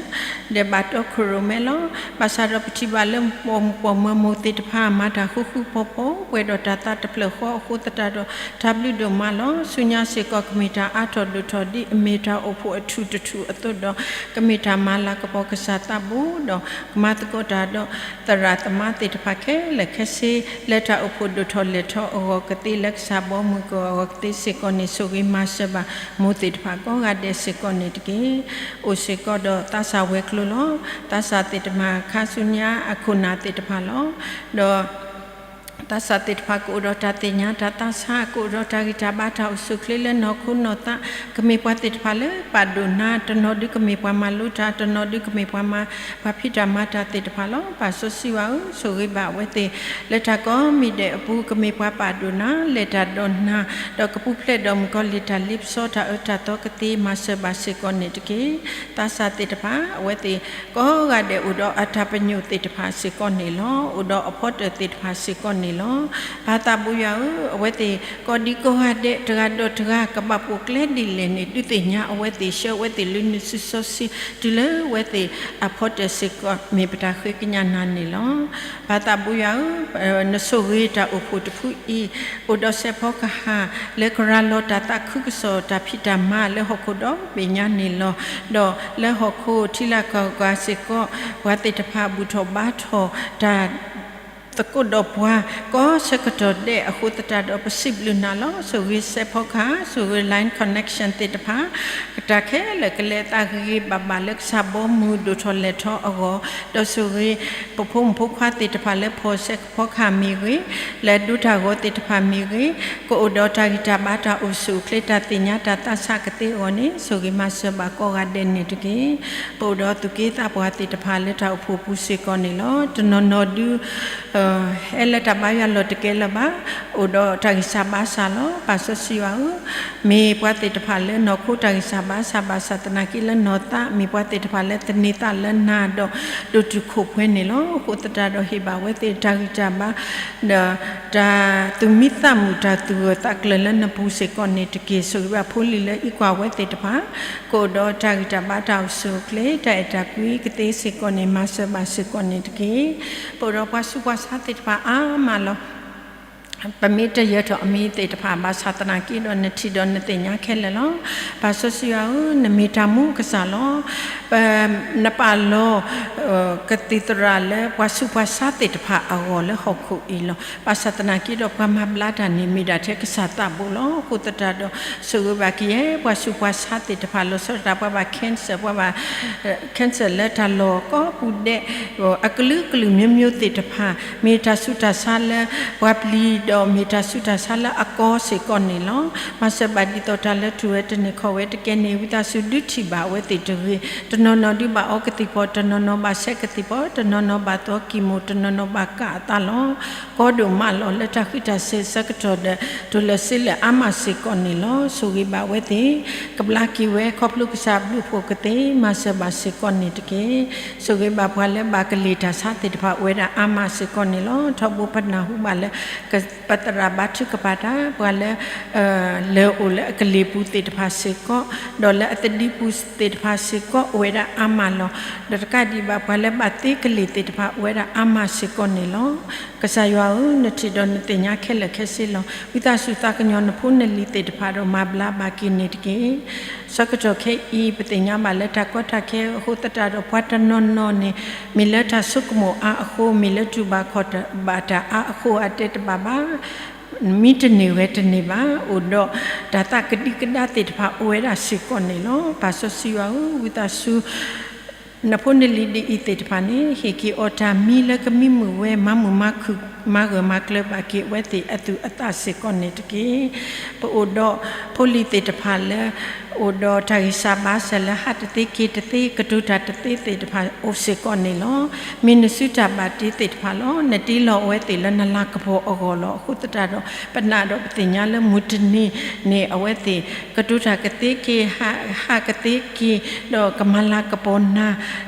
ဒီးဘၣ်တီခိၣ်ရိၣ်မဲလီၤ. ဘၣ်ဆၣ်ဒီးပထံၣ်ဘၣ်လၢပိာ်မုၣ်ပိာ်မၢၤမိၢ်သ့ၣ်တဖၣ် မၤတၢ်ဃူဃူဖိးဖိး ပှဲၤဒီးတၢ်သးတဖျၢၣ်ဃီအဃိသတးဒီး တၢ်ဘျုးဒိၣ်မးလီၤ. ဆူညါစ့ၢ်ကီး ကမ့ၢ်တၢ်အါထီၣ်ဒိၣ်ထီၣ်ဒ်အမ့ၢ်တၢ်အိၣ်ဖှိၣ်အထူၣ်တထူၣ်အသိးဒီး ကမ့ၢ်တၢ်မၤလၤကပီၤကစၢ်သးဘိဒီး ကမၤသကိးတၢ်ဒီး သရၣ်သမါသ့ၣ်တဖၣ်ခဲလၢာ်ခဲဆ့ လၢတၢ်အိၣ်ဖှိၣ်ဒိၣ်ထီၣ်လဲၢ်ထီၣ်အဂီၢ်ကသ့ လၢကစၢ်ဘီမုၢ်ကဂီၤအဂီၢ်ကသ့စ့ၢ်ကီးန့ၣ် ဆိၣ်ဂ့ၤမၤစၢၤဘၣ်မိၢ်သ့ၣ်တဖၣ်ကိးဂၤဒဲးစ့ၢ်ကီးန့ၣ်တက့ၢ်. အိၣ်စ့ၢ်ကီးဒီးသးစၢ်ဝဲၤကျိၤလီၤ. သးစၢ်သ့ၣ်တဖၣ်ခါဆူညါအခိၣ်နၢ်သ့ၣ်တဖၣ်လီၤ. ဒီး သးစၢ်သ့ၣ်တဖၣ်ကအိၣ်ဒီးတၢ်သ့ၣ်ညါတၢ်သးဆါ ကအိၣ်ဒီးတၢ်ဂံၢ်တၢ်ဘါတၢ်အိၣ်ဆူၣ်အိၣ်ချ့လၢနီၢ်ခိနီၢ်သး ကမ့ၢ်ပှၤသ့ၣ်တဖၣ်လၢပာ်ဒိၣ်နၤ တနီၤဒုကမ့ၢ်ပှၤမၤလိတၢ် တနီၤဒုကမ့ၢ်ပှၤမၤ ပှၤဖံးတၢ်မၤတၢ်သ့ၣ်တဖၣ်လီၤ. ပၢ်စီဆှံယွၤဧၢ, ဆိၣ်ဂ့ၤဘၣ်အဝဲသ့ၣ် လၢတၢ်ကိးမံၤဒဲးအပူၤ ကမ့ၢ်ပှၤပာ်ဒိၣ်နၤ လဲၤတၢ်ဒီးနၤ ဒီးကပူၤဖျဲးဒီးမုၣ်ကီၤလံၢ်တၢ်လ့ပစီတၢ်အၢတၢ်သီကသ့ မၤစၢၤဘၣ်စ့ၢ်ကီးန့ၣ်တက့ၢ်. သးစၢ်သ့ၣ်တဖၣ် အဝဲသ့ၣ်ကိးဂၤဒဲး အိၣ်ဒီးအတၢ်ပညိၣ်သ့ၣ်တဖၣ်စ့ၢ်ကီးန့ၣ်လီၤ. အိၣ်ဒီးအဖီတၢၣ်သ့ၣ်တဖၣ်စ့ၢ်ကီးန့ၣ်လီၤ. ပၢ်သးဘိယွၤဧၢ, အဝဲသ့ၣ်ကိးဒံကိးဂၤဒဲး တဂၤဒီးတဂၤ ကဘၣ်ပိာ်ကျဲဒ်လဲၣ်န့ၣ် ဒုးသ့ၣ်ညါအဝဲသ့ၣ် ဆှၢအဝဲသ့ၣ်လၢနစုစီဆှံ တုၤလၢအဝဲသ့ၣ်အဖီတၢၣ်စ့ၢ်ကီး မ့ၢ်ပတၢ်ဃ့ကညးနၤန့ၣ်လီၤ. ပၢ်သးဘိယွၤဧၢ, နဆိၣ်ဂ့ၤတၢ်အိၣ်ဖှိၣ်တဖုအံၤ အိၣ်ဒီးစဲးဖီကဟၣ် လၢကရၤလီၤတၢ်သးခုကစီၣ် တၢ်ဖံးတၢ်မၤလၢဟီၣ်ခိၣ်ဒီဘ့ၣ်ညါန့ၣ်လီၤ. ဒီးလၢဟီၣ်ခိၣ်ထံလၢ်ကီၢ်ဂၤစ့ၢ်ကီး ပှၤသ့ၣ်တဖၣ်ဘူၣ်ထီၣ်ဘါထီၣ်တၢ် သကိးဒီးပှၤ ကိးဆၢကတီၢ်ဒဲးအဃိသတးဒီး ပစံးဘျုးနၤလီၤ. ဆိၣ်ဂ့ၤစဲးဖီကဟၣ်, ဆိၣ်ဂ့ၤ Line Connection သ့ၣ်တဖၣ် တၢ်ခဲလၢာ်ကလဲၤအသးဂ့ၤဂ့ၤဘၣ်ဘၣ်လၢကစၢ်ဘီမုၢ်ဒိၣ်ထီၣ်လဲၢ်ထီၣ်အဂီၢ်, ဒီးဆိၣ်ဂ့ၤ ပဖိမုၣ်ဖိခွါသ့ၣ်တဖၣ်လၢဖီၣ်စဲးဖီကဟၣ်မ့ၢ်ဂ့ၤ, လၢဒိတၢ်ဂီၤသ့ၣ်တဖၣ်မ့ၢ်ဂ့ၤ, ကအိၣ်ဒီးတၢ်ဂံၢ်တၢ်ဘါတၢ်အိၣ်ဆူၣ်အိၣ်ချ့တၢ်သ့ၣ်ညါတၢ်သးဆးကသ့အဂီၢ်န့ၣ် ဆိၣ်ဂ့ၤမၤစၢၤဘၣ်ကိးဂၤဒဲးန့ၣ်တက့ၢ်. ပအိၣ်ဒီးသူၣ်က့သးပှၢ်သ့ၣ်တဖၣ်လၢတၢ်အိၣ်ဖှိၣ်ပူၤစ့ၢ်ကီးန့ၣ်လီၤ. တနီၤနီၤဒု ဟဲလၢတၢ်ဘါယွၤလီၢ်တကဲလၢၤဘၣ်, အိၣ်ဒီးတၢ်ဂံၢ်စၢ်ဘါစၢ်လီၤ. ပၢ်စီဆှံယွၤဧၢ, မ့ၢ်ပှၤသ့ၣ်တဖၣ်လၢနီၢ်ခိတၢ်ဂံၢ်စၢ်ဘါစၢ် ဘၣ်ဆၣ်သနာ်က့လၢနီၢ်သး မ့ၢ်ပှၤသ့ၣ်တဖၣ်လၢသန့ၤသးလၢနၤဒီး ဒိၣ်တုာ်ခိၣ်ပှဲၤန့ၣ်လီၤ. အဃိသတးဒီးဟ့ၣ်ဘၣ်ဝဲသ့ၣ်တၢ်ဂံၢ်တၢ်ဘါ ဒီးတၢ်သူၣ်မံသးမုာ် တၢ်သူၣ်ဂၢၢ်သးကျၢၤလၢနပူၤစ့ၢ်ကီးန့ၣ်တက့ၢ်. ဆိၣ်ဂ့ၤဘၣ်ဖိလံၤလၢအံးကွၢ်ဝဲသ့ၣ်တဖၣ် ကအိၣ်ဒီးတၢ်ဂံၢ်တၢ်ဘါတၢ်အိၣ်ဆူၣ်အိၣ်ချ့ တၢ်အဲၣ်တၢ်ကွံကသ့စ့ၢ်ကီးန့ၣ် မၤစၢၤဘၣ်စ့ၢ်ကီးန့ၣ်တက့ၢ်. ပအိၣ်ဒီးပှၤဆူးပှၤဆါသ့ၣ်တဖၣ်အါမးလီၤ. ပမ့ၢ်တယၢၤထီၣ်အမံၤသ့ၣ်တဖၣ် ဘၣ်ဆၣ်သနာ်က့ဒီး နထံၣ်ဒီးနသ့ၣ်ညါခဲလၢာ်လီၤ. ပၢ်စီဆှံယွၤဧၢ, နမ့ၢ်တၢ်မူကစၢ်လီၤ. ပ, နပာ်လီၤ ကသံၣ်သရၣ်လၢပှၤဆူးပှၤဆါသ့ၣ်တဖၣ်အဂီၢ်လၢဟီၣ်ခိၣ်အံၤလီၤ. ဘၣ်ဆၣ်သနာ်က့ဒီး ပှၤမၤဘျါတၢ်န့ၣ် မ့ၢ်ဒၣ်ထဲကစၢ်သးဘိလီၤ. အဃိသတးဒီး ဆိၣ်ဂ့ၤဘၣ်ကယဲၢ် ပှၤဆူးပှၤဆါသ့ၣ်တဖၣ် လီၤဆီဒၣ်တၢ် ပှၤဘၣ် cancer, ပှၤဘၣ် cancer လၢတၢ်လီၢ်ကိးပူၤဒဲး အကလုာ်ကလုာ်မျိုးမျိုးသ့ၣ်တဖၣ်, မ့ၢ်တၢ်ဆူးတၢ်ဆါလၢပှၤပျံၤဒီး မ့ၢ်တၢ်ဆူးတၢ်ဆါလၢအကီစ့ၢ်ကီးန့ၣ်လီၤ. မၤစၢၤဘၣ်ဒ်သိးတၢ်လၢထူၣ်ဝဲတန့ၢ်ခီၣ်ဝဲတကဲန့ၣ် ဝံသးစူၤဒုးထံၣ်ဘၣ်အဝဲသ့ၣ်တဂ့ၤ. တနီၤနီၤဒုးဘၣ်အီကသံၣ်ပီၤ, တနီၤနီၤဘၣ်ဆဲးကသံၣ်ပီၤ, တနီၤနီၤဘၣ်သီကံၢ်မိၣ်, တနီၤနီၤဘၣ်ကၢ်အသးလီၤ. ကီဒိၣ်မးလီၤ လၢတၢ်ဃံးတၢ်စဲၤဆၢကတီၢ်ဒီး တိၢ်လၢာ်စ့လၢာ်အါမးစ့ၢ်ကီးန့ၣ်လီၤ. ဆိၣ်ဂ့ၤဘၣ်ဝဲသ့ၣ် ကဘျါက့ၤဝဲ ခီဖျိကစၢ်ဘျုးဖှိၣ်ကသ့ မၤစၢၤဘၣ်စ့ၢ်ကီးန့ၣ်တက့ၢ်. ဆိၣ်ဂ့ၤဘၣ်ပှၤလၢဘၣ်ကလံၤတၢ်ဆါသ့ၣ်တဖၣ် အိၣ်ဝဲဒၣ်အါမးစ့ၢ်ကီးန့ၣ်လီၤ. ထီဘိပနၢ်ဟူဘၣ်လၢ ပသရၣ်ဘါထုကဖၣ်တၢ် ပှၤလၢ လၢအိၣ်လၢအကလံၤပူၤသ့ၣ်တဖၣ်စ့ၢ်ကီး, ဒီးလၢအသဒံပူၤသ့ၣ်တဖၣ်စ့ၢ်ကီး အိၣ်ဝဲဒၣ်အါမးလီၤ. ဒီးတကးဒံးဘၣ် ပှၤလၢဘၣ်သ့ကလံၤသ့ၣ်တဖၣ် အိၣ်ဝဲဒၣ်အါမးစ့ၢ်ကီးန့ၣ်လီၤ. ကစၢ်ယွၤဧၢ, နထံၣ်ဒီးနသ့ၣ်ညါခဲလၢာ်ခဲဆ့လီၤ. ဝံသးစူၤသးကညီၤနဖိနလံၤသ့ၣ်တဖၣ်ဒီး မၤဘျါဘၣ်က့ၤန့ၣ်တက့ၢ်. ဆၢကတီၢ်ခဲအံၤ ပသ့ၣ်ညါဘၣ်လၢတၢ်ကီတၢ်ခဲအဃိသတးဒီး ပှၤတနီၤနီၤန့ၣ် မ့ၢ်လၢတၢ်ဆိကမိၣ်အါအဃိ, မ့ၢ်လၢတူၢ်ဘၣ်ခီၣ်ဘၣ်တၢ်အါအဃိ အတဲတဘၣ်ဘၣ်. မံတန့ၢ်ဝဲတန့ၢ်ဘၣ်, အိၣ်ဒီးတၢ်သးကဒံကဒါသ့ၣ်တဖၣ် အိၣ်ဝဲဒၣ်စ့ၢ်ကီးန့ၣ်လီၤ. ပၢ်စီဆှံယွၤဧၢ, ဝံသးစူၤ နဖိနလံၤဒ်အံၤသ့ၣ်တဖၣ်န့ၣ် ဟ့ၣ်က့ၤအီၤတၢ်မံလၢကမံမုာ်ဝဲ မၤမုာ်မၤခုၣ် မၤဂၢၢ်မၤကျၢၤဘၣ်က့ၤအဝဲသ့ၣ်အသူၣ်အသးစ့ၢ်ကီးန့ၣ်တက့ၢ်. ပအိၣ်ဒီးဖိလံၤသ့ၣ်တဖၣ်လၢ အိၣ်ဒီးတၢ်ဂံၢ်စၢ်ဘါစၢ်လၢ ဟးတသ့က့ၤတသ့ ကတိၤတၢ်တသ့သ့ၣ်တဖၣ်အိၣ်စ့ၢ်ကီးန့ၣ်လီၤ. မ့ၢ်နစုတၢ်ဘၣ်တ့သ့ၣ်တဖၣ်လီၤ. နတ့လီၤအဝဲသ့ၣ်လၢနလၤကပီၤအဂီၢ်လီၤ. အဃိသတးဒီး ပနာ်ဒီးပသ့ၣ်ညါလၢမုၢ်တနံၤန့ၣ် အဝဲသ့ၣ် ကတိၤတၢ်ကသ့က့ၤ ဟးကသ့က့ၤ ဒီးကမၤလၤကပီၤနၤ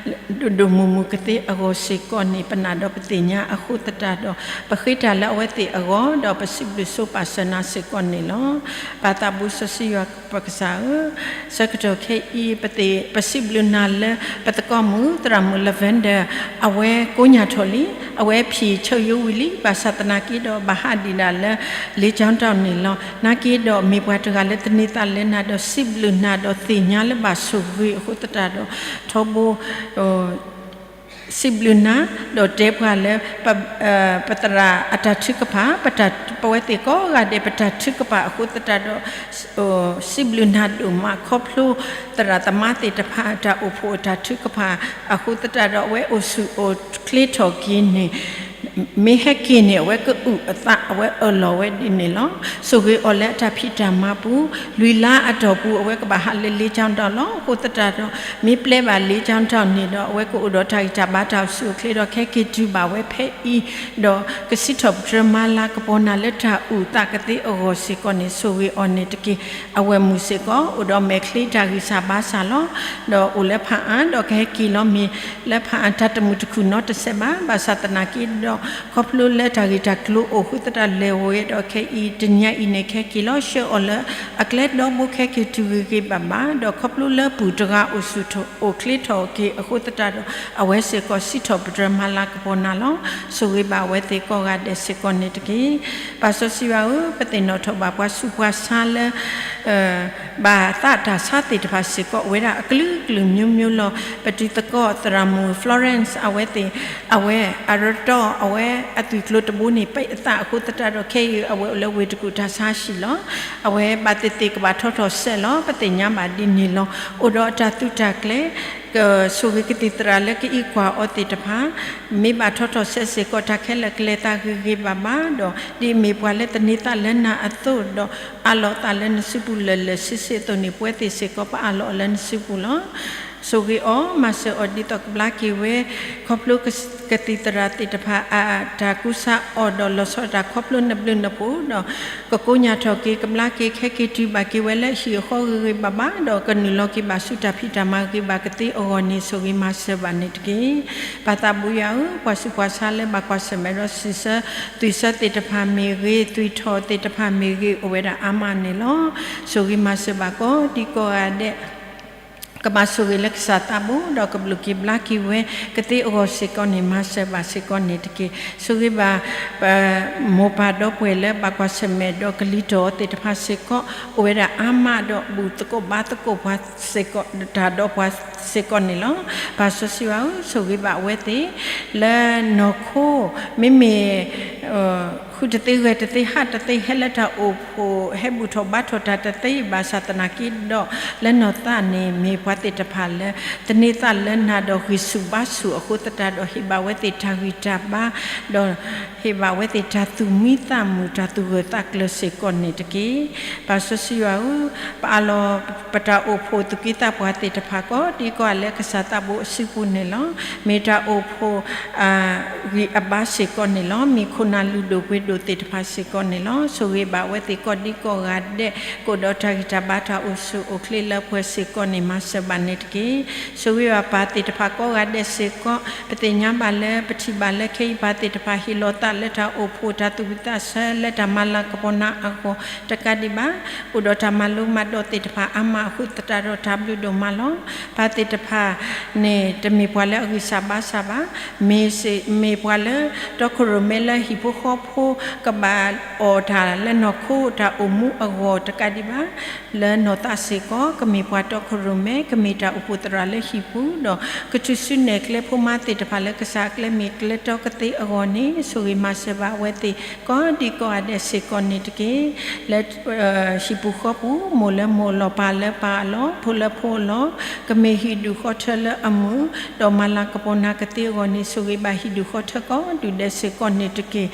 ဒိၣ်ဒိၣ်မုၢ်မုၢ်ကသ့အဂီၢ်စ့ၢ်ကီးန့ၣ် ပနာ်ဒီးပသ့ၣ်ညါအဃိသတးဒီး ပဃ့တၢ်လၢအဝဲသ့ၣ်အဂီၢ် ဒီးပစံးဘျုးဆိပာ်စၢၤနၤစ့ၢ်ကီးန့ၣ်လီၤ. ပၢ်သးဘိစီဆှံယွၤပကစၢ်ဧၢ, ဆၢကတီၢ်ခဲအံၤ ပစံးဘျုးနၤလၢ ပသကိးမုၣ် သရၣ်မုၣ် Lavender အဝဲကိးညၢ်ထီၣ်လံ, အဝဲဖံးဆၢယိဝံၤလံ, ဘၣ်ဆၣ်သနာ်က့ဒီး ဘၣ်ဟးဒံးဒၣ်လၢ လ့ကၠီတီၢ်န့ၣ်လီၤ. နာ်က့ဒီး မ့ၢ်ပှၤတဂၤလၢသန့ၤသးလၢနၤဒီး စံးဘျုးနၤဒီးသ့ၣ်ညါလၢဘၣ်ဆိၣ်ဂ့ၤအဃိသတးဒီး ထီဘိ စံးဘျုးနၤ ဒီးတဲပှၤလၢ ပသရၣ်အတၢ်ထုကဖၣ်, ပဝဲသ့ၣ်ကိးဂၤဒဲး ပတၢ်ထုကဖၣ်အဃိသတးဒီး စံးဘျုးနၤဒိၣ်မး ခီဖျိသရၣ်သမါသ့ၣ်တဖၣ် တၢ်အိၣ်ဖှိၣ်အတၢ်ထုကဖၣ်အဃိသတးဒီး အဝဲအိၣ်ဆူၣ်အိၣ်ချ့ထီၣ်က့ၤန့ၣ် မ့ၢ်ဟဲက့ၤန့ၣ် အဝဲကအုၣ်အသး အဝဲအၢၣ်လီၤဝဲဒ်န့ၣ်လီၤ. ဆိၣ်ဂ့ၤအီၤလၢအတၢ်ဖံးတၢ်မၤပူၤ, လွံၢ်လါအတီၢ်ပူၤ အဝဲကဘၣ်ဟးလၢလ့ကၠီတီၢ်လီၤ. အဃိသတးဒီး မ့ၢ်ပျဲဘၣ်လ့ကၠီတီၢ်န့ၣ်ဒီး အဝဲကအိၣ်ဒီးတၢ်ဂံၢ်တၢ်ဘါတၢ်အိၣ်ဆူၣ်အိၣ်ချ့ဒီး ခဲက့ၤတုၤဘၣ်ဝဲဖဲအံၤ ဒီးကစံးထီၣ်ပတြၢၤမၤလၤကပီၤနၤလၢတၢ်အုၣ်သးကသ့အဂီၢ်စ့ၢ်ကီးန့ၣ် ဆိၣ်ဂ့ၤအီၤန့ၣ်တက့ၢ်. အဝဲၢ်မုၣ်စ့ၢ်ကီး အိၣ်ဒီးမဲာ်ချံတၢ်ဂံၢ်စၢ်ဘါစၢ်လီၤ. ဒီးအိၣ်လၢဖးအါ ဒီးကဟဲက့ၤလီၤမ့ၢ်လၢဖးအါ တၢ်တမုာ်တခုၣ်နီတစဲးဘၣ်. ဘၣ်ဆၣ်သနာ်က့ဒီး ခီဖျိလၢတၢ်ဂ့ၢ်တၢ်ကျိၤအိၣ်အဃိသတး လဲၤဝဲဒီးခဲအံၤ တနံၤညါအံၤန့ၣ် ကဟဲက့ၤလီၤဆှၢအီၤလၢအကျဲဒီဘိ ကဟဲက့ၤတုၤဂ့ၤဂ့ၤဘၣ်ဘၣ်. ဒီးခီဖျိလၢပုၢ်တဂၤအိၣ်ဆူၣ်အိၣ်ချ့ထီၣ်က့ၤအဃိသတးဒီး အဝဲစ့ၢ်ကီးစံးထီၣ်ပတြၢၤမၤလၤကပီၤနၤလီၤ. ဆိၣ်ဂ့ၤဘၣ်အဝဲသ့ၣ်ကိးဂၤဒဲးစ့ၢ်ကီးန့ၣ်တက့ၢ်. ပၢ်စီဆှံယွၤဧၢ, ပသ့ၣ်နီၣ်ထီၣ်ဘၣ်ပှၤဆူးပှၤဆါလၢ ဘၣ်သးတၢ်ဆါသ့ၣ်တဖၣ်စ့ၢ်ကီး အိၣ်ဝဲဒၣ်အကလုာ်ကလုာ်မျိုးမျိုးလီၤ. ပတုၤသကိးသရၣ်မုၣ် Florence အဝဲသ့ၣ် အဝဲအရတီၢ် အဝဲအသွံၣ်ကျိၤတဘိန့ၣ် ပသးအဃိသတးဒီး ခဲအံၤအဝဲအိၣ်လၢဝ့ၢ်တကူၣ်တၢ်ဆါဟံၣ်လီၤ. အဝဲဘၣ်သ့ၣ်သ့ၣ်ကဘၣ်ထီၣ်ထီၣ်စဲးလီၤ. ပသ့ၣ်ညါဘၣ်ဒ်န့ၣ်လီၤ. အိၣ်ဒီးအတၢ်သုးတၢ်ကျဲၤ ကဆိၣ်ဂ့ၤကသံၣ်သရၣ်လၢကအံးကွၢ်အီၤသ့ၣ်တဖၣ် မ့ၢ်ဘၣ်ထီၣ်ထီၣ်စဲးစ့ၢ်ကီး တၢ်ခဲလၢာ်ကလဲၤသးဂ့ၤဂ့ၤဘၣ်ဘၣ်ဒီး ဒ်အမ့ၢ်ပှၤလၢသန့ၤသးလၢနၤအသိးဒီး အးလီၤသးလၢနစုပူၤလၢာ်လၢာ်ဆ့ဆ့အသိးန့ၣ် ပဝဲသ့ၣ်စ့ၢ်ကီး ပအးလီၤအီၤလၢနစုပူၤလီၤ. ဆိၣ်ဂ့ၤအီၤ မၤစၢၤအီၤဒ်သိးကဘျါက့ၤဝဲ ခီဖျိကသံၣ်သရၣ်သ့ၣ်တဖၣ်အတၢ်ကူစါအီၤဒီး လီၤဆီဒၣ်တၢ်ခီဖျိနဘျုးနဖှိၣ်ဒီး ကကိးညၣ်ထီၣ်က့ၤ ကဘျါက့ၤ ကဟဲက့ၤတုၤဘၣ်က့ၤဝဲလၢအဟံၣ်အဃီဂ့ၤဂ့ၤဘၣ်ဘၣ်ဒီး ကနုာ်လီၤက့ၤဘၣ်ဆူတၢ်ဖံးတၢ်မၤဂ့ၤဘၣ်ကသ့အဂီၢ်န့ၣ် ဆိၣ်ဂ့ၤမၤစၢၤဘၣ်န့ၣ်တက့ၢ်. ပၢ်သးဘိယွၤဧၢ, ပှၤဆူးပှၤဆါလၢဘၣ်ကွၢ်ဆၢၣ်မဲာ်ဒီးစံးဆၢ သွံၣ်ဆၢသ့ၣ်တဖၣ်မ့ၢ်ဂ့ၤ, သွံၣ်ထီၣ်သ့ၣ်တဖၣ်မ့ၢ်ဂ့ၤ, အိၣ်ဝဲဒၣ်အါမးန့ၣ်လီၤ. ဆိၣ်ဂ့ၤမၤစၢၤဘၣ်ကိးဒံကိးဂၤဒဲး ကဘၣ်ဆိၣ်ဂ့ၤလၢကစၢ်သးဘိ ဒီးကဘျုးက့ၤဘျါက့ၤဝဲကသ့အဂီၢ်စ့ၢ်ကီးန့ၣ် မၤစၢၤဘၣ်စ့ၢ်ကီးန့ၣ်တက့ၢ်. ဆိၣ်ဂ့ၤဘၣ် ပမိၢ်ပၢ်ဒီပုၢ်ဝဲၢ်လၢဘၣ်ကွၢ်ဆၢၣ်မဲာ်ဒီးကလံၤတီၢ်သ့ၣ်တဖၣ်စ့ၢ်ကီး အိၣ်ဝဲဒၣ်အါမးဒီး ဘူၣ်သကိးဘါသကိးပှၤစ့ၢ်ကီး တၢ်ဒီးပှၤစ့ၢ်ကီးန့ၣ်လီၤ. ပၢ်စီဆှံယွၤဧၢ, ဆိၣ်ဂ့ၤဘၣ်အဝဲသ့ၣ် လၢနီၢ်ခိ မ့မ့ၢ် ဃုတသ့ဂဲၤတသ့ဟးတသ့ ဟဲလၢတၢ်အိၣ်ဖှိၣ် ဟဲဘူၣ်ထီၣ်ဘါထီၣ်တၢ်တသ့ ဘၣ်ဆၣ်သနာ်က့ဒီး လၢနီၢ်သးန့ၣ် မ့ၢ်ပှၤသ့ၣ်တဖၣ်လၢ သန့ၤသးလၢနၤဒီးဂံၢ်ဆူၣ်ဘါဆူၣ်အဃိသတးဒီး ဟ့ၣ်ဘၣ်ဝဲသ့ၣ်တၢ်ဂံၢ်တၢ်ဘါ ဒီး ဟ့ၣ်ဘၣ်ဝဲသ့ၣ်တၢ်သူၣ်မံသးမုာ် တၢ်သူၣ်ဂၢၢ်သးကျၢၤစ့ၢ်ကီးန့ၣ်တက့ၢ်. ပၢ်စီဆှံယွၤဧၢ, ပအးလီၤပတၢ်အိၣ်ဖှိၣ်သူၣ်က့သးပှၢ်သ့ၣ်တဖၣ်ကိးဒံကိးဂၤလၢကစၢ်သးဘိအစုပူၤန့ၣ်လီၤ. မ့ၢ်တၢ်အိၣ်ဖှိၣ် ဂံၢ်အဘါစ့ၢ်ကီးန့ၣ်လီၤ. မ့ၢ်ခိၣ်နၢ်လုၢ်ဒိၣ်ပှ့ၤဒိၣ်သ့ၣ်တဖၣ်စ့ၢ်ကီးန့ၣ်လီၤ. ဆိၣ်ဂ့ၤဘၣ်ဝဲသ့ၣ်ကိးဒံကိးဂၤဒဲး ကအိၣ်ဒီးတၢ်ဂံၢ်တၢ်ဘါတၢ်အိၣ်ဆူၣ်အိၣ်ချ့လၢပှဲၤစ့ၢ်ကီးန့ၣ် မၤစၢၤဘၣ်န့ၣ်တက့ၢ်. ဆိၣ်ဂ့ၤဘၣ်ပၢ်သ့ၣ်တဖၣ်ကိးဂၤဒဲးစ့ၢ်ကီး ပသ့ၣ်ညါဘၣ်လၢ ပထံၣ်ဘၣ်လၢခဲအံၤပၢ်သ့ၣ်တဖၣ်ဟ့ၣ်လီၤသးလၢတၢ်အိၣ်ဖှိၣ် တၢ်သူၣ်ဝံၣ်သးဆၢလၢတၢ်မၤလၤကပီၤနၤအဂီၢ်တကးဒံးဘၣ် အိၣ်ဒီးတၢ်မၤလိမၤဒိးသ့ၣ်တဖၣ်အါမးအဃိသတးဒီး တၢ်ဘျုးဒိၣ်မးလီၤ. ပၢ်သ့ၣ်တဖၣ်န့ၣ် တမ့ၢ်ပှၤလၢအဂံၢ်စၢ်ဘါစၢ်ဘၣ်. မ့ၢ်စ့ၢ် မ့ၢ်ပှၤလၢတီခိၣ်ရိၣ်မဲလၢဟံၣ်ဖိဃီဖိ ကဘၣ်အီၣ်တၢ်လၢနီၢ်ခိတၢ်အိၣ်မူအဂီၢ်တကးဒံးဘၣ် လၢနီၢ်သးစ့ၢ်ကီး ကမ့ၢ်ပှၤတီခိၣ်ရိၣ်မဲ ကမ့ၢ်တၢ်အိၣ်ဖှိၣ်သရၣ်လၢဟံၣ်ပူၤ ဒီးကထုးစုနဲၣ်ကျဲဖိမါသ့ၣ်တဖၣ်လၢကစၢ်အကျဲမ့ၢ်ကျဲတီကသ့အဂီၢ်န့ၣ် ဆိၣ်ဂ့ၤမၤစၢၤဘၣ်အဝဲသ့ၣ် ကိးဒံကိးဂၤဒဲးစ့ၢ်ကီးန့ၣ်တက့ၢ်. လၢ ဟံၣ်ပူၤဃီပူၤ မိၢ်လၢမိၢ်အလီၢ် ပၢ်လၢပၢ်အလီၢ် ဖိလၢဖိအလီၢ် ကမ့ၢ်ဟံၣ်ဒူၣ်ဃီထၢလၢအမုာ် ဒီးမၤလၤကပီၤနၤကသ့အဂီၢ်န့ၣ် ဆိၣ်ဂ့ၤဘၣ်ဟံၣ်ဒူၣ်ဃီထၢကိးဒူၣ်ဒဲးစ့ၢ်ကီးန့ၣ်တက့ၢ်.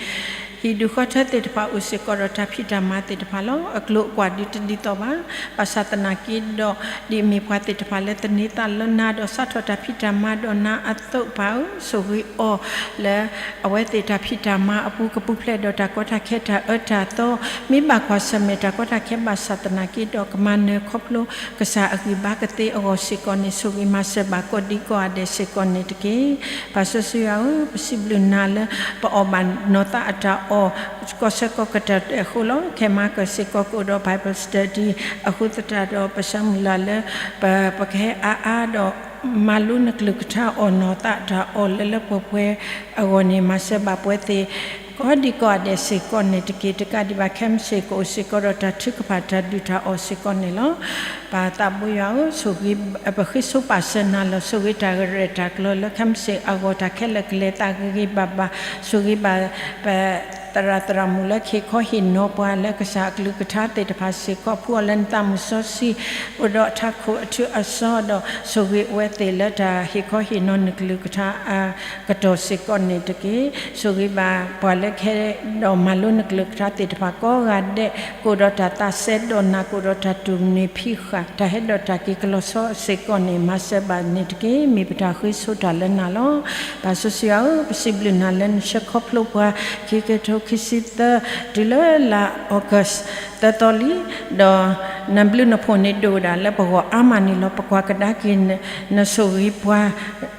ဟံၣ်ဒူၣ်ဃီထၢသ့ၣ်တဖၣ်အိၣ်စ့ၢ်ကီးဒီးတၢ်ဖံးတၢ်မၤသ့ၣ်တဖၣ်လီၤ. အကျိၤအကွာ်ဒုးတဒ်သိးဘၣ်. ဘၣ်ဆၣ်သနာ်က့ဒီး ဒ်အမ့ၢ်ပှၤသ့ၣ်တဖၣ်လၢသန့ၤသးလၢနၤဒီးစးထီၣ်တၢ်ဖံးတၢ်မၤဒီးနၤအသိး ပၢ်ဧၢ, ဆိၣ်ဂ့ၤအီၤလၢ အဝဲသ့ၣ်တၢ်ဖံးတၢ်မၤအပူၤ ကပူၤဖျဲးဒီးတၢ်ကီတၢ်ခဲတၢ်အၢတၢ်သီ မ့ၢ်ဘၣ်ကွၢ်ဆၢၣ်မဲာ်တၢ်ကီတၢ်ခဲဘၣ်ဆၣ်သနာ်က့ဒီး ကမၤနၢၤခီဖျိကစၢ်အဂံၢ်ဘါကသ့အဂီၢ်စ့ၢ်ကီးန့ၣ် ဆိၣ်ဂ့ၤမၤစၢၤဘၣ်ကိးဒံကိးဂၤဒဲးစ့ၢ်ကီးန့ၣ်တက့ၢ်. ပၢ်စီဆှံယွၤဧၢ, ပစံးဘျုးနၤလၢ ပအီၣ်ဘၣ်နီၢ်သးအတၢ်အီၣ် ကီၢ်ဆၢကီၢ်ကတၢၢ်အဃိလီၤ. ခဲမၤကၢၢ်စ့ၢ်ကီးကအိၣ်ဒီး Bible study အဃိသတးဒီး ပဆၢမုၢ်လၢ်လၢ ပ ပကဟဲအါအါဒီး မၤလိနကလုၢ်ကထါ အီၣ်နီၢ်သးတၢ်အီၣ်လၢလၢပှဲၤပှဲၤအဂီၢ်န့ၣ် မၤစၢၤဘၣ်ပဝဲသ့ၣ် ကိးဒံကိးဂၤဒဲးစ့ၢ်ကီးန့ၣ်တက့ၢ်. တကးဒံးဘၣ် ခဲမုၢ်ဆ့ၣ်ကအိၣ်စ့ၢ်ကီးဒီးတၢ်ထုကဖၣ်တၢ်ဒုးတၢ်အီၣ်စ့ၢ်ကီးန့ၣ်လီၤ. ပၢ်သးဘိယွၤဧၢ, ဆိၣ်ဂ့ၤ ပဃ့ဆိပာ်စၢၤနၤလီၤ. ဆိၣ်ဂ့ၤတၢ်ရဲၣ်တၢ်ကျဲၤလၢခဲမုၢ်ဆ့ၣ်အဂီၢ် တၢ်ကဂ့ၤဂ့ၤဘၣ်ဘၣ်, ဆိၣ်ဂ့ၤဘၣ် ပ သရၣ်သရၣ်မုၣ်လၢကဟ့ၣ်ခီဟ့ၣ်နီၤပှၤလၢကစၢ်အကလုၢ်ကထါသ့ၣ်တဖၣ်စ့ၢ်ကီး ဖှူအီၤလၢနသးမုၢ်စီဆှံ အိၣ်ဒီးထးခိၣ်အထူအစီဒီး ဆိၣ်ဂ့ၤအဝဲသ့ၣ်လၢတၢ်ဟ့ၣ်ခီဟ့ၣ်နီၤနကလုၢ်ကထါအကတီၢ်စ့ၢ်ကီးန့ၣ်တက့ၢ်. ဆိၣ်ဂ့ၤဘၣ်ပှၤလၢကဟဲဒီးမၤလိနကလုၢ်ကထါသ့ၣ်တဖၣ်ကိးဂၤဒဲး ကအိၣ်ဒီးတၢ်သးစဲဒီးနၤ ကအိၣ်ဒီးတၢ်တိၢ်နီၣ်ဖံးဃာ် တၢ်ဟဲဒီးတၢ်က့ၤကလီၤဆီစ့ၢ်ကီးန့ၣ် မၤစၢၤဘၣ်န့ၣ်တက့ၢ်. မ့ၢ်ပတၢ်ဃ့ဆိတၢ်လၢနၤလီၤ. ပၢ်စီဆှံယွၤဧၢ, ပစံးဘျုးနၤလၢနဆှၢခီဖျိပှၤ ခံကထိခံဆံသၢ တုၤလၢလါ August သၢသီလံ, ဒီးနဘျုးနဖှိၣ်န့ၣ်ဒိၣ်ဝဲဒၣ်လၢပဂီၢ်အါမးန့ၣ်လီၤ. ပကွၢ်ကဒါက့ၤနဆိၣ်ဂ့ၤပှၤ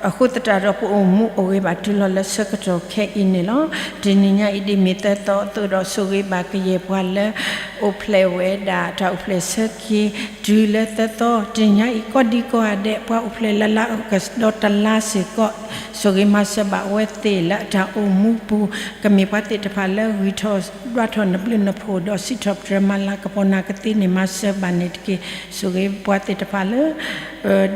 အဃိသတးဒီးပအိၣ်မူအိၣ်ဂ့ၤဘၣ်တုၤလီၤလၢဆၢကတီၢ်ခဲအံၤန့ၣ်လီၤ. တနံၤညါအံၤဒ်မ့ၢ်သၢသီအသိးဒီး ဆိၣ်ဂ့ၤဘၣ်ကယဲၢ်ပှၤလၢ အိၣ်ဖျဲၣ်ဝဲဒၣ်တၢ်အိၣ်ဖျဲၣ်ဆၢက့ၤ တုၤလၢသၢသီ တနံၤညါအံၤ ကိးဒံကိးဂၤဒဲး ပှၤအိၣ်ဖျဲၣ်လၢလါ August ဒီးတလါစ့ၢ်ကီး ဆိၣ်ဂ့ၤမၤစၢၤဘၣ်အဝဲသ့ၣ်လၢအတၢ်အိၣ်မူပူၤ ကမ့ၢ်ပှၤသ့ၣ်တဖၣ်လၢဂံၢ်ထီၣ်ဒွးထီၣ်နဘျုးနဖှိၣ်ဒီးစံးထီၣ်ပတြၢၤမၤလၤကပီၤနၤကသ့န့ၣ် မၤစၢၤဘၣ်န့ၣ်တက့ၢ်. ဆိၣ်ဂ့ၤပှၤသ့ၣ်တဖၣ်လၢ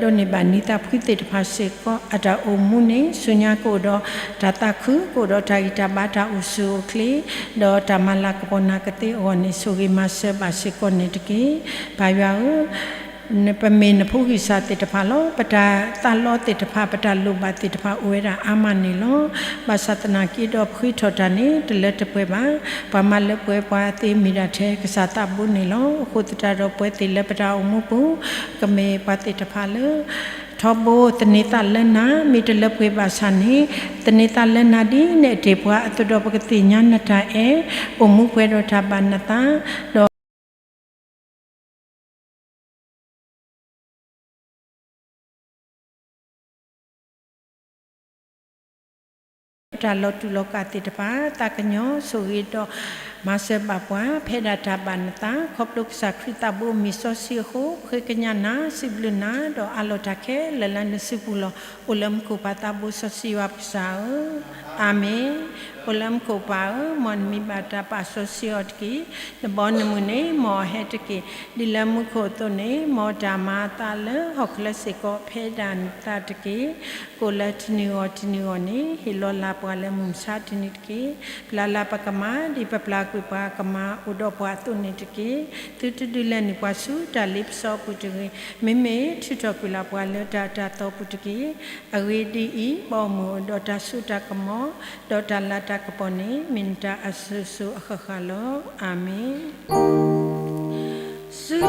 ဒိးန့ၢ်ဘၣ်နံၤသးဖှံသ့ၣ်တဖၣ်စ့ၢ်ကီး အတၢ်အိၣ်မူန့ၣ် ဆူညါကအိၣ်ဒီးတၢ်သးခု ကအိၣ်ဒီးတၢ်ဂံၢ်တၢ်ဘါတၢ်အိၣ်ဆူၣ်အိၣ်ချ့ ဒီးတၢ်မၤလၤကပီၤနၤကသ့အဂီၢ်န့ၣ် ဆိၣ်ဂ့ၤမၤစၢၤဘၣ်စ့ၢ်ကီးန့ၣ်တက့ၢ်. ပၢ်ယွၤဧၢ, ပမ့ၢ်နဖိဂံၢ်စၢ်သ့ၣ်တဖၣ်လီၤ. ပတၢ်သးလီသ့ၣ်တဖၣ် ပတၢ်လိၣ်ဘၣ်သ့ၣ်တဖၣ်အိၣ်ဝဲဒၣ်အါမးန့ၣ်လီၤ. ဘၣ်ဆၣ်သနာ်က့ဒီး ပဃ့ထီၣ်တၢ်န့ၣ် တလၢတပှဲၤဘၣ်. ပှၤမၤလၢပှဲၤပှၤသ့မ့ၢ်ဒၣ်ထဲကစၢ်သးဘိန့ၣ်လီၤ. အဃိသတးဒီးပဝဲသ့ၣ်လၢပတၢ်အိၣ်မူပူၤ ကမ့ၢ်ပှၤသ့ၣ်တဖၣ်လၢ ထီဘိသန့ၤသးလၢနၤ မ့ၢ်တလၢပှဲၤဘၣ်ဆၣ်န့ၣ် သန့ၤသးလၢနၤဒ်နအဲၣ်တ့ၢ်ပှၤအသိးဒီး ပကသ့ၣ်ညါနတၢ်အဲၣ် အိၣ်မူပှဲၤဒီးတၢ်ဘၣ်နသး ဒီး တၢ်လီၤတူာ်လီၤကာ်သ့ၣ်တဖၣ် သးကညီၤဆိၣ်ဂ့ၤဒီး မၤစၢၤဘၣ်ပှၤ ဖဲဒၣ်တၢ်ဘၣ်နသး ခီဖျိကစၢ်ခရံာ်သးဘိမ့ၢ်စီဆှံအဃိ ပဃ့ကညးနၤ စံးဘျုးနၤ ဒီးအးလီၤတၢ်ခဲလၢာ်လၢနစုပူၤလီၤ. အိၣ်လၢမူခိၣ်ပၢ်သးဘိစီဆှံယွၤပကစၢ်ဧၢ, အၤမ့ၣ်. အိၣ်လၢမူခိၣ်ပၢ်ဧၢ, မ်နမံၤဘၣ်တၢ်ပာ်စီဆှံအီၤတက့ၢ်. နဘီနမုၢ်န့ၣ် မ်အဟဲတက့ၢ်. ဒ်လၢမူခိၣ်အသိးန့ၣ် မ်တၢ်မၤအသးလၢဟီၣ်ခိၣ်ချၢစ့ၢ်ကီး ဖဲဒၣ်နသးတက့ၢ်. ကိၣ်လၢတနံၤဂီၤတနံၤဂီၤန့ၣ် ဟ့ၣ်လီၤလၢ်ပှၤလၢမုၢ်မဆါတနံၤတက့ၢ်. ပျၢ်လၢ်ပကမၣ် ဒ်ပပျၢ်ကွံာ်ပှၤကမၣ်အိၣ်ဒီးပှၤအသိးန့ၣ်တက့ၢ်. သုတဒုးလဲၤနုာ်ပှၤဆူတၢ်လ့ပစီအပူၤတဂ့ၤ. မ့မ့ၢ်ထုးထီၣ်ကွံာ်လၢ်ပှၤလၢတၢ်အတၢ်သီပူၤတက့ၢ်. အဂ့ၢ်ဒ်အံၤ, ပအိၣ်မုာ်အိၣ်ဒီးတၢ်စိတၢ်ကမီၤ, ဒီးတၢ်လၤတၢ်ကပီၤန့ၣ် မ့ၢ်နတၢ်အစိၤစိၤအဃၣ်ဃၣ်လီၤ. အၤမ့ၣ်. ဆူ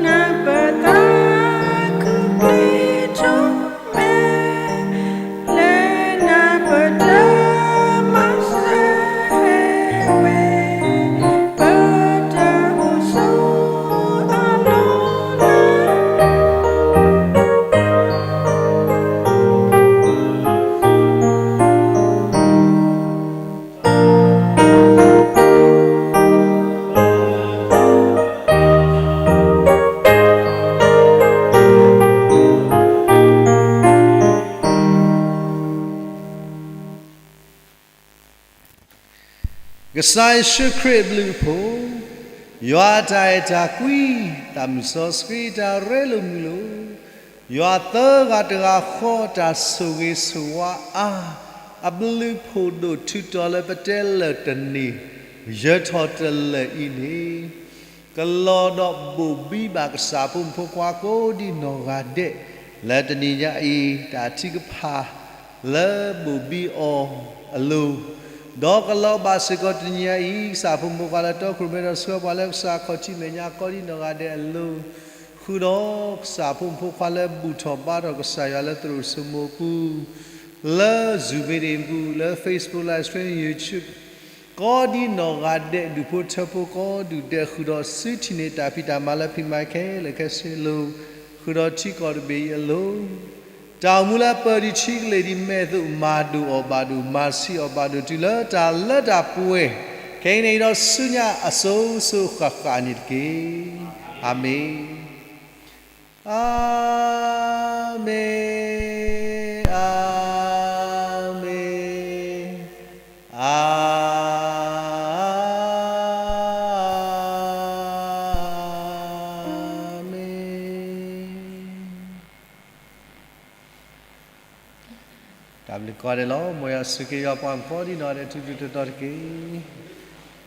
နၤပသးခုက့ၤထီၣ်မဲာ်, လၢနၤပတၢ်မၤစၢၤဝဲ, ပတၢ်အိၣ်ဆိးအလီၢ်လၢ ကစၢ်ယ့ၣ်ၡူးခရံာ်အဘျုးအဖှိၣ်, ယွၤအတၢ်အဲၣ်တၢ်ကွံ, သးမုၢ်စီဆှံတၢ်ရ့လိာ်မုာ်လိာ်, ယွၤသၢဂၤတဂၤဃီတၢ်ဆိၣ်ဂ့ၤဆိၣ်ဝါအါ, အဘျုးဖှိၣ်ဒိၣ်ထုးထီၣ်လၢပတဲလၢာ်တန့ၢ်, ယၢၤထီၣ်တလၢာ်အံၤန့ၣ် ကလီၤဒီးဘိၣ်ဘံဘၣ်ကစၢ်ဖိမုၣ်ဖိခွါကိးဒံနီၢ်ဂၤဒဲး, လၢတနံၤညါအံၤ တၢ်ထုကဖၣ် လၢဘိၣ်ဘံအီၤအလိၤ, ဒီးကလီၤဘၣ်စ့ၢ်ကီးတနံၤညါအံၤ ကစၢ်ဖိမုၣ်ဖိခွါလၢတီခိၣ်ရိၣ်မဲဒီးဆှၢပှၤလၢကစၢ်ခီၣ်ထံးမဲာ်ညါကိးဒံနီၢ်ဂၤဒဲးအလိၤ, ဃုာ်ဒီးကစၢ်ဖိမုၣ်ဖိခွါလၢဘူၣ်ထီၣ်ဘါထီၣ်ကစၢ်ယွၤလၢသရိာ်စိမိၤအပူၤ, လၢ Zoom meeting ပူၤ, လၢ Facebook live stream, YouTube ကိးဒံနီၢ်ဂၤဒဲး ဒူၣ်ဖိထၢဖိကိးဒူၣ်ဒဲး ဃုာ်ဒီးစုထံၣ်န့ၢ်တၢ်ဖံးတၢ်မၤလၢဖံးမၤခဲလၢာ်ခဲဆ့အလိၤ, ဃုာ်ဒီးထံကီၢ်တဘ့ၣ်အံၤအလိၤ, တၢ်အိၣ်မူလၢပၢၤဒံးထံကလ့ၢ်ဒံးမဲာ်သိး မၤဒိၣ်အီၤဘၣ်ဒိၣ် မၤဆံးအီၤဘၣ်ဒိၣ် တုၤလၢတၢ်လၢတၢ်ပှဲၤ ခဲအံၤန့ၣ်ဒီးဆူညါအစိၤစိၤဃၣ်ဃၣ်န့ၣ်တက့ၢ်. အၤမ့ၣ်. အၤမ့ၣ်, အၤမ့ၣ်, အၤမ့ၣ်. တၢ်ဘျုးကိးဂၤဒဲးလီၤ. မ်ယွၤဆိၣ်ဂ့ၤယွၤပှၤကိးဒံနီၢ်ဂၤဒဲး ထူထူတီတီတက့ၢ်.